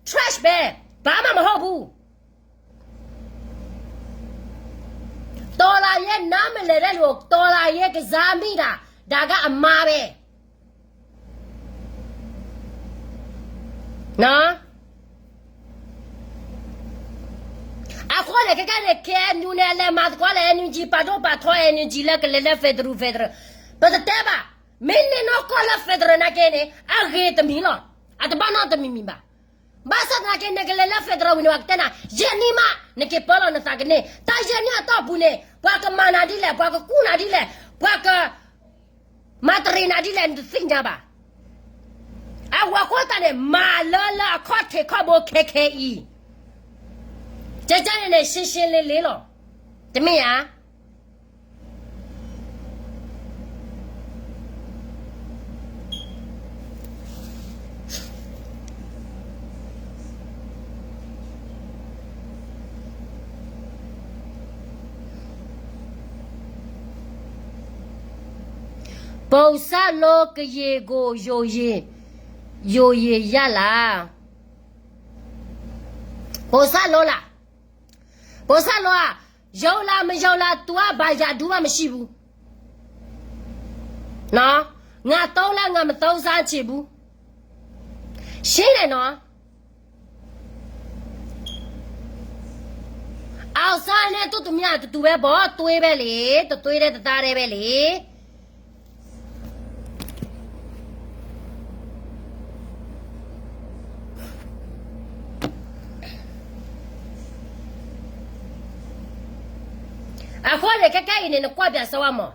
trash ပဲ. ဘာမှမဟုတ်ဘူး. တော်လှန်ရေး နားမလည်တဲ့လူကို တော်လှန်ရေး ကစားမိတာ. ဒါက အမှားပဲ. နော်. အဃိန့ၣ် ခဲကနံၣ်န့ၣ် KNU န့ၣ် အလဲၤမၤသကိးလၢ NUG ပာ်ဒိၣ်ပာ်ထီ NUG လၢကလဲၤလၢ federal federal ပတတဲဘၣ်. မ့ၢ်န့ၢ်နီၢ်ကီၢ်လၢ federal နာ်က့န့ၣ် အဂ့ၤတမံၤလီၤ. အတဘၣ်နီတမံၤမံၤဘၣ်. ဘၣ်ဆၣ်သနာ်က့ နကလဲၤလၢ federal ဝံၤန့ၣ် ပှၤကတဲနၤ ယဲၢ်နံၣ်မး နက့ၤပၢလီၤနသးကန့ၢ်. တၢ်ယဲၢ်နံၣ်အတီၢ်ပူၤန့ၣ် ပှၤကမၤနၤဒ်လဲၣ်, ပှၤကကူၣ်နၤဒ်လဲၣ်, ပှၤက မၤတရံးနၤဒ်လဲၣ် နတသ့ၣ်ညါဘၣ်. အဝဲဃိသတးန့ၣ် မၤလၢလၢအခီၣ်ထံးခီၣ်ဘိခဲခဲအံၤ, ကဲကဲန့ၣ်န့ၣ် ရှင်းရှင်းလင်းလင်းလီၤ. တမ့ၢ်ဧါ. ပုံစံလိုကရင်ကို ယုံရင်ရလား. ပုံစံလိုလား. ပုံစံလိုอ่ะ. ယုံလားမယုံလား သူက ဘာရာထူးမှမရှိဘူး. နော်. ငါသုံးလည်း ငါမသုံးစားချင်ဘူး. ရှင်းတယ်နော်. အောင်ဆန်းနဲ့ သူ့သမီးက တူတူပဲပေါ့, သွေးပဲလေ, တသွေးတည်းတသားတည်းပဲလေ. အဃိန့ၣ် ခဲကဲအံၤန့ၣ် နကွၢ်ပြန်စဝါမး.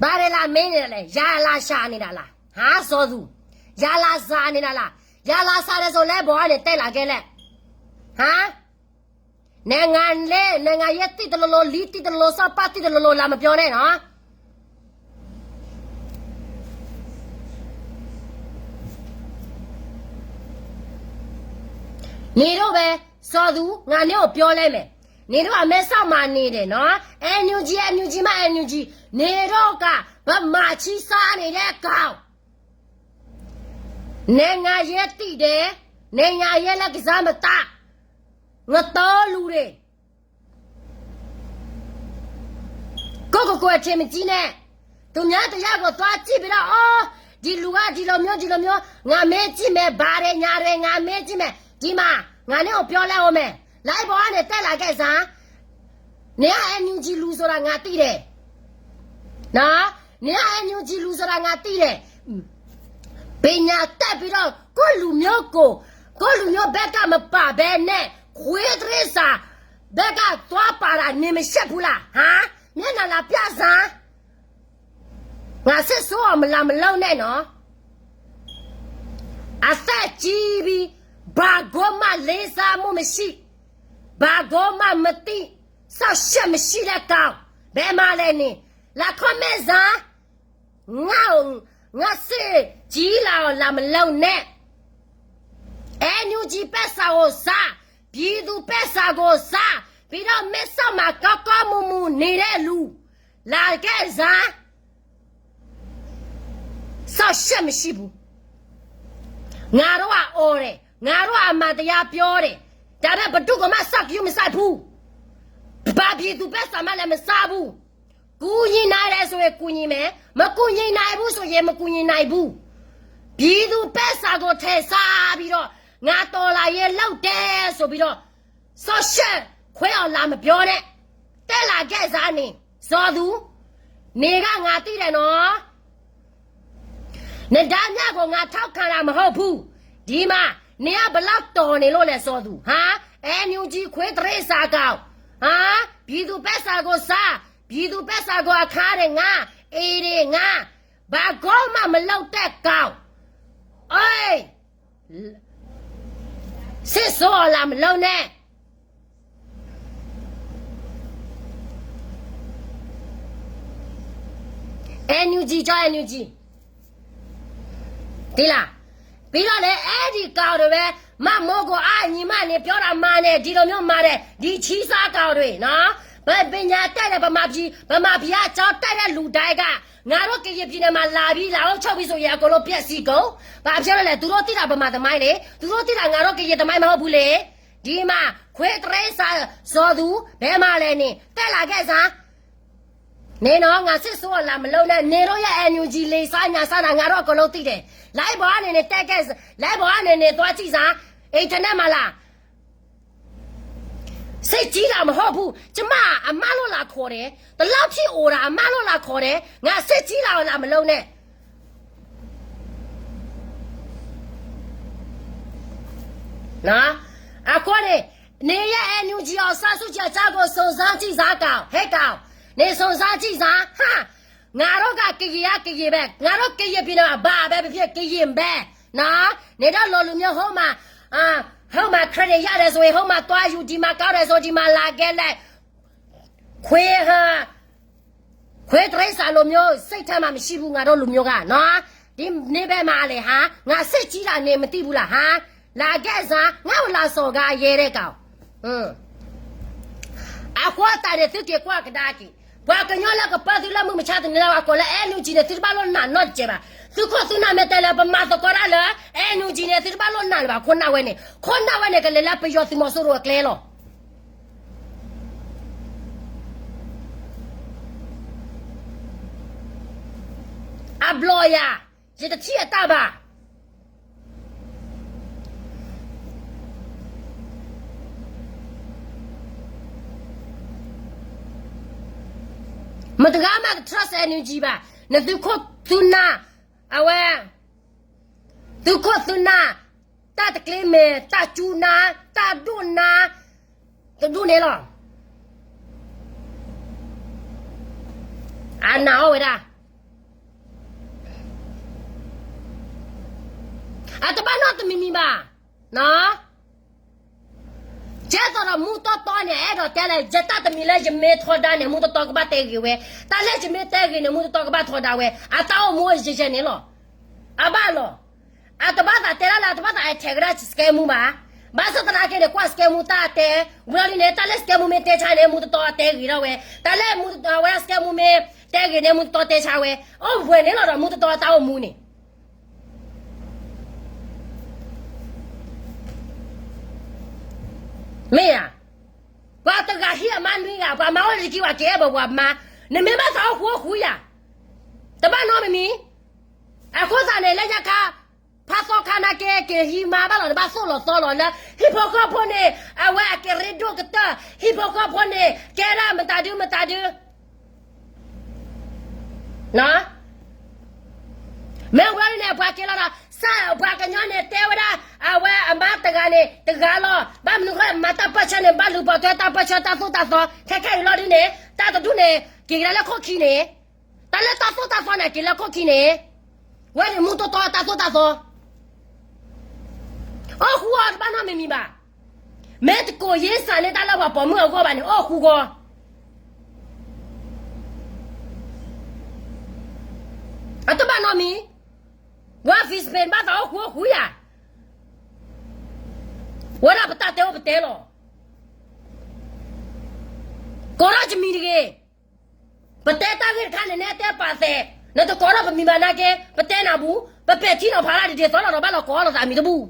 ဘာတွေလာမင်းနေလဲ, ယၤလာရှာနေတာလား, ဟါ, စောသူ, ယၤလာရှာနေတာလား. ယၤလာရှာတယ်ဆို လဲၤပေါ်ကနေ တက်လာခဲ့လဲ့. ဟါ. နိုင်ငံရေး, နိုင်ငံရေးသိတလီၤလီၤ, လံာ်သိတလီၤလီၤ, စီၤပၤသိတလီၤလီၤ, လာမပြောနဲ့နော်. နင်တို့ပဲ, စောသူ, ငါနင့်ကိုပြောလိုက်မယ်. နင်တို့က မဲဆောက်မှာနေတယ်နော်. NUG, NUG မှ NUG. နင်တို့က ဗမာချည်းစားနေတဲ့ကောင်. နိုင်ငံရေးသိတယ်, နိုင်ငံရေးလည်း ကစားမတတ်. ငါတော်လူတွေ. ကိုယ့်ကိုယ်ကိုယ် အထင်မကြီးနဲ့. သူများတစ်ယောက်ကို သွားကြည့်ပြီးတော့, အော်, ဒီလူက ဒီလိုမျိုး, ဒီလိုမျိုး, ငါမေးကြည့်မယ်, ဘာတွေ, ညာတွေ, ငါမေးကြည့်မယ်. ဒီမှာ, ငါနင့်ကို ပြောလိုက်ဦးမယ်. လိုင်းပေါ်ကနေ တက်လာခဲ့စမ်း. နင်က NUG လူဆိုတာ ငါသိတယ်. နော်, နင်က NUG လူဆိုတာ ငါသိတယ်. ပညာတတ်ပြီးတော့ ကိုယ့်လူမျိုးကို, ကိုယ့်လူမျိုးဘက်က မပါဘဲနဲ့ ခွေးတရစ္ဆာန်ဘက်က သွားပါတာ နင်မရှက်ဘူးလား, ဟါ? မျက်နှာလာပြစမ်း. ငါစစ်ဆိုးအောင် မလာမလုပ်နဲ့နော်. အသက်ကြီးပြီ, ဘာကိုမှလေးစားမှုမရှိ, ဘာကိုမှမသိ, စောင့်ရှောက်မရှိတဲ့ကောင်, ဘယ်မှာလဲနင်, လာ comment စမ်း. ငါ့ကို, ငါစစ်ကြီးလာအောင် လာမလုပ်နဲ့. NUG ပိုက်ဆံကိုစား, ပြည်သူ့ပိုက်ဆံကိုစား, ပြီးတော့ မဲဆောက်မှာ ကောင်းကောင်းမွန်မွန် နေတဲ့လူ, လာခဲ့စမ်း. စောင့်ရှောက်မရှိဘူး. ငါတို့က အော်တယ်, ငါတို့အမှန်တရားပြောတယ်, ဒါပေမဲ့ ဘယ်သူကမှ စိုက်ယူမစိုက်ဘူး, ဘာပြည်သူ့ဘက်ဆာမလဲမစားဘူး, ကူညီနိုင်တယ်ဆိုရင်ကူညီမယ်, မကူညီနိုင်ဘူးဆိုရင်မကူညီနိုင်ဘူး. ပြည်သူ့ဘက်ဆာကိုထည့်စားပြီးတော့ ငါတော်လှန်ရေးလုပ်တယ်ဆိုပြီးတော့ စော်ရှက်ခွဲအောင်လာမပြောနဲ့. တက်လာခဲ့စမ်းနေ, စော်သူ, နေကငါသိတယ်နော်. နဒါမြကိုငါထောက်ခံတာမဟုတ်ဘူး. ဒီမှာ, နင်ကဘယ်လောက်တော်နေလို့လဲ စော်သူ, ဟါ? အဲန်ယူဂျီ ခွေးတရစ္ဆာန်ကောင်, ဟါ? ပြည်သူ့ဘက်ဆာကိုစား, ပြည်သူ့ဘက်ဆာကိုအခါတယ်ငါ, အေးတယ်ငါ, ဘာကောမှမလုပ်တဲ့ကောင်, အေး. စစ်ဆိုးအောင်လာမလုပ်နဲ့. အဲန်ယူဂျီ ကၠီ အဲန်ယူဂျီ သ့လၢ, ပြီးတော့လည်း အဲဒီကောင်တွေပဲ, မမိုးကို အညီမနဲ့ ပြောတာမှန်တယ်, ဒီလိုမျိုးမှန်တယ်, ဒီချီးစားကောင်တွေနော်, ပ, ပညာတတ်တဲ့ ဗမာပြည်, ဗမာပြည်က ကျောင်းတက်တဲ့လူတိုင်းက ငါတို့ကရင်ပြည်နယ်မှာလာပြီး လာအုပ်ချုပ်ပြီးဆိုရင် အကုန်လုံးပျက်စီးကုန်. ဘာဖြစ်လို့လဲ, သူတို့သိတာဗမာသမိုင်းလေ, သူတို့သိတာ ငါတို့ကရင်သမိုင်းမဟုတ်ဘူးလေ. ဒီမှာ ခွေးတရစ္ဆာန် စော်သူ ဘယ်မှာလဲနင်, တက်လာခဲ့စမ်း. နင်နော်, ငါစစ်ဆိုးအောင်လာမလုပ်နဲ့, နင်တို့ရဲ့ အဲန်ယူဂျီ လေဆါညာဆါတာ ငါတို့အကုန်လုံးသိတယ်. လိုင်းပေါ်ကနေ နင်တက်ခဲ့စမ်း, လိုင်းပေါ်ကနေ နင်သွားကြည့်စမ်း, အင်တာနက်မှာလာ. စစ်ကြီးတာမဟုတ်ဘူး, ကျမအမလို့လာခေါ်တယ်, ဒီလောက်ထိအိုတာ အမလို့လာခေါ်တယ်, ငါစစ်ကြီးတာကိုလာမလုပ်နဲ့. နော်, အဃိန့ၣ်, နေရ အဲန်ယူဂျီ အောင်ဆန်းစုကြည်အကြောင်းကို စုံစမ်းကြည့်စမ်းကောင်, ဟဲကောင်, နေစုံစမ်းကြည့်စမ်း, ဟါ. ငါတို့က ကရင်က ကရင်ပဲ, ငါတို့ကရင်ပြည်နယ်မှာ ဘာပဲဖြစ်ဖြစ် ကရင်ပဲ, နော်, နေတော့ လိုလူမျိုး ဟိုမှာ, အာ, ဟိုမှာ credit ရတယ်ဆိုရင် ဟိုမှာသွားယူ, ဒီမှာကောင်းတယ်ဆို ဒီမှာလာခဲ့လိုက်, ခွေးဟါ, ခွေးတရစ္ဆာန်လိုမျိုး စိတ်ထဲမှာ မရှိဘူး, ငါတို့လူမျိုးက, နော်, ဒီနေ့ပဲမှာလေ, ဟာ, ငါစစ်ကြီးတာ နေမသိဘူးလား, ဟာ, လာခဲ့စမ်း, ငါ့ကိုလာစော်ကား ရဲတဲ့ကောင်. အဃိသတးန့ၣ် သုက့ၤကွၢ်ကဒါက့ၤ, ပှၤကညီလၢကပၢသုလၢမုၢ်မဆါတနံၤလၢအကိးလၢ အဲန်ယူဂျီ န့ၣ် သုတဘၣ်လိၣ်နာ်နီတစဲးဘၣ်. သုခိၣ်သုနၢ်မ့ၢ်တဲလၢပမၤသကိးတၢ်လၢ အဲန်ယူဂျီ န့ၣ် သုတဘၣ်လိၣ်နာ်လၢၤဘၣ်. ခိၣ်နၢ်ဝဲန့ၣ်, ခိၣ်နၢ်ဝဲန့ၣ် ကလဲၤလၢပယီၤသုးမီၤစိရိၤအကျဲလီၤ. အဘျီယၤ, ယတထံၣ်အတၢ်ဘၣ်. မတၤဂၤမးတ trust အဲန်ယူဂျီ ဘၣ်. နသုခိၣ်သုနၢ်, အဝဲ, သုခိၣ်သုနၢ်, တၢ်တကျ့မဲာ်, တၢ်စူနၢ်, တၢ်ဒိၣ်နၢ်, တဒိၣ်န့ၣ်လီၤ. အနာ်အီၤဝဲဒၣ်. အတဘၣ်နီတမံၤမံၤဘၣ်. ကဲသိးဒီးမူတီတီန့ၣ် အဲၣ်ဒိးတဲလဲၣ်, ယတၢ်တမံၤလၢယမ့ၢ်ထီဒါန့ၣ် မူတီတီကဘၣ်တဲဂ့ၤဝဲ, တၢ်လၢယမ့ၢ်တဲဂ့ၤန့ၣ် မူတီတီကဘၣ်ထီဒါဝဲ, အတၢ်အိၣ်မူယဲၢ်ယဲၢ်န့ၣ်လီၤ. အဘၣ်လီၤ. အတဘၣ်သးတဲဒၣ်လၢ အတဘၣ်သးအဲၣ်ထဲကဒါ စကဲမူဘၣ်. ဘၣ်ဆၣ်သနာ်က့န့ၣ် ကွၢ်စကဲမူတၢ်တဲ, ဝံၤလီၤဒ်န့ၣ် တၢ်လၢစကဲမူမ့ၢ်တဲဆါန့ၣ် မူတီတီတဲဂ့ၤထီၣ်ဝဲ, တၢ်လၢမူတီတီဝဲဒၣ်စကဲမူမ့ၢ်တဲဂ့ၤန့ၣ် မူတီတီတဲဆါဝဲ, အိၣ်ဝဲန့ၣ်လီၤဒီး မူတီတီတၢ်အိၣ်မူန့ၣ် မ့ၢ်ဧါ. ပှၤတဂၤဟံးအမါနွံဂၤ, ပှၤမါအိၣ်လၢတကံၢ်ဝဲက့ၤအဲၣ်ဘၣ်ပှၤမါ, နမ့ၢ်ဘၣ်သးအိၣ်ဃူအိၣ်ဃူယၤ, တဘၣ်နီတမံၤမံၤ. အဃိသတးန့ၣ် လၢညါခါ, ဖးသီခါနာ်က့ က့ၤဟံးမါဘၣ်လီၤ, နဘၣ်သိၣ်လီၤသီလီၤလၢ ဟံၣ်ဖိဃီဖိန့ၣ် အဝဲအကရ့ဒိၣ်ကတၢၢ်, ဟံၣ်ဖိဃီဖိန့ၣ် ကဲဒၣ်မတၤဒုမတၤဒု မ့ၢ်ဝဲန့ၣ် ပှၤက့ၤလီၤဒီး စၢ်ပှၤကညီန့ၣ် တဲဝဲဒၣ် အဝဲအမါတဂၤန့ၣ် တဂၤလီၤ. ဘၣ်မနုၤဃိ မၤတၢ်ပၢၢ်ဆၢန့ၣ် ဘၣ်လူၤပိာ်ထွဲတၢ်ပၢၢ်ဆၢ တၢ်သိၣ်တၢ်သီ ခဲခဲအံၤလီၤဒ်န့ၣ် တၢ်တဒူၣ်န့ၣ် က့ၤကဒါလၢခိၣ်ခံန့ၣ်, တၢ်လၢတၢ်သိၣ်တၢ်သီန့ၣ် က့ၤလၢခိၣ်ခံန့ၣ်, ဝဲန့ၣ်မူတီတီတၢ်သိၣ်တၢ်သီ အိၣ်ဃူအီၤတဘၣ်နီတမံၤမံၤဘၣ်. မ့ၢ်တကိးယ့စၢ်န့ၢ်တၢ်လၢပှၤပိာ်မုၣ်အဂီၢ်ဘၣ်န့ၣ် အိၣ်ဃူဂီၤ အတဘၣ်နီတမံၤ, ဝဲ Facebook ဘၣ်သးအိၣ်ဃူအိၣ်ဃူယၤ, ဝဲဒၣ်ပတၢ်တဲအိၣ်ပတဲလီၤ, ကိးထီၣ်ယမံၤတဂ့ၤ. ပတဲတၢ်ဂ့ၢ်တခါန့ၣ် နဲတဲပာ်သဲး, နတကိးထီၣ်ပမံၤဘၣ်နာ်က့ ပတဲနၤဘူး, ပပဲာ်ထံနီၤဖးလၢ်တဒ်သိးလီၤဒီး ဘၣ်လီၤကိးလီၤသးမံၤတဘူၣ်.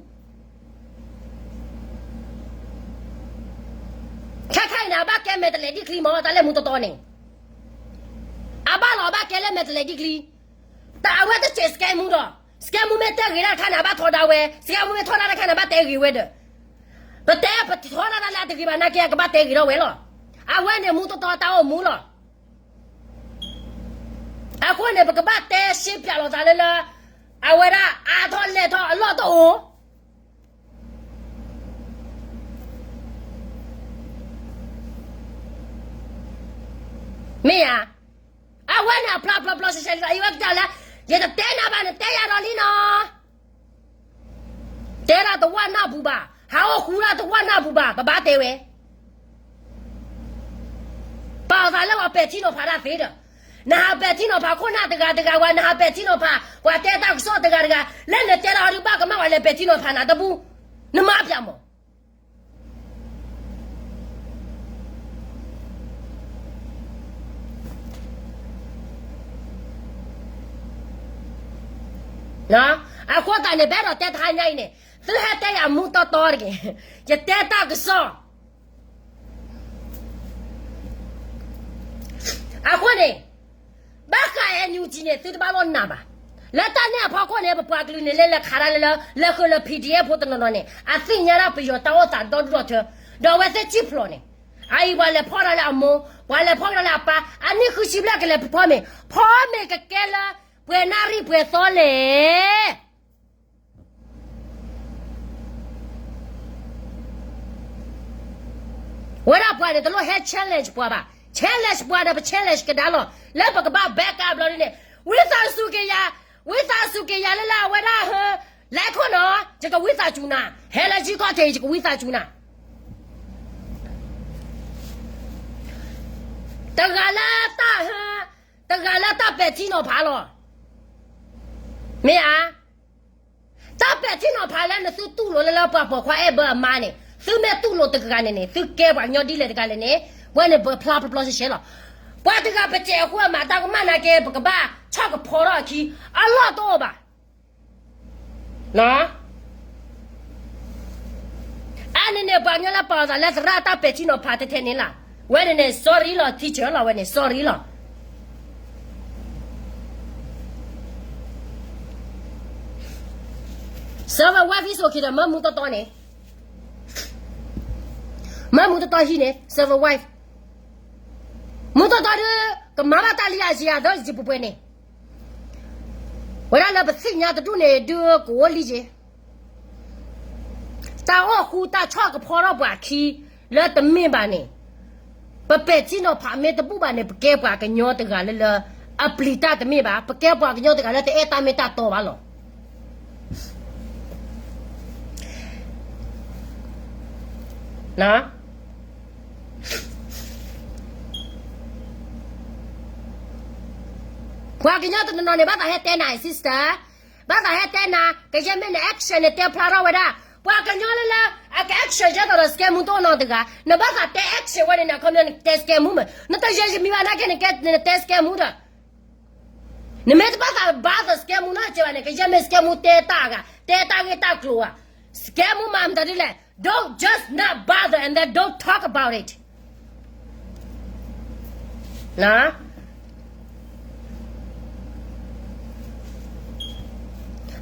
ခဲခဲအံၤန့ၣ် အဘၣ်ကဲမဲာ်တလဲၤဒံၣ်ချံမး တၢ်လၢမူတီတီန့ၣ် အဘၣ်လီၤ အဘၣ်ကဲလၢမဲာ်တလဲၤဒံၣ်ချံ, တၢ်အဝဲတစဲးစကဲမူဒီး စကဲမူမ့ၢ်တဲဂ့ၤဒၣ်တခါန့ၣ် အဘၣ်ထီဒါဝဲ, စကဲမူမ့ၢ်ထီဒါတခါန့ၣ် အဘၣ်တဲဂ့ၤဝဲဒီး, ပတဲပထီဒါတၢ်လၢအတဂ့ၤဘၣ်နာ်က့ အကဘၣ်တဲဂ့ၤထီၣ်ဝဲလီၤ. အဝဲန့ၣ်မူတီတီတၢ်အိၣ်မူလီၤ. အဃိန့ၣ် ပကဘၣ်တဲရှဲပၠးလိာ်သးလၢလၢ အဝဲဒၣ်အါထီၣ်လဲၢ်ထီၣ်အလီၢ်တအိၣ် မ့ၢ်ဧါ. အဝဲန့ၣ်အဖျါဖျါဖျါရှဲရှဲလံလီၤ. အံၤဝဲကတၢၢ်လၢ ယတတဲနၤဘၣ်န့ၣ် တဲယၤဒီးလံနီၤ. တဲဒၣ်တဝၢ်နၢ်ပူၤဘၣ်, ဟးအိၣ်ဃူဒၣ်တဝၢ်နၢ်ပူၤဘၣ်, ပဘၣ်တဲဝဲ ပာ်အသးလၢပှၤပဲာ်ထံနီၤဖးတၢ်သ့ဒီး, နဟးပဲာ်ထံနီၤဖးခိၣ်နၢ်တဂၤတဂၤဝဲ, နဟးပဲာ်ထံနီၤဖး ပှၤတဲတၢ်ကစီၣ်တဂၤတဂၤ, လၢနတဲတၢ်အီၤဒုးဘၣ်ကမၣ်ဝဲလဲၤပဲာ်ထံနီၤဖးနၤတဘူၣ်, နမၤပၠးမး အဃိသတးန့ၣ် ပအဲၣ်ဒိးတဲတဟါညါအံၤန့ၣ်, သုဟဲတဲယၤမူတီတီတဂ့ၤ, ယတဲတၢ်ကစီၣ် အဃိန့ၣ်, ဘၣ်ဃး NUG န့ၣ် သုတဘၣ်လီၤနာ်ဘၣ်. လၢတၢ်န့ၣ်အဖီခိၣ်န့ၣ် ပပှၤကလုာ်န့ၣ် လဲၤလဲၤခးတၢ်လၢလၢ လဲၤဃုာ်လၢ PDF ဖိတနီၤနီၤန့ၣ် အသ့ၣ်ညါဒၣ်ပယီၤတၢ်အိၣ်သးဒီဒူၣ်ဒီထၢ, ဒီးအဝဲသ့ၣ်စံၣ်ဖျိးန့ၣ်, အအံၤပှၤလဲၤဖီၣ်တၢ်လၢအမိၢ်, ပှၤလဲၤဖီၣ်တၢ်လၢအပၢ်, အနံၣ်ဃုဆံဘျဲၣ်ကလဲၤဖီမ့ၤ, ဖီမ့ၤကကဲလၢ ပှဲၤနၣ်ရံၣ်ပှဲၤသီလဲၣ် ဝဲဒၣ်ပှၤန့ၣ် တလိၣ်ဟဲ challenge ပှၤဘၣ်, challenge ပှၤဒီးပ challenge ကဒါလီၤ, လၢပကဘၣ် back up ဘျီဒ်န့ၣ်, ဝံသးစူၤက့ၤယၤ, ဝံသးစူၤက့ၤယၤလၢလၢအဝဲဒၣ်ဟၢ, လဲၤခိၣ်နီၤ, ယကဝံသးစူၤနၤ, ဟဲလၢယံခီၣ်ထံး ယကဝံသးစူၤနၤ, တဂၤလၢတၢ်ဟၢ, တဂၤလၢတၢ်ပဲာ်ထံနီၤဖးလီၤ, မ့ၢ်ဧါ. တၢ်ပဲာ်ထံနီၤဖးလၢနသုတူၢ်လိာ်လၢလၢပှၤပိာ်ခွါအဲၣ်ဘၢအမါန့ၣ်, သုမ့ၢ်တူၢ်လိာ်တဂၤန့ၣ်န့ၣ် သုကဲပှၤကညီဒ်လဲၣ်တဂၤလဲၣ်န့ၣ်, ဝဲန့ၣ်ပဖျါဖျါဖျါရှဲရှဲလီၤ. ပှၤတဂၤပစဲးအဃိအမးတၢ်ကမၣ်နာ်က့ ပကဘၣ်ဆီၣ်ကဖီထီၣ်အခံ, အလီၢ်တအိၣ်ဘၣ်. အန့ၣ်န့ၣ် ပှၤကညီလၢပာ်အသးလၢသရၣ်တၢ်ပဲာ်ထံနီၤဖးထဲထဲန့ၣ်လီၤ. ဝဲန့ၣ်န့ၣ် sorry လီၤ, teacher လီၤ, ဝဲန့ၣ် sorry လီၤ. Server wife ဟံးစိာ်ခံဒီး မၢမူတီတီန့ၣ်, မၢမူတီတီဟံးန့ၣ် server wife, မူတီတီဒုး ကမၤဘၣ်တၢ်လံအယံၤအသီယံၤပှဲၤပှဲၤန့ၣ်, ဝဲဒၣ်လၢပသ့ၣ်ညါတဒူၣ်န့ၣ် ဒုးကအိၣ်လံက့ၤ တၢ်အိၣ်ဃူတၢ်ဆီၣ်ကဖီထီၣ်ပှၤခံလၢတမ့ၢ်ဘၣ်န့ၣ်, ပပဲာ်ထံနီၤဖးမ့ၢ်တဘူၣ်ဘၣ်န့ၣ် ပကဲပှၤကညီတဂၤလၢလၢ အပျံၤတၢ်တမ့ၢ်ဘၣ်, ပကဲပှၤကညီတဂၤလၢတအဲၣ်တၢ်မ့ၢ်တၢ်တီဘၣ်လီၤ. ပှၤကညီတနီၤနီၤန့ၣ် ဘၣ်သးဟဲတဲနၤ sister, ဘၣ်သးဟဲတဲနၤ, ကယဲၢ်မ့ၢ်န action န့ၣ် တဲဖျါထီၣ်ဝဲဒၣ်, ပှၤကညီလၢလၢ အက action ယဲသိးဒီး စကဲမူတအိၣ်နီတဂၤ, နဘၣ်သးတဲ action ဝဲန့ၣ် နခီပညီနတဲစကဲမူမး, နတယဲၢ်ယမံၤဘၣ်နာ်က့ နကဲနတဲစကဲမူဒီး နမ့ၢ်တဘၣ်သးဘၣ်သးစကဲမူနီတစဲးဘၣ်န့ၣ် ကယဲၢ်မ့ၢ်စကဲမူတဲတၢ်အဂၤ, တဲတၢ်ဂ့ၢ်တၢ်ကျိၤဧါ, စကဲမူမၤမတၤဒ်လဲၣ်, don't just not bother and then don't talk about it.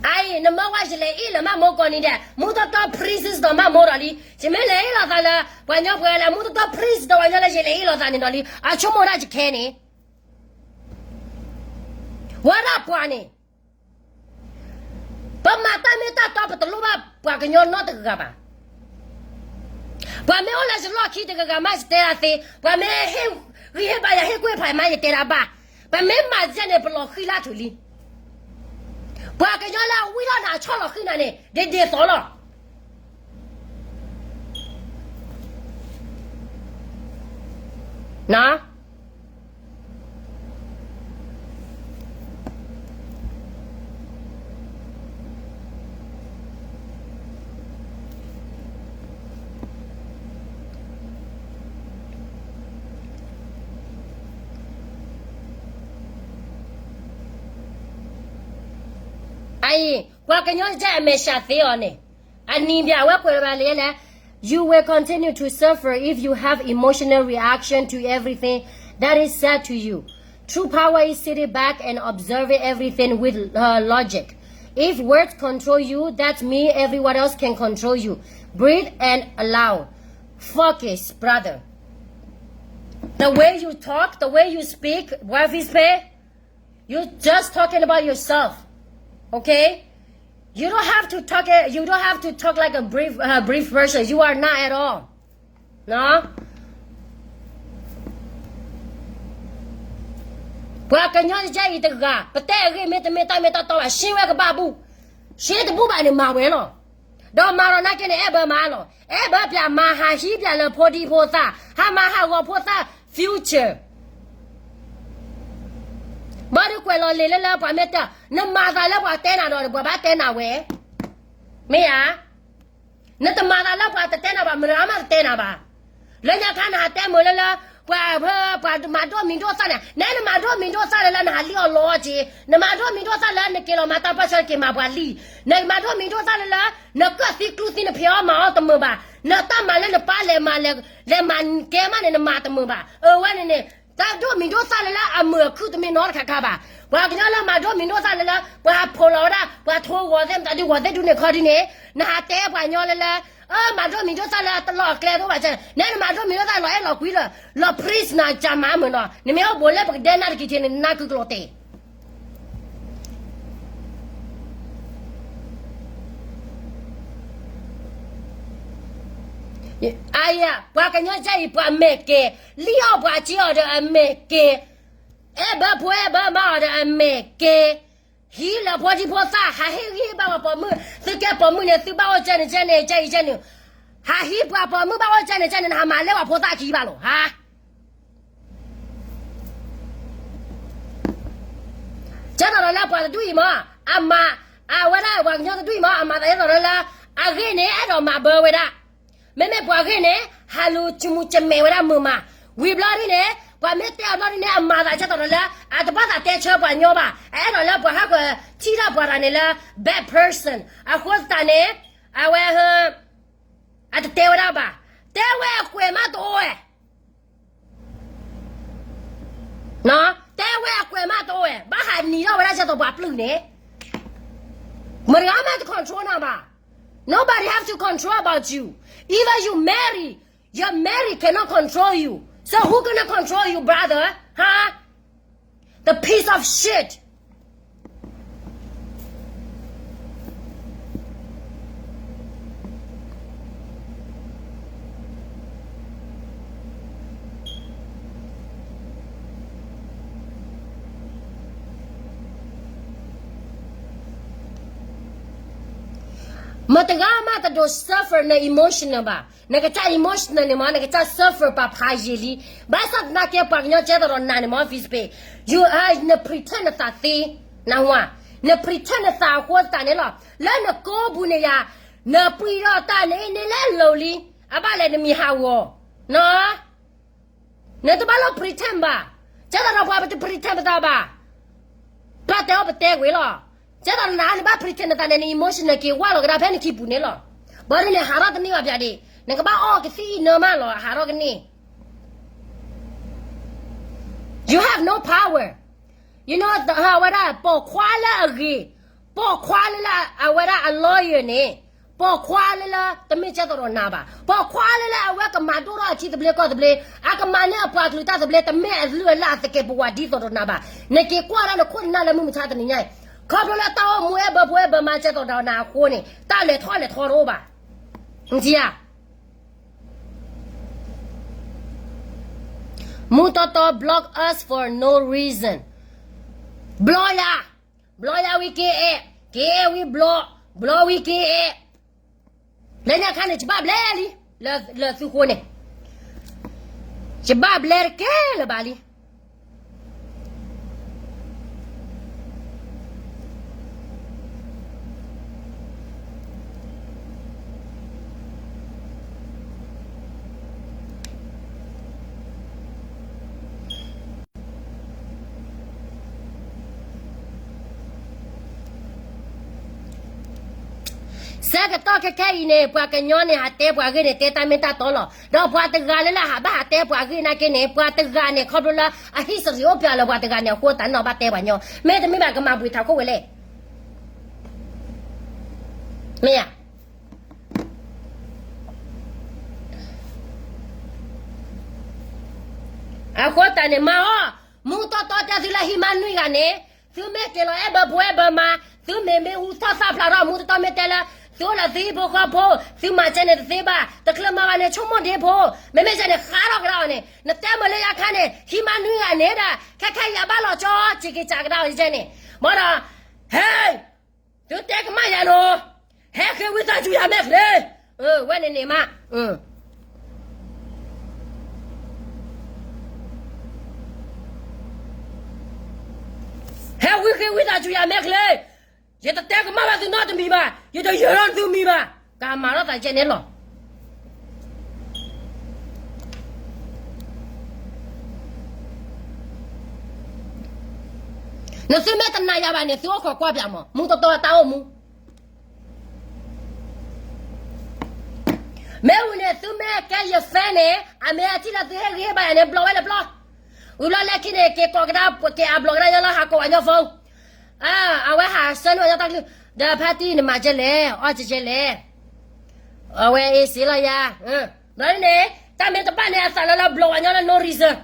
အအံၤ နမၢဝဲယလဲၤအ့ၣ်လၢမၤမိၢ်ကိးနံၤဒဲး, မူတီတီ princess ဒီးမၤမိၢ်ဒီးလံ, ယမ့ၢ်လဲၤအ့ၣ်လိာ်သးလၢ ပှၤကညီပှဲၤလဲၣ်, မူတီတီ princess ဒီးပှၤကညီလၢယလဲၤအ့ၣ်လိာ်သးန့ၣ်ဒီးလံ, အဆိကမိၣ်ဒၣ်ယခဲန့ၣ် ဝဲဒၣ်ပှၤန့ၣ် ပမၤတၢ်မ့ၢ်တၢ်တီပတလိၣ်ဘၣ်ပှၤကညီနီတဂၤဘၣ်. ပှၤမ့ၢ်အိၣ်လၢယလီၢ်ခံတဂၤဂၤမး ယတဲဒၣ်သ့, ပှၤမ့ၢ်ဟ့ၣ်ဂံၢ်ဟ့ၣ်ဘါယၤ ဟ့ၣ်ကွၢ်ဖးမး ယတဲဒၣ်ဘၣ်, ပမ့ၢ်မၤယဲန့ၣ် ပလီၤဃံၤလၢထူလံ. ပှၤကညီလၢအဝံထီၣ်နၤ အဆီၣ်လီၤဃံၤနၤန့ၣ် ဒ်ဒ်သိးလီၤ. အအံၤ ပှၤကညီကဲအမဲာ်ဆှးသ့အီၤန့ၣ်, အနံၤဘၣ်ဝဲကွဲးလီၤဘၣ်လံလဲၣ်, You will continue to suffer if you have emotional reaction to everything that is said to you. True power is sitting back and observing everything with uh, logic. If words control you, that means everyone else can control you. Breathe and allow. Focus, brother. The way you talk, the way you speak, wife is pay, you just talking about yourself. Okay? You don't have to talk. You don't have to talk like a brief, uh, brief person. You are not at all. No. ပှၤကညီတကဲအံၤတဂၤ ပတဲအဂ့ၢ်မ့ၢ်တမ့ၢ်တၢ်မ့ၢ်တၢ်တီဘၣ် ရှင်းဝဲကဘၣ်ဘူၣ်, ရှင်းတဘူၣ်ဘၣ်န့ၣ်မၤဝဲလီၤ. ဒီးမၤလီၤနာ်က့န့ၣ် အဲၣ်ဘၢမၤလီၤ. အဲၣ်ဘၢပျၢ်မၤဟးဟံးပျၢ်လၢဖိဒံဖိသၣ်, ဟးမၤဟးဂီၤဖိသၣ် future. ဘၣ်ဒုးကွဲးလီၤလံာ်လၢလၢပှၤမ့ၢ်တဲ, နမၤသးလၢပှၤတဲနၤဒီး ပှၤဘၣ်တဲနၤဝဲ, မ့ၢ်ဧါ. နတမၤသးလၢပှၤတတဲနၤဘၣ်, မတၤမးတတဲနၤဘၣ်. လၢညါခါနဟးတဲမုာ်လၢလၢ ပှၤ ပှၤမၤဒိၣ်မံၤဒိၣ်သၣ်န့ၣ်, နဲနမၤဒိၣ်မံၤဒိၣ်သၣ်လၢလၢနဟးလံၣ်အီၣ်လီအီၣ်က့, နမၤဒိၣ်မံၤဒိၣ်သၣ်လၢနက့ၤလီၤမၤတၢ်ပၢၢ်ဆၢက့ၤမၤပှၤလံၣ်, နမၤဒိၣ်မံၤဒိၣ်သၣ်လၢလၢ နကၢၣ်သံကျူသံနဖံးအီၣ်မၤအီၣ်တမုာ်ဘၣ်, နတၢ်မၤလၢနပၢ်လဲၤမၤလဲၤ လဲၤမၤကဲမးန့ၣ် နမၤတမုာ်ဘၣ်. အဝဲန့ၣ်န့ၣ် တၢ်ဒိၣ်မံၤဒိၣ်သၣ်လၢလၢအမုာ်အခုတမ့ၢ်နီတခါခါဘၣ်. ပှၤကညီလၢမၤဒိၣ်မံၤဒိၣ်သၣ်လၢလၢ ပှၤဟးဖိးလီၤဝဲဒၣ် ပှၤထိဂီၤသ့ၣ်မတၤဒုးဂီၤသ့ၣ်ဒုးန့ၣ်ခီဒုးန့ၣ်, နဟးတဲပှၤကညီလၢလၢ အၢ မၤဒိၣ်မံၤဒိၣ်သၣ်လၢတလီၢ်အကျဲတအိၣ်ဘၣ်ဆၢ, နဲနမၤဒိၣ်မံၤဒိၣ်သၣ်လီၤအဲၣ်လီၤကွံလၢ လီၤ please နၤကမၤမုာ်နီၤ, နမ့ၢ်အိၣ်ဘူးလၢပကဒဲနၢ်တကံၤထံးန့ၣ် နနၢ်ကုကျိၤတ့ၢ် အါယၤ ပှၤကညီကဲအံၤ ပှၤမဲာ်ကဲ, လံၣ်အီၣ်ပှၤက့အီၤဒီးအမဲာ်ကဲ, အဲၣ်ဘၢဖိအဲၣ်ဘၢမါအီၤဒီးအမဲာ်ကဲ, ဟံးလၢဖိဒံဖိသၣ် ဟးဟ့ၣ်ဂံၢ်ဟ့ၣ်ဘါပှၤပိာ်မုၣ်, သုကဲပိာ်မုၣ်န့ၣ် သုဘၣ်အိၣ်ကဲန့ၣ်ကဲန့ၣ် ကဲအံၤကဲန့ၣ်, ဟးဟံးပှၤပိာ်မုၣ်ဘၣ်အိၣ်ကဲန့ၣ်ကဲန့ၣ် နဟးမၤလဲပှၤဖိသၣ်ခံဘၣ်လီၤ ဟါ ကဲသိးဒီးလၢပှၤတဒူၣ်အံၤမး, အမၤ, အဝဲဒၣ်ပှၤကညီတဒူၣ်အံၤမး အမၤသးဒ်သိးဒီးလၢ အဂ့ၢ်န့ၣ် အဲၣ်ဒိးမၤဘၢဝဲဒၣ်, မ့မ့ၢ်ပှၤဂ့ၢ်န့ၣ် ဟးလူၤကမူၤကမဲာ်ဝဲဒၣ်မုာ်မး, ဝံၤဘျီဒ်န့ၣ် ပှၤမ့ၢ်တဲအီၤဘျီဒ်န့ၣ် အမၤသးကဲသိးဒီးလၢ အတဘၣ်သးတဲဆၢပှၤညီဘၣ်, အအဲၣ်ဒိးလၢပှၤဟးကွၢ်ထံၣ်တၢ်ပှၤတဂၤန့ၣ်လၢ bad person, အဃိသတးန့ၣ် အဝဲ အတတဲဝဲဒၣ်ဘၣ်, တဲဝဲအကွဲးမးတအိၣ်ဝဲ တဲဝဲအကွဲးမးတအိၣ်ဝဲ, ဘၣ်ဟးနံၤထီၣ်ဝဲဒၣ်ကဲသိးပှၤပျုၢ်န့ၣ်, မတၤဂၤမးတ control နၤဘၣ်, nobody have to control about you, even you marry, your married cannot control you, so who gonna control you brother, huh? The piece of shit. မတၤဂၤမးတဒိး suffer န emotional ဘၣ်, နကစၢ် emotional န့ၣ်မး နကစၢ် suffer ပာ်ဖးယံာ်လံ, ဘၣ်ဆၣ်သနာ်က့ပှၤကညီကဲသိးဒီးနၤန့ၣ်မး Facebook, you are န pretend နသးသ့, န န pretend နသးအဃိသတးန့ၣ်လီၤ, လၢနကိးပူၤန့ၣ်ယၤ, နပှံၢ်ဒီးတၢ်န့ၣ်န့ၣ်လၢလီၤလံ, အဘၣ်လဲၣ်နမံၤဟးဂီၤ, န နတဘၣ်လီၤ pretend ဘၣ်, ကဲသိးဒီးပှၤပတ pretend ပသးဘၣ်, ပျၢ်တဲအီၤပတဲကွံာ်လီၤ, ကဲသိးနၤနဘၣ် pretend နသးန့ၣ် န emotional က့ၤဝါလီၤကဒါဖဲနခံပူၤန့ၣ်လီၤ, ဘၣ်ဒ်န့ၣ် ဟးထီၣ်တန့ၢ်ဘၣ်ပျၢ်ဒံး, နကဘၣ်အီၣ်ကသံၣ်အံၤနၢမးလီၤ ဟးထီၣ်ကန့ၢ် You have no power. You know, အဝဲဒၣ် ပိာ်ခွါလၢအဂ့ၤ, ပိာ်ခွါလၢလၢအဝဲဒၣ်အ lawyer န့ၣ်, ပိာ်ခွါလၢလၢ တမ့ၢ်ကဲသိးဒီးနၤဘၣ်, ပိာ်ခွါလၢလၢအဝဲကမၤဒိၣ်ထီၣ်အထံသဘျ့ကီၢ်သဘျ့, အကမၤန့ၢ်အပှၤကလုာ်တၢ်သဘျ့ တမ့ၢ်အလုၢ်အလၢ်အသကဲးပဝးဒ်သိးဒီးနၤဘၣ်, နက့ၤကွၢ်ဒၣ်နခိၣ်နနၢ်လၢမုၢ်မဆါတနံၤညါအံၤ, ခီဖျိလၢတၢ်အိၣ်မူအဲၣ်ဘၢဖိအဲၣ်ဘၢမါကဲသိးဒီးနၤအဃိန့ၣ် တၢ်လဲၤထီၣ်လဲၤထီတအိၣ်ဘၣ်, နထံၣ်ဧါ မူတီတီ block us for no reason. ဘျီယၤ, ဘျီယၤဝံၤက့ၤအဲၣ်, က့ၤအဲၣ်ဝံၤဘျီ, ဘျီဝံၤက့ၤအဲၣ်, လၢညါခါန့ၣ် ယဘၣ်ဘျဲလံ, လၢသုဃိန့ၣ်, ယဘၣ်ဘျဲတကဲလၢၤဘၣ်လံ. ဆၢကတီၢ်ခဲခဲအံၤန့ၣ် ပှၤကညီန့ၣ် ဟးတဲပှၤဂ့ၢ်န့ၣ် တဲတၢ်မ့ၢ်တၢ်တီလီၤ. ဒီးပှၤတဂၤလၢလၢဟးဘၣ်ဟးတဲပှၤဂ့ၢ်နာ်က့န့ၣ် ပှၤတဂၤန့ၣ် ခီဖျိလၢအ history အိၣ်ပျဲလၢပှၤတဂၤန့ၣ် အဃိသတးန့ၣ်ဘၣ်တဲပှၤညီ, မ့တမ့ၢ်ဘၣ်ကမၤဘှံးထးခိၣ်ဝဲလဲၣ်. မ့ၢ်ဧါ. အဃိသတးန့ၣ် မၤအီၤ, မူတီတီတဲသုလၢဟံးမါနွံဂၤန့ၣ်, သုမ့ၢ်က့ၤလီၤအဲၣ်ဘၢဖိအဲၣ်ဘၢမါ, သုမ့ၢ်မ့ၢ်ဟူထီၣ်သၣ်ဖျါထီၣ် မူတီတီမ့ၢ်တဲလၢ သုအိၣ်လၢသုဟံၣ်ဖိဃီဖိ, သုမၤစဲန့ၣ်တသ့ဘၣ်, တချုးမၤဘၣ်န့ၣ် ဆိကမိၣ်ဒ့ဖိ, မ့မ့ၢ်စဲန့ၣ် ဃါထီၣ်ကဒါအီၤန့ၣ် နတဲမုာ်လၢယခါန့ၣ် ဟံးမါနွံဂၤန့ၣ်ဒၣ် ခဲခဲအံၤအဘၣ်လီၤကၠီ စ့က့ၤစးကဒါအီၤယကဲန့ၣ်, ဘၣ်ဒီး, ဟဲ သုတဲကမၣ်ယၤနီၤ, ဟဲဃ့ဝံသးစူၤယၤမဲာ်ချ့, ဝဲန့ၣ်န့ၣ်မး, ဟဲဝံဃ့ဝံသးစူၤယၤမဲာ်ချ့, ယတတဲကမၣ်ဘၣ်သုနီတမံၤဘၣ်, ယတယၢၤထီၣ်သုမံၤဘၣ်, ကမၤထီၣ်သးကဲန့ၣ်လီၤ. နသုမ့ၢ်တနာ်ယၤဘၣ်န့ၣ် သုအိၣ်ခိးကွၢ်ပၠးမး မူတီတီတၢ်အိၣ်မူ မ့ၢ်ဝံၤန့ၣ် သုမ့ၢ်ကဲယ fan န့ၣ် အမ့ၢ်အထံၣ်လၢသုဟ့ၣ်ဂံၢ်ဟ့ၣ်ဘါယၤန့ၣ် ဘျီဝဲလၢပျီ, ဝံၤဘျီလၢခံန့ၣ် က့ၤကိးကဒါ က့ၤအဘျီကဒါညီလၢဟးကိးဝဲညီ phone, အဝဲဟးဆၢနုာ်ဝဲညီတၢ်ကလုၢ်, ဒီးဖါတံၢ်နမၤကဲလဲၣ် အီၣ်ကဲလဲၣ်, အဝဲအ့စ့လီၤယၤ, ဘျီန့ၣ် တၢ်မ့ၢ်တဘၣ်န့ၣ် အသးလၢလၢဘျီဝဲညီလၢ no reason,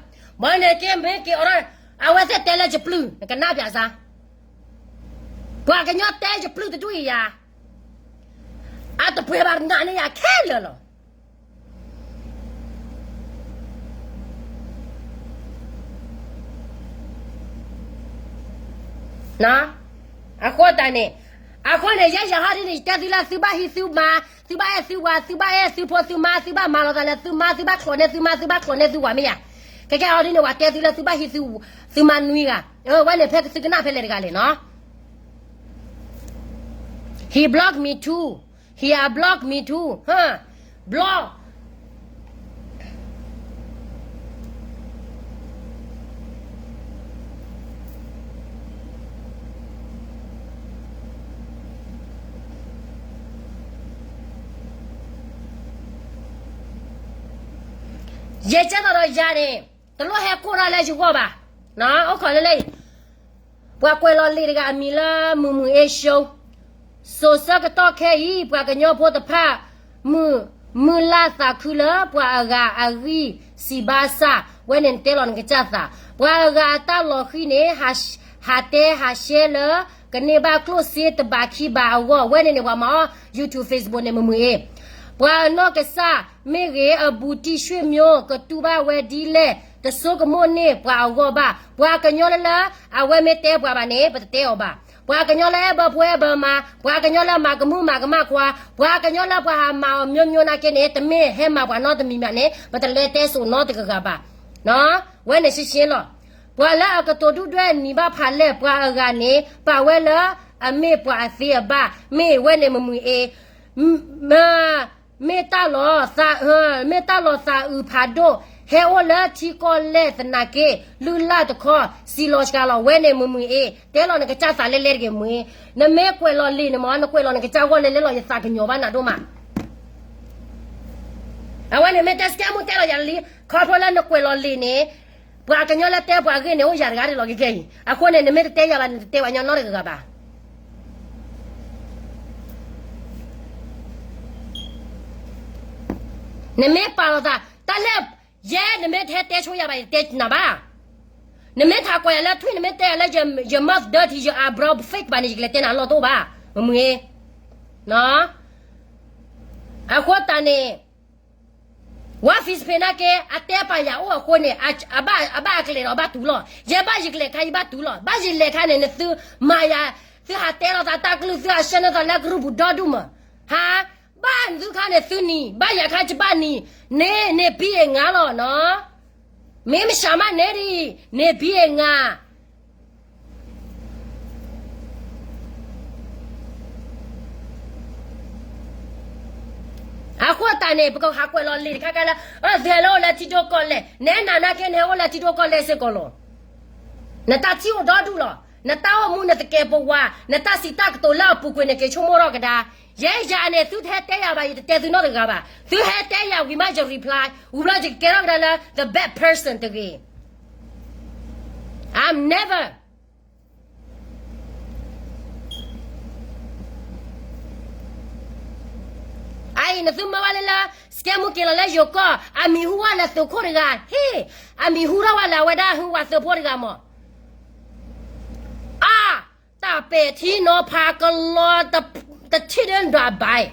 ဘျီန့ၣ်က့ၤမ့ၢ်က့ၤအိးထီၣ်, အဝဲသ့ၣ်တဲလၢယပျုၢ် နကနၣ်ပၠးစါ ပှၤကညီတဲယပျုၢ်တဒူၣ်အံၤယၤ, အတပှဲၤဘၣ်နာ်န့ၢ်ယၤခဲလၢာ်လီၤ. အဃိတၢ်န့ၣ်, အဃိန့ၣ် ယဲယၤဟီဒ်န့ၣ် ယတဲသုလၢသုဘၣ်ဟံးသုမါ, သုဘၣ်အဲၣ်သုဝၤ, သုဘၣ်အဲၣ်သုဖိသုမါ, သုဘၣ်မၤလီၤသးလၢသုမါ, သုဘၣ်ချီးန့ၢ်သုမါ, သုဘၣ်ချီးန့ၢ်သုဝၤမ့ၢ်ယၤ, ခဲကဲအီဒ်န့ၣ် ပှၤတဲသုလၢသုဘၣ်ဟံးသုမါနွံဂၤ, ဝဲန့ၣ်ဖဲသုကနၣ်ဖဲလဲၣ်တဂၤလဲၣ်နီၤ. He block me too. He unblock me too. Block. ယကဲသိးဒီးယၤန့ၣ် တလိၣ်ဟဲကိၢ်တၢ်လၢယဂီၢ်ဘၣ်. အိၣ်ခိးလၢလၢအံၤ ပှၤကွဲးလီၤလံာ်တဂၤအမံၤလၢမုၢ်မုၢ်အ့ၡိ, စိၤဆၢကတီၢ်ခဲအံၤ ပှၤကညီဖိတဖၣ် မုၢ်လၢ်သးခုလၢပှၤအဂၤအဂံၢ်စံးဘၣ်ဆၣ် ဝဲန့ၣ်နတဲလီၤနကစၢ်သး, ပှၤအဂၤအတၢ်လီၤဃံၤန့ၣ် ဟးတဲဟးရှဲလၢ ကန့ၢ်ဘၣ်ကျိၣ်စ့တဘးခံဘးအဂီၢ် ဝဲန့ၣ်န့ၣ် ပှၤမၤအီၣ် YouTube Facebook န့ၣ် မုၢ်မုၢ်အ့ ပှၤအနီၢ်ကစၢ်မ့ၢ်ဂ့ၤ အဘူးတံၢ်ဆွ့ၣ်မျိ ကတူၢ်ဘၣ်ဝဲဒ်လဲၣ် တဆိကမိၣ်န့ၢ်ပှၤအဂီၢ်ဘၣ်. ပှၤကညီလၢလၢ အဝဲမ့ၢ်တဲပှၤဘၣ်န့ၣ် ပတတဲအီၤဘၣ်. ပှၤကညီလၢအဲၣ်ဘၢဖိအဲၣ်ဘၢမါ, ပှၤကညီလၢမၤကမူၣ်မၤကမၣ်ခွါ, ပှၤကညီလၢပှၤဟးမၤအီၤ မျိုးမျိုး နာ်က့န့ၣ် တမ့ၢ်ဟဲမၤပှၤနီတမံၤမးန့ၣ် ပတလဲၤတဲစိာ်နီတဂၤဂၤဘၣ်. ဝဲန့ၣ်ရှင်းရှင်းလီၤ. ပှၤလၢအကတိၤဒုၣ်ဒွဲၣ်နံၤဘၣ်ဖးလဲၢ် ပှၤအဂၤန့ၣ် ပာ်ဝဲလၢအမ့ၢ်ပှၤအသ့အဘၣ် မ့ၢ်ဝဲန့ၣ်မုၢ်မုၢ်အ့ မ့ၢ်တၢ်လီၤသး, မ့ၢ်တၢ်လီၤသးအုးဖးဒိၣ် ဟဲအိၣ်လၢထံကီၢ်လဲၣ်သနာ်က့ လုၢ်လၢ်တခီ စံးလီၤစှၤလီၤ ဝဲန့ၣ်မုၢ်မုၢ်အ့ တဲလီၤနကစၢ်သးလဲလဲတဂ့ၤမုၢ်အ့. နမ့ၢ်ကွဲးလီၤလံာ်န့ၣ်မ့ၢ် နကွဲးလီၤနကစၢ်ဂီၢ်လဲလဲလီၤ ယသးကညီၤဘၣ်နၤဒိၣ်မး. အဝဲန့ၣ်မ့ၢ်တဲစကဲမူတဲလီၤယၤလံ, ခီဖျိလၢနကွဲးလီၤလံာ်န့ၣ် ပှၤကညီလၢတဲပှၤဂ့ၢ်န့ၣ် အိၣ်ယၤတဂၤတလီၤကကဲအံၤ, အဃိန့ၣ် နမ့ၢ်တတဲယၤဘၣ် နတတဲပှၤညီနီတဂၤဂၤဘၣ်. နမ့ၢ်ပာ်လီၤသး တၢ်လၢ ယဲ နမ့ၢ်တဟဲတဲဆိယၤဘၣ် ယတဲနၤဘၣ်. နမ့ၢ်ထးကွၢ်ယၤလၢထွံၣ် နမ့ၢ်တဲယၤလၢ ယ mouth dirty ယ eyebrow fake ဘၣ်န့ၣ် ယကလဲၤတဲနၤလီၢ်တအိၣ်ဘၣ်, မ့ၢ်မုၢ်အ့. အဃိတၢ်န့ၣ် ဝါ Facebook နာ်က့ အတဲပာ်ယၤအိၣ်အဃိန့ၣ် အဘၣ်အကလဲာ်ဒီးဘၣ်တူၢ်လီၤ. ယဲဘၣ်ယကလဲာ်ခါ ယဘၣ်တူၢ်လီၤ. ဘၣ်ယလဲၤခါန့ၣ် နသုမၤယၤ, သုဟးတဲလီၤသးတၢ်ကလုၢ် သုဟးဆှၢန့ၢ်သးလၢကရူၢ်ပူၤဒီဒူၣ်မး, ဟါ, ဘၣ်သုခါန့ၣ်သုနံၤ, ဘၣ်ယၤခါယဘၣ်နံၤ, န့ၣ်န့ၣ်ဘံၣ်အ့ၣ်ငါလီၤနီၤ. မ့ၢ်မဆါမးန့ၣ်ဒံး, န့ၣ်ဘံၣ်အ့ၣ်ငါ အဃိတၢ်န့ၣ် ပကဟးကွဲးလီၤလံာ်တခါခါလၢ အၢ သုဟဲလၢအိၣ်လၢထံဒိၣ်ကီၢ်လဲၢ်, နဲနၤနာ်က့ နဟဲအိၣ်လၢထံဒိၣ်ကီၢ်လဲၢ်စ့ၢ်ကီးလီၤ. နတၢ်ထံၣ်အိၣ်ဒီဒူၣ်လီၤ. နတၢ်အိၣ်မူနသကဲးပဝး နတၢ်စံးတၢ်ကတိၤလၢအပူၤကွံာ်န့ၣ် က့ၤဆိကမိၣ်ထီၣ်ကဒါ. ယဲယၤန့ၣ် သုတဟဲတဲယၤဘၣ် ယတတဲသုနီတဂၤဘၣ်. သုဟဲတဲယၤဝံၤမး ယ reply, ဝံၤဘျီယကကဲထီၣ်ကဒါလၢ the bad person တဂ့ၤ. I'm never အအံၤ နသုမၢဘၣ်လၢလၢ စကဲမူက့ၤလီၤလၢယိၤကီၢ် အမံၤဟူဝဲလၢသုးခိၣ်တဂၤ ဟ့ၣ်, အမံၤဟူထီၣ်ဝဲလၢအဝဲဒၣ်ဟူဝဲသုးဖိတဂၤမး. အါ, တၢ်ပဲာ်ထံနီၤဖးကလီ တထံၣ်ဒၢဒွးဘၣ်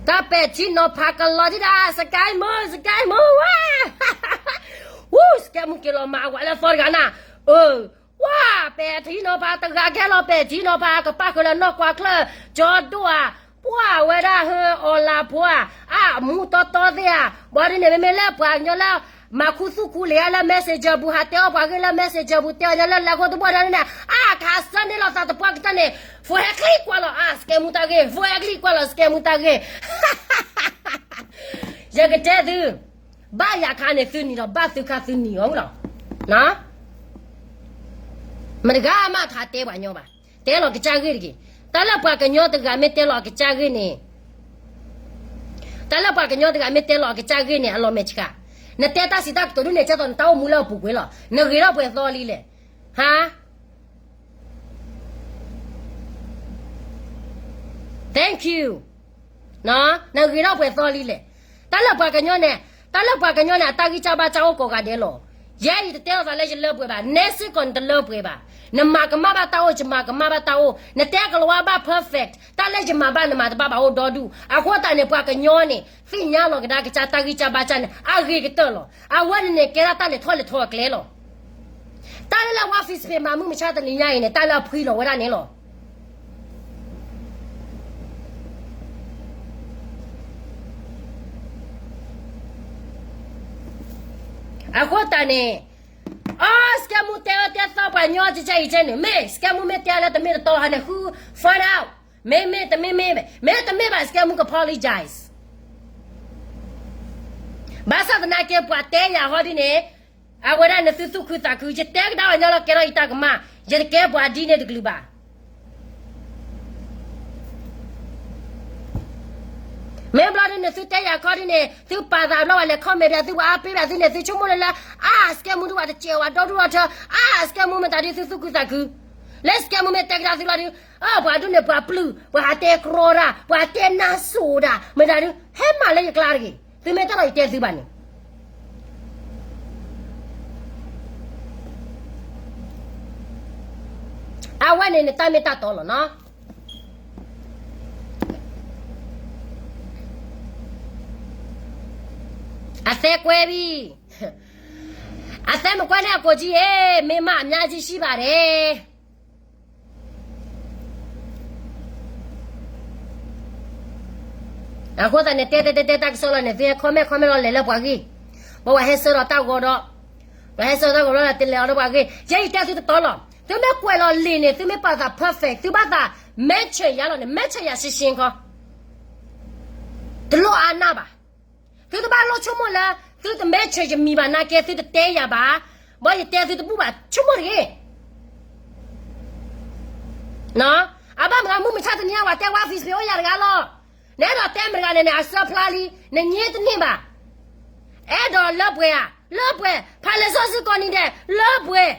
တၢ်ပဲာ်ထံနီၤဖးကလီထံၣ်ဒၣ် စကဲမူ စကဲမူဝဲ, စကဲမူက့ၤလီၤမၤဝဲလၢသီတဂၤနၤ, အၢ, ဝါ, ပဲာ်ထံနီၤဖးတဂၤကဲလီၤ ပဲာ်ထံနီၤဖး ကပၣ်ဃုာ်လၢနီၢ်ကွၢ်ချၢ ကၠီဒိၣ်ဧါ, ပှၢ်ဝဲဒၣ်ဟၢအီၤလၤဖိဧါ, အမူတီတီသ့ၣ်ဧါ, ဘၣ်ဒ်န့ၣ် မ့မ့ၢ်လၢပှၤကညီလၢ မၤခူသူၣ်ခူလံၤဧါလၢ messenger ပူၤ ဟးတဲအီၣ်ပှၤဂ့ၢ်လၢ messenger ပူၤ တဲအီၤညါလၢ လဲၤခိၣ်တဘီၣ်ဒၣ်န့ၣ် အါ ခးစၢ်န့ၣ်လီၤသးတပှၢ်ကတၢၢ်န့ၣ်, ဖိဟဲချံကွၢ်လီၤ အါ စကဲမူတၢ်ဂ့ၢ်, ဖိဟဲချံကွၢ်လီၤ စကဲမူတၢ်ဂ့ၢ် ယကတဲသု, ဘၣ်ယၤခါန့ၣ်သုနံၤဒီး ဘၣ်သုခါသုနံၤအီၤလီၤ. မတဂၤမးထးတဲပှၤညီဘၣ်, တဲလီၤကစၢ်ဂ့ၢ်တဂ့ၤ. တၢ်လၢပှၤကညီတဂၤမ့ၢ်တဲလီၤအကစၢ်ဂ့ၢ်န့ၣ်, တၢ်လၢပှၤကညီတဂၤမ့ၢ်တဲလီၤအကစၢ်ဂ့ၢ်န့ၣ် အလီၤမဲာ်ဆှး, နတဲတၢ်စံးတၢ်ကတိၤဒ်န့ၣ် ကဲသိးနတၢ်အိၣ်မူလၢအပူၤကွံာ်လီၤ. နဂ့ၤထီၣ်ပှဲၤသီလံလဲၣ်, ဟါ Thank you. နဂ့ၤထီၣ်ပှဲၤသီလံလဲၣ်. တၢ်လၢပှၤကညီန့ၣ်, တၢ်လၢပှၤကညီန့ၣ် အတၢ်ဂံၢ်စၢ်ဘါစၢ်အိၣ်ကိးဂၤဒဲးလီၤ. ယဲအံၤတတဲအီၤသးလၢယလၢပှဲၤဘၣ်, နဲစ့ၢ်ကီးနတလၢပှဲၤဘၣ်. နမၤကမၣ်ဘၣ်တၢ်အိၣ် ယမၤကမၣ်ဘၣ်တၢ်အိၣ်, နတဲကလီၤဝါဘၣ် perfect, တၢ်လၢယမၤဘၣ်နမၤတဘၣ်ဘၣ်အိၣ်ဒီဒူၣ်. အဃိသတးန့ၣ် ပှၤကညီန့ၣ် သ့ၣ်ညါလီၤကဒါကစၢ်တၢ်ဂံၢ်စၢ်ဘါစၢ်န့ၣ် အဂ့ၤကတၢၢ်လီၤ. အဝဲန့ၣ်န့ၣ် ကဲဒၣ်တၢ်လဲၤထီၣ်လဲၤထီအကျဲလီၤ. တၢ်လၢလၢဝါ Facebook မၤမုၢ်မဆါတနံၤညါအံၤန့ၣ် တၢ်လၢအဖှံလီၤဝဲဒၣ်န့ၣ်လီၤ. အဃိသတးန့ၣ်, အီ စကဲမူတဲအၢတဲသီပှၤညီကကဲအံၤကဲန့ၣ်, မ့ၢ်စကဲမူမ့ၢ်တဲလၢတမ့ၢ်တတီဟါန့ၣ် ဃု find out, မ့မ့ၢ်တမ့ၢ်မ့ၢ်, မ့ၢ်တမ့ၢ်ဘၣ် စကဲမူက apologize. ဘၣ်ဆၣ်သနာ်က့ ပှၤတဲယၤဟီဒ်န့ၣ်, အဝဲဒၣ်နသုသူၣ်ခုသးခု, ယတဲကဒါအီၤညီလီၤ ကဲထီၣ်ယတၢ်ကမၣ်, ယတကဲပှၤဒ်န့ၣ်တကလုာ်ဘၣ်. မ့ၢ်ဘျီဒ်န့ၣ် သုတဲယၤခီဒ်န့ၣ် သုပာ်သးဘျီဝဲလဲၤ comment ဘၣ်သု ပှၤအါပ့ဘၣ်သုန့ၣ် သုဆိကမိၣ်လၢလၢ, အါ စကဲမူဒုးပှၤတစဲးဝဲဒီဒူၣ်ဒီထၢ, အါ စကဲမူမ့ၢ်တၢ်ဒ်သုသူၣ်ခုသးခု, လၢစကဲမူမ့ၢ်တဲကဒါသုလီၤဒုး, အၢ ပှၤဒုးန့ၣ် ပှၤပျုၢ်, ပှၤဟးတဲကြီတၢ်, ပှၤတဲနါစိၤတၢ်, မ့ၢ်တၢ်ဒုး ဟဲမၤလၢယကျါတဂ့ၤ, သုမ့ၢ်တဲလီၤယတဲသုဘၣ်န့ၣ် အဝဲန့ၣ်နတၢ်မ့ၢ်တၢ်တီလီၤနီၤ. အသဲကွဲဘံၣ်, အသဲမကွဲန့ၣ်အကိးကံဧ့, မ့ၢ်မးအများကြီးရှိပါတယ်. အဃိသတးန့ၣ် တဲတဲတဲတဲတၢ်ကစီၣ်လီၤန့ၣ် သုဟဲ comment comment လီၤလဲၤလၢပှၤဂ့ၢ်, ဘၣ်ပှၤဟဲဆှၢဒီးတၢ်ဂီၤဒီး, ပှၤဟဲဆှၢတၢ်ဂီၤဒီး တလဲၤအီၤဒီးပှၤဂ့ၢ်, ယဲယတဲသုတတီလီၤ. သုမ့ၢ်ကွဲးလီၤလံာ်န့ၣ် သုမ့ၢ်ပာ်သး perfect, သုဘၣ်သး mention ယၤလီၤန့ၣ် mention ယၤရှင်းရှင်းခီ, တလိၣ်အါနၢ်ဘၣ်. သုတဘၣ်လိၣ်ဆိကမိၣ်လၢ သုတ mention ယမံၤဘၣ်နာ်က့ သုတတဲယၤဘၣ်, ဘၣ်ယတဲသုတဘူၣ်ဘၣ် ဆိကမိၣ်တဂ့ၤ. အဘၣ်မနုၤမုၢ်မဆါတနံၤအံၤ ပှၤတဲဝါ Facebook အိၣ်ယၤတဂၤလီၤ. နအဲၣ်ဒိးတဲမတဂၤန့ၣ်န့ၣ် အစၢဖျါလံ, နငြိတန့ၢ်ဘၣ်. အဲၣ်ဒိးလၢပှဲၤဧါ, လၢပှဲၤ, ဖးလံာ်စီဆှံကိးနံၤဒဲး လၢပှဲၤ,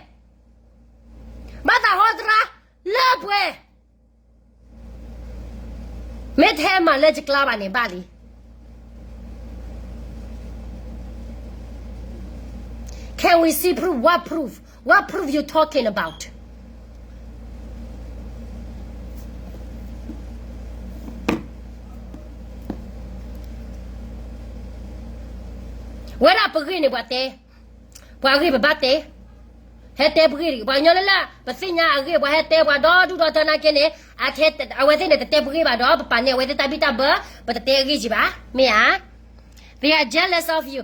ဘၣ်သးဟီသရၣ် လၢပှဲၤ မ့ၢ်တဟဲမၤလၢယကျါဘၣ်န့ၣ်ဘၣ်လံ. Can we see proof? What proof? What proof you talking about? ဝဲဒၣ်ပဂ့ၢ်န့ၣ်ပှၤတဲ, ပှၤဂ့ၢ်ပဘၣ်တဲ, ဟဲတဲပဂ့ၢ်တဂ့ၤ. ပှၤကညီလၢလၢ ပသ့ၣ်ညါအဂ့ၢ် ပှၤဟဲတဲပှၤဒီဒူၣ်ဒီထၢနာ်က့န့ၣ်, အဝဲသ့ၣ်န့ၣ်တတဲပဂ့ၢ်ဘၣ်ဒီး ပပာ်န့ၢ်အဝဲသ့ၣ်တၢ်ဘံၣ်တၢ်ဘၢ, ပတတဲအဂ့ၢ်က့ၤဘၣ်, မ့ၢ်ဧါ. They are jealous of you.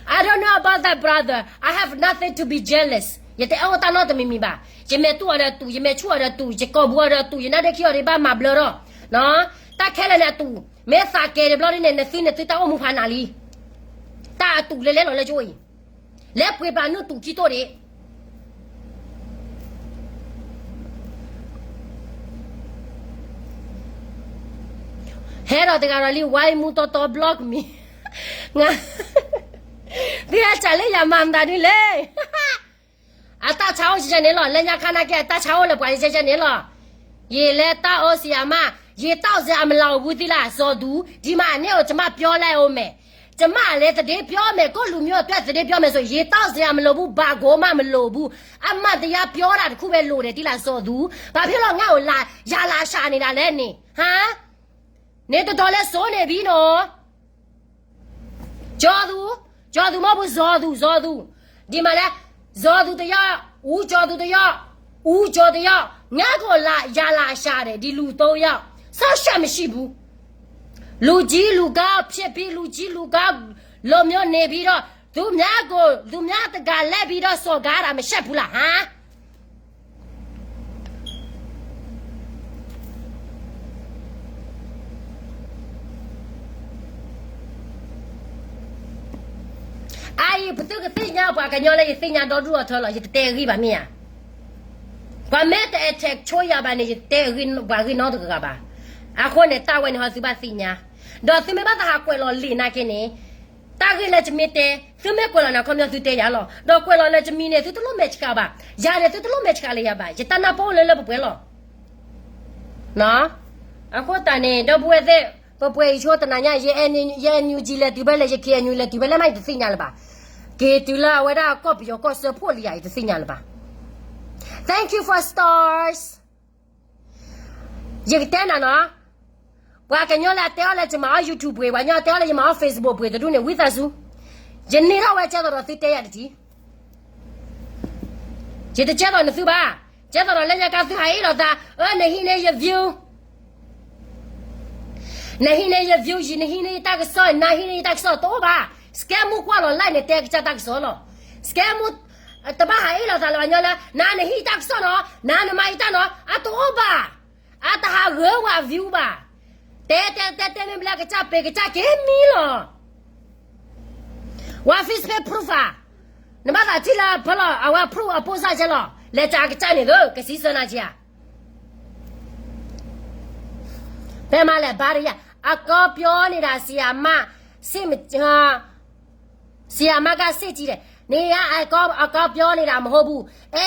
I don't know about that, brother. I have nothing to be jealous. ယတအဲၣ်အိၣ်တၢ်နီတမံၤမံၤဘၣ်. ယမဲာ်တူၢ်အီၤဒီးအတူး, ယမဲာ်ဆူၣ်အီၤဒီးအတူး, ယကိာ်ပူၤအီၤဒီးအတူး, ယနါဒ့ခံအီၤဒီးဘၣ်မၤဘျၢထီၣ်, တၢ်ခဲလၢာ်န့ၣ်အတူး, မ့ၢ်သးကဲၤတဘျီဒ်န့ၣ် နသုနသုတၢ်အိၣ်မူဖးနးလံ. တၢ်အတူးလဲၤလဲၤလီၤလၢကၠိအံၤ, လဲၤပှ့ၤပာ်နုာ်တူးခံတိၢ်ဒံး ဟဲဒီးတဂၤဒီးလံ ဝါအံၤမူတီတီ block me သုဟဲစးလၢယၤမၤမတၤဒ်လဲၣ်. အတၢ်ဆါအိၣ်ကဲကဲန့ၣ်လီၤ, လၢညါခါနာ်က့ အတၢ်ဆါအိၣ်လၢပှၤကဲကဲန့ၣ်လီၤ. ယလဲၤတၢ်အိၣ်စံးအမး, ယတၢ်အိၣ်စံးအမလၤအိၣ်ဘူးသ့လၢစီၤသူ, ဒ်မးအန့ၣ်အိၣ် ကမၣ်ပြောလဲၣ်အိၣ်မဲာ်, ကမၣ်လဲၤသဒ့ပြောမယ်, ကိုယ့်လူမျိုးအတွက်သဒ့ပြောမယ်ဆို ယတၢ်အိၣ်စံးအမလိာ်ဘူး, ဘၣ်ကိးမးမလိာ်ဘူး, အမှန်တရားပြောတာတစ်ခုပဲလိုတယ် သ့လၢစီၤသူ, ဘာဖြစ်လို့ငါ့ကိုလာရလာရှာနေတာလဲန့ၣ်, ဟါ, န့ၣ်တတီၤလဲၤစိာ်န့ၣ်ဘံနီၤ ကၠီသူ, ကၠီသူမ့ၢ်ဘူး စီၤသူ, စီၤသူ, ဒ်မးလဲၣ်, စီၤသူတယီၢ်, ဦးကျော်သူတယီၢ်, ဦးကျော်တယီၢ်, ငါ့ကိုလာရလာရှာတယ် ဒီလူသုံးယောက်, စောင့်ရှောက်မရှိဘူး, လူကြီးလူကောင်းဖြစ်ပြီး လူကြီးလူကောင်းလိုမျိုးနေပြီးတော့ သူများကို သူများတကာလိုက်ပြီးတော့စော်ကားတာမရှိဘူးလားဟါ အအံၤ ပသုကသ့ၣ်ညါပှၤကညီလၢယသ့ၣ်ညါဒီဒူၣ်အီၤထၢလီၤ, ယတတဲအဂ့ၢ်ဘၣ်မ့ၢ်ဧါ. ပှၤမ့ၢ်တ attack ဆိယၤဘၣ်န့ၣ် ယတတဲအဂ့ၢ်ပှၤဂ့ၢ်နီတဂၤဘၣ်. အဃိန့ၣ် တၢ်ဝဲန့ၣ်ဟီသုဘၣ်သ့ၣ်ညါ, ဒီးသုမ့ၢ်ဘၣ်သးဟးကွဲးလီၤလံာ်နာ်က့န့ၣ်, တၢ်ဂ့ၢ်လၢယမ့ၢ်တဲ, သုမ့ၢ်ကွဲးလီၤန့ၣ် အခီပညီသုတဲယၤလီၤ. ဒီးကွဲးလီၤလၢယမံၤန့ၣ် သုတလိၣ်မဲာ်ဆှးဘၣ်, ယၤန့ၣ် သုတလိၣ်မဲာ်ဆှးလၢယၤဘၣ်, ယတၢ်နၢ်ပၢၢ်အိၣ်လၢလၢပှဲၤပှဲၤလီၤ. အဃိသတးန့ၣ် ဒီပုၢ်ဝဲၢ်သ့ၣ်, ပပှဲၤအံၤဆိတနၤညါ, ယ NUG လဲၤတုၤဖဲလဲၣ်, ယ KNU လဲၤတုၤဖဲလဲၣ်မး ယတသ့ၣ်ညါလၢၤဘၣ်. က့ၤတုၤလၢအဝဲဒၣ်ကီၢ်ပယီၤကီၢ်စၢဖှိၣ်လံဧါ ယတသ့ၣ်ညါလၢၤဘၣ်. Thank you for stars. ယကတဲနၤနီၤ, ပှၤကညီလၢအတဲအီၤလၢယမၤအီၣ် YouTube ပှ့ၤ, ပှၤကညီတဲအီၤလၢယမၤအီၣ် Facebook ပှ့ၤတဒူၣ်န့ၣ် ဝံသးစူၤ, ယန့ၢ်ထီၣ်ဝဲကဲသိးဒီးသုတဲယၤတထံၣ် ယတကဲသိးနသုဘၣ်, ကဲသိးဒီးလၢညါခါသုဟးအ့ၣ်လိာ်သး, အၢ နဟံးန့ၢ်ယ view, နဟံးန့ၢ်ယ view ယံၤ, နဟံးန့ၢ်ယတၢ်ကစီၣ်, နဟံးန့ၢ်ယတၢ်ကစီၣ်တအိၣ်ဘၣ်. စကဲမူကွၢ်လီၤ live န့ၣ် တဲကစၢ်တၢ်ကစီၣ်လီၤ. စကဲမူ တဘၣ်ဟးအ့ၣ်လိာ်သးလၢပှၤကညီလၢ နၤနဟံးယတၢ်ကစီၣ်နီၤ, နၤနမၤယတၢ်နီၤ, အတအိၣ်ဘၣ်. အတဟးဂၢၤဝဲ view ဘၣ်. တဲတဲတဲတဲမ့ၢ်ဘျဲကစၢ်ပ့ၤကစၢ်က့ၤမံလီၤ. ဝဲ Facebook proof ဧါ, နဘၣ်သးထံၣ်လၢဖဲလီၤ အဝဲ proof အပိၢ်စၢ်ကဲလီၤ, လဲၤကးကစၢ်န့ၣ်သၢ ကစံးဆၢနၤက့ဧါ. ဖဲမးလဲၤဘါတယၤ, အကီပြောနေတာ ဆရာမ, ဆရာမက စစ်ကြည့်တယ်. နေရအကီပြောနေတာ မဟုတ်ဘူး.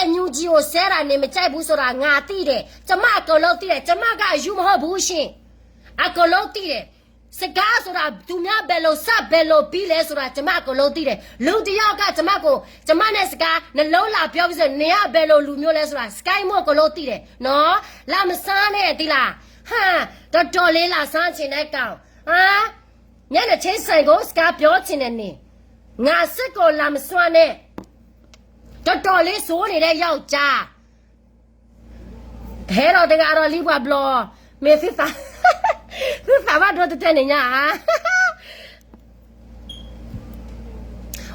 NUG ကိုဆဲတာ နေမကြိုက်ဘူးဆိုတာ ငါသိတယ်. ကျမအကုန်လုံးသိတယ်. ကျမကအယူမဟုတ်ဘူးရှင်. အကုန်လုံးသိတယ်. စကားဆိုတာ သူများဘယ်လိုစ ဘယ်လိုပြီးလဲဆိုတာ ကျမအကုန်လုံးသိတယ်. လူတစ်ယောက်က ကျမကို ကျမနဲ့စကား နှစ်လုံးလာပြောပြီးဆို နေရဘယ်လိုလူမျိုးလဲဆိုတာ စကိုင်းမို့ အကုန်လုံးသိတယ်နော်. လာမစားနဲ့ သိလား. ဟာ တော်တော်လေး လာစားချင်တဲ့ကောင်. ဟာ ညနေချင်းဆိုင်ကို စကားပြောချင်တယ်နေ. ငါစစ်ကို လာမစွာနဲ့. တော်တော်လေး ဆိုးနေတဲ့ ယောက်ျား. ဟဲဒီးတဂၤဒီးလံပှၤဘျီ, မ့ၢ်သုသး, သုသးဘၣ်ဒိတတဲန့ၣ်ညါဧါ.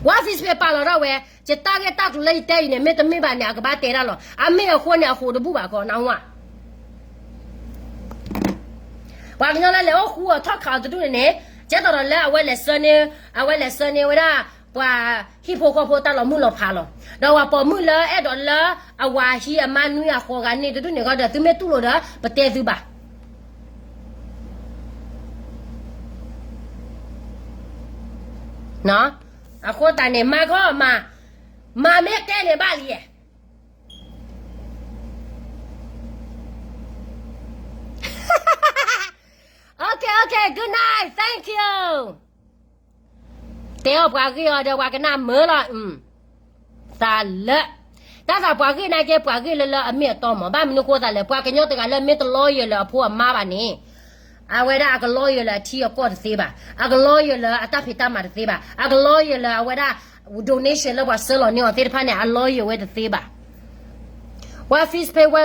ဝဲ Facebook ပာ်လီၤထီၣ်ဝဲ, ယတၢ်ဂ့ၢ်တၢ်ကျိၤလၢယတဲအံၤန့ၣ် မ့ၢ်တမ့ၢ်ဘၣ်န့ၣ် အကဘၣ်တဲတၢ်လီၤ. အမ့ၢ်အဃိန့ၣ် အဃိတဘူၣ်ဘၣ်ကီး နၢ်ဟူဧါ. ပှၤကညီလၢလဲၤအိၣ်ဃူအီၤထီၣ်ခးအီၤတဒူၣ်န့ၣ်န့ၣ်, ကဲသိးဒီးလၢအဝဲလဲၤဆှၢန့ၢ်, အဝဲလဲၤဆှၢန့ၢ်ဝဲဒၣ် ပှၤဟံၣ်ဖိဃီဖိတၢ်လီၤမုၢ်လီၤဖးလီၤ. ဒီးပှၤပိာ်မုၣ်လၢအဲၣ်ဒိးလၢအဝၤဟံးအမါနွံအဃိဂၤန့ၣ်တဒူၣ်န့ၣ်ဂီၢ်ဒီး သုမ့ၢ်တူၢ်လိာ်ဒီး ပတဲသုဘၣ် အဃိသတးန့ၣ် မၤခီမၤ, မၤမ့ၢ်တဲန့ၣ်ဘၣ်လံ. Okay, okay, good night, thank you. တဲအီၤပှၤဂ့ၢ်အီၤဒီးပှၤကနၣ်မုာ်လီၤ. သးလၢ, တၢ်သးပှၤဂ့ၢ်နာ်က့ ပှၤဂ့ၢ်လၢလၢအမ့ၢ်အတီမး, ဘၣ်မနုၤဃိသးလဲၣ်, ပှၤကညီတဂၤလၢမ့ၢ်တ lawyer လၢအဖိအမါဘၣ်န့ၣ်, အဝဲဒၣ်အက lawyer လၢအထံအကီၢ်တသ့ဘၣ်, အက lawyer လၢအတၢ်ဖံးတၢ်မၤတသ့ဘၣ်, အက lawyer လၢအဝဲဒၣ် donation လၢပှၤဆှၢလီၤန့ၢ်အီၤသ့ၣ်တဖၣ်န့ၣ် အ lawyer ဝဲတသ့ဘၣ်. ဝဲ Facebook ဝဲ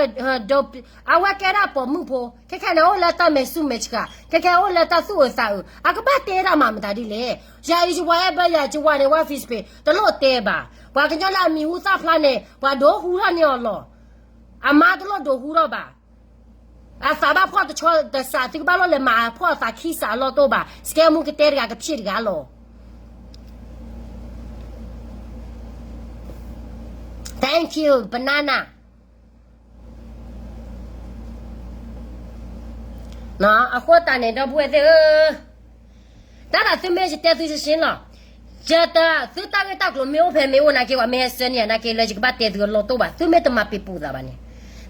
အဝဲကဲဒၣ်ပိာ်မုၣ်ဖိ, ခဲခဲန့ၣ်အိၣ်လၢတၢ်မဲာ်ဆူၣ်မဲာ်ဆှး, ခဲခဲအိၣ်လၢတၢ်သူၣ်အုးသးအုး, အကဘၣ်တဲဒၣ်မၤမတၤဒ်လဲၣ်. ယၤအံၤယဝၤအဲၣ်ဘၢယၤ ယဝၤန့ၣ် ဝဲ Facebook တလိၣ်တဲဘၣ်. ပှၤကညီလၢအမံၤဟူသၣ်ဖျါန့ၣ် ပှၤဒိးဟူထီၣ်န့ၢ်အီၤလီၤ. အမါတလိၣ်ဒိးဟူထီၣ်ဘၣ်. အသးဘၣ်ဖှီၣ်တဆီတစး သုကဘၣ်လိၣ်လဲၤမၤဖှီၣ်အသးခံစးအလီၢ်တအိၣ်ဘၣ်. စကဲမူကတဲတဂၤကဖျ့ၣ်တဂၤလီၤ. Thank you, banana. အဃိသတးန့ၣ် ဒီပုၢ်ဝဲၢ်သ့ၣ်ဧၢ, တၢ်ဒၣ်သုမ့ၢ်ယတဲသုရှင်းရှင်းလီၤ. ယတၢ် သုတၢ်ဂ့ၢ်တၢ်ကျိၤမ့ၢ်အိၣ်ဖဲမ့ၢ်အိၣ်နာ်က့ ပှၤမ့ၢ်ဟဲဆှၢန့ၢ်ယၤနာ်က့လၢ ယကဘၣ်တဲသုအလီၢ်တအိၣ်ဘၣ်. သုမ့ၢ်တမၤပ့ၤပိာ်သးဘၣ်န့ၣ်,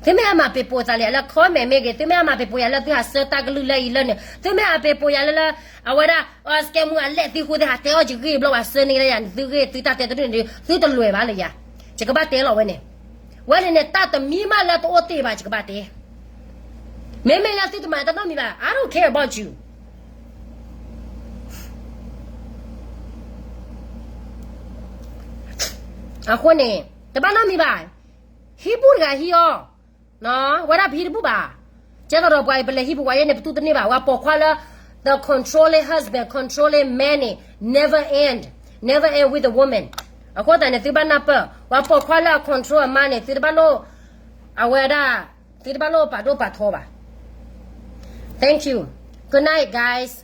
သုမ့ၢ်ဟဲမၤပ့ၤပိာ်သးလၢ comment မ့ၢ်ဂ့ၤ, သုမ့ၢ်ဟဲမၤပ့ၤပိာ်ယၤလၢသုဟးဆှၢတၢ်ကလုၢ်လၢအံၤလၢန့ၣ်, သုမ့ၢ်ဟးပ့ၤပိာ်ယၤလၢလၢ အဝဲဒၣ် စကဲမူအလဲၣ်သံဃိသ့ၣ် ဟးတဲအီၣ်ယဂ့ၢ်ဘျီ ပှၤဆှၢန့ၢ်လၢယၤန့ၣ် သုဂ့ၢ်သုတၢ်တဲတဒူၣ်န့ၣ် သုတလွဲၢ်ဘၣ်လၢယၤ. ယကဘၣ်တဲလီၤဝဲန့ၣ်, ဝဲန့ၣ်န့ၣ် တၢ်တမံၤမးလၢတအိၣ်တ့ၢ်ဘၣ် ယကဘၣ်တဲ. မ့မ့ၢ်လၢသုတမၤတၢ်နီတမံၤဘၣ် I don't care about you. အဃိန့ၣ် တဘၣ်နီတမံၤဘၣ်. ဟံးဘူးတဂၤဟံးအီၤ, ဝဲဒၣ်ပဟံးတဘူးဘၣ်. ကဲသိးဒီးပှၤအံၤ ပလဲၤဟံးဘူးပှၤယဲန့ၣ် ပတူၢ်တန့ၢ်ဘၣ်. ပှၤပိာ်ခွါလၢ the controlling husband, controlling man န့ၣ် never end, never end with a woman. အဃိသတးန့ၣ် သုဘၣ်နၢ်ပၢၢ် ပှၤပိာ်ခွါလၢအ control အမါန့ၣ် သုတဘၣ်လိၣ် အဝဲဒၣ် သုတဘၣ်လိၣ်ပာ်ဒိၣ်ပာ်ထီဘၣ်. Thank you. Good night, guys.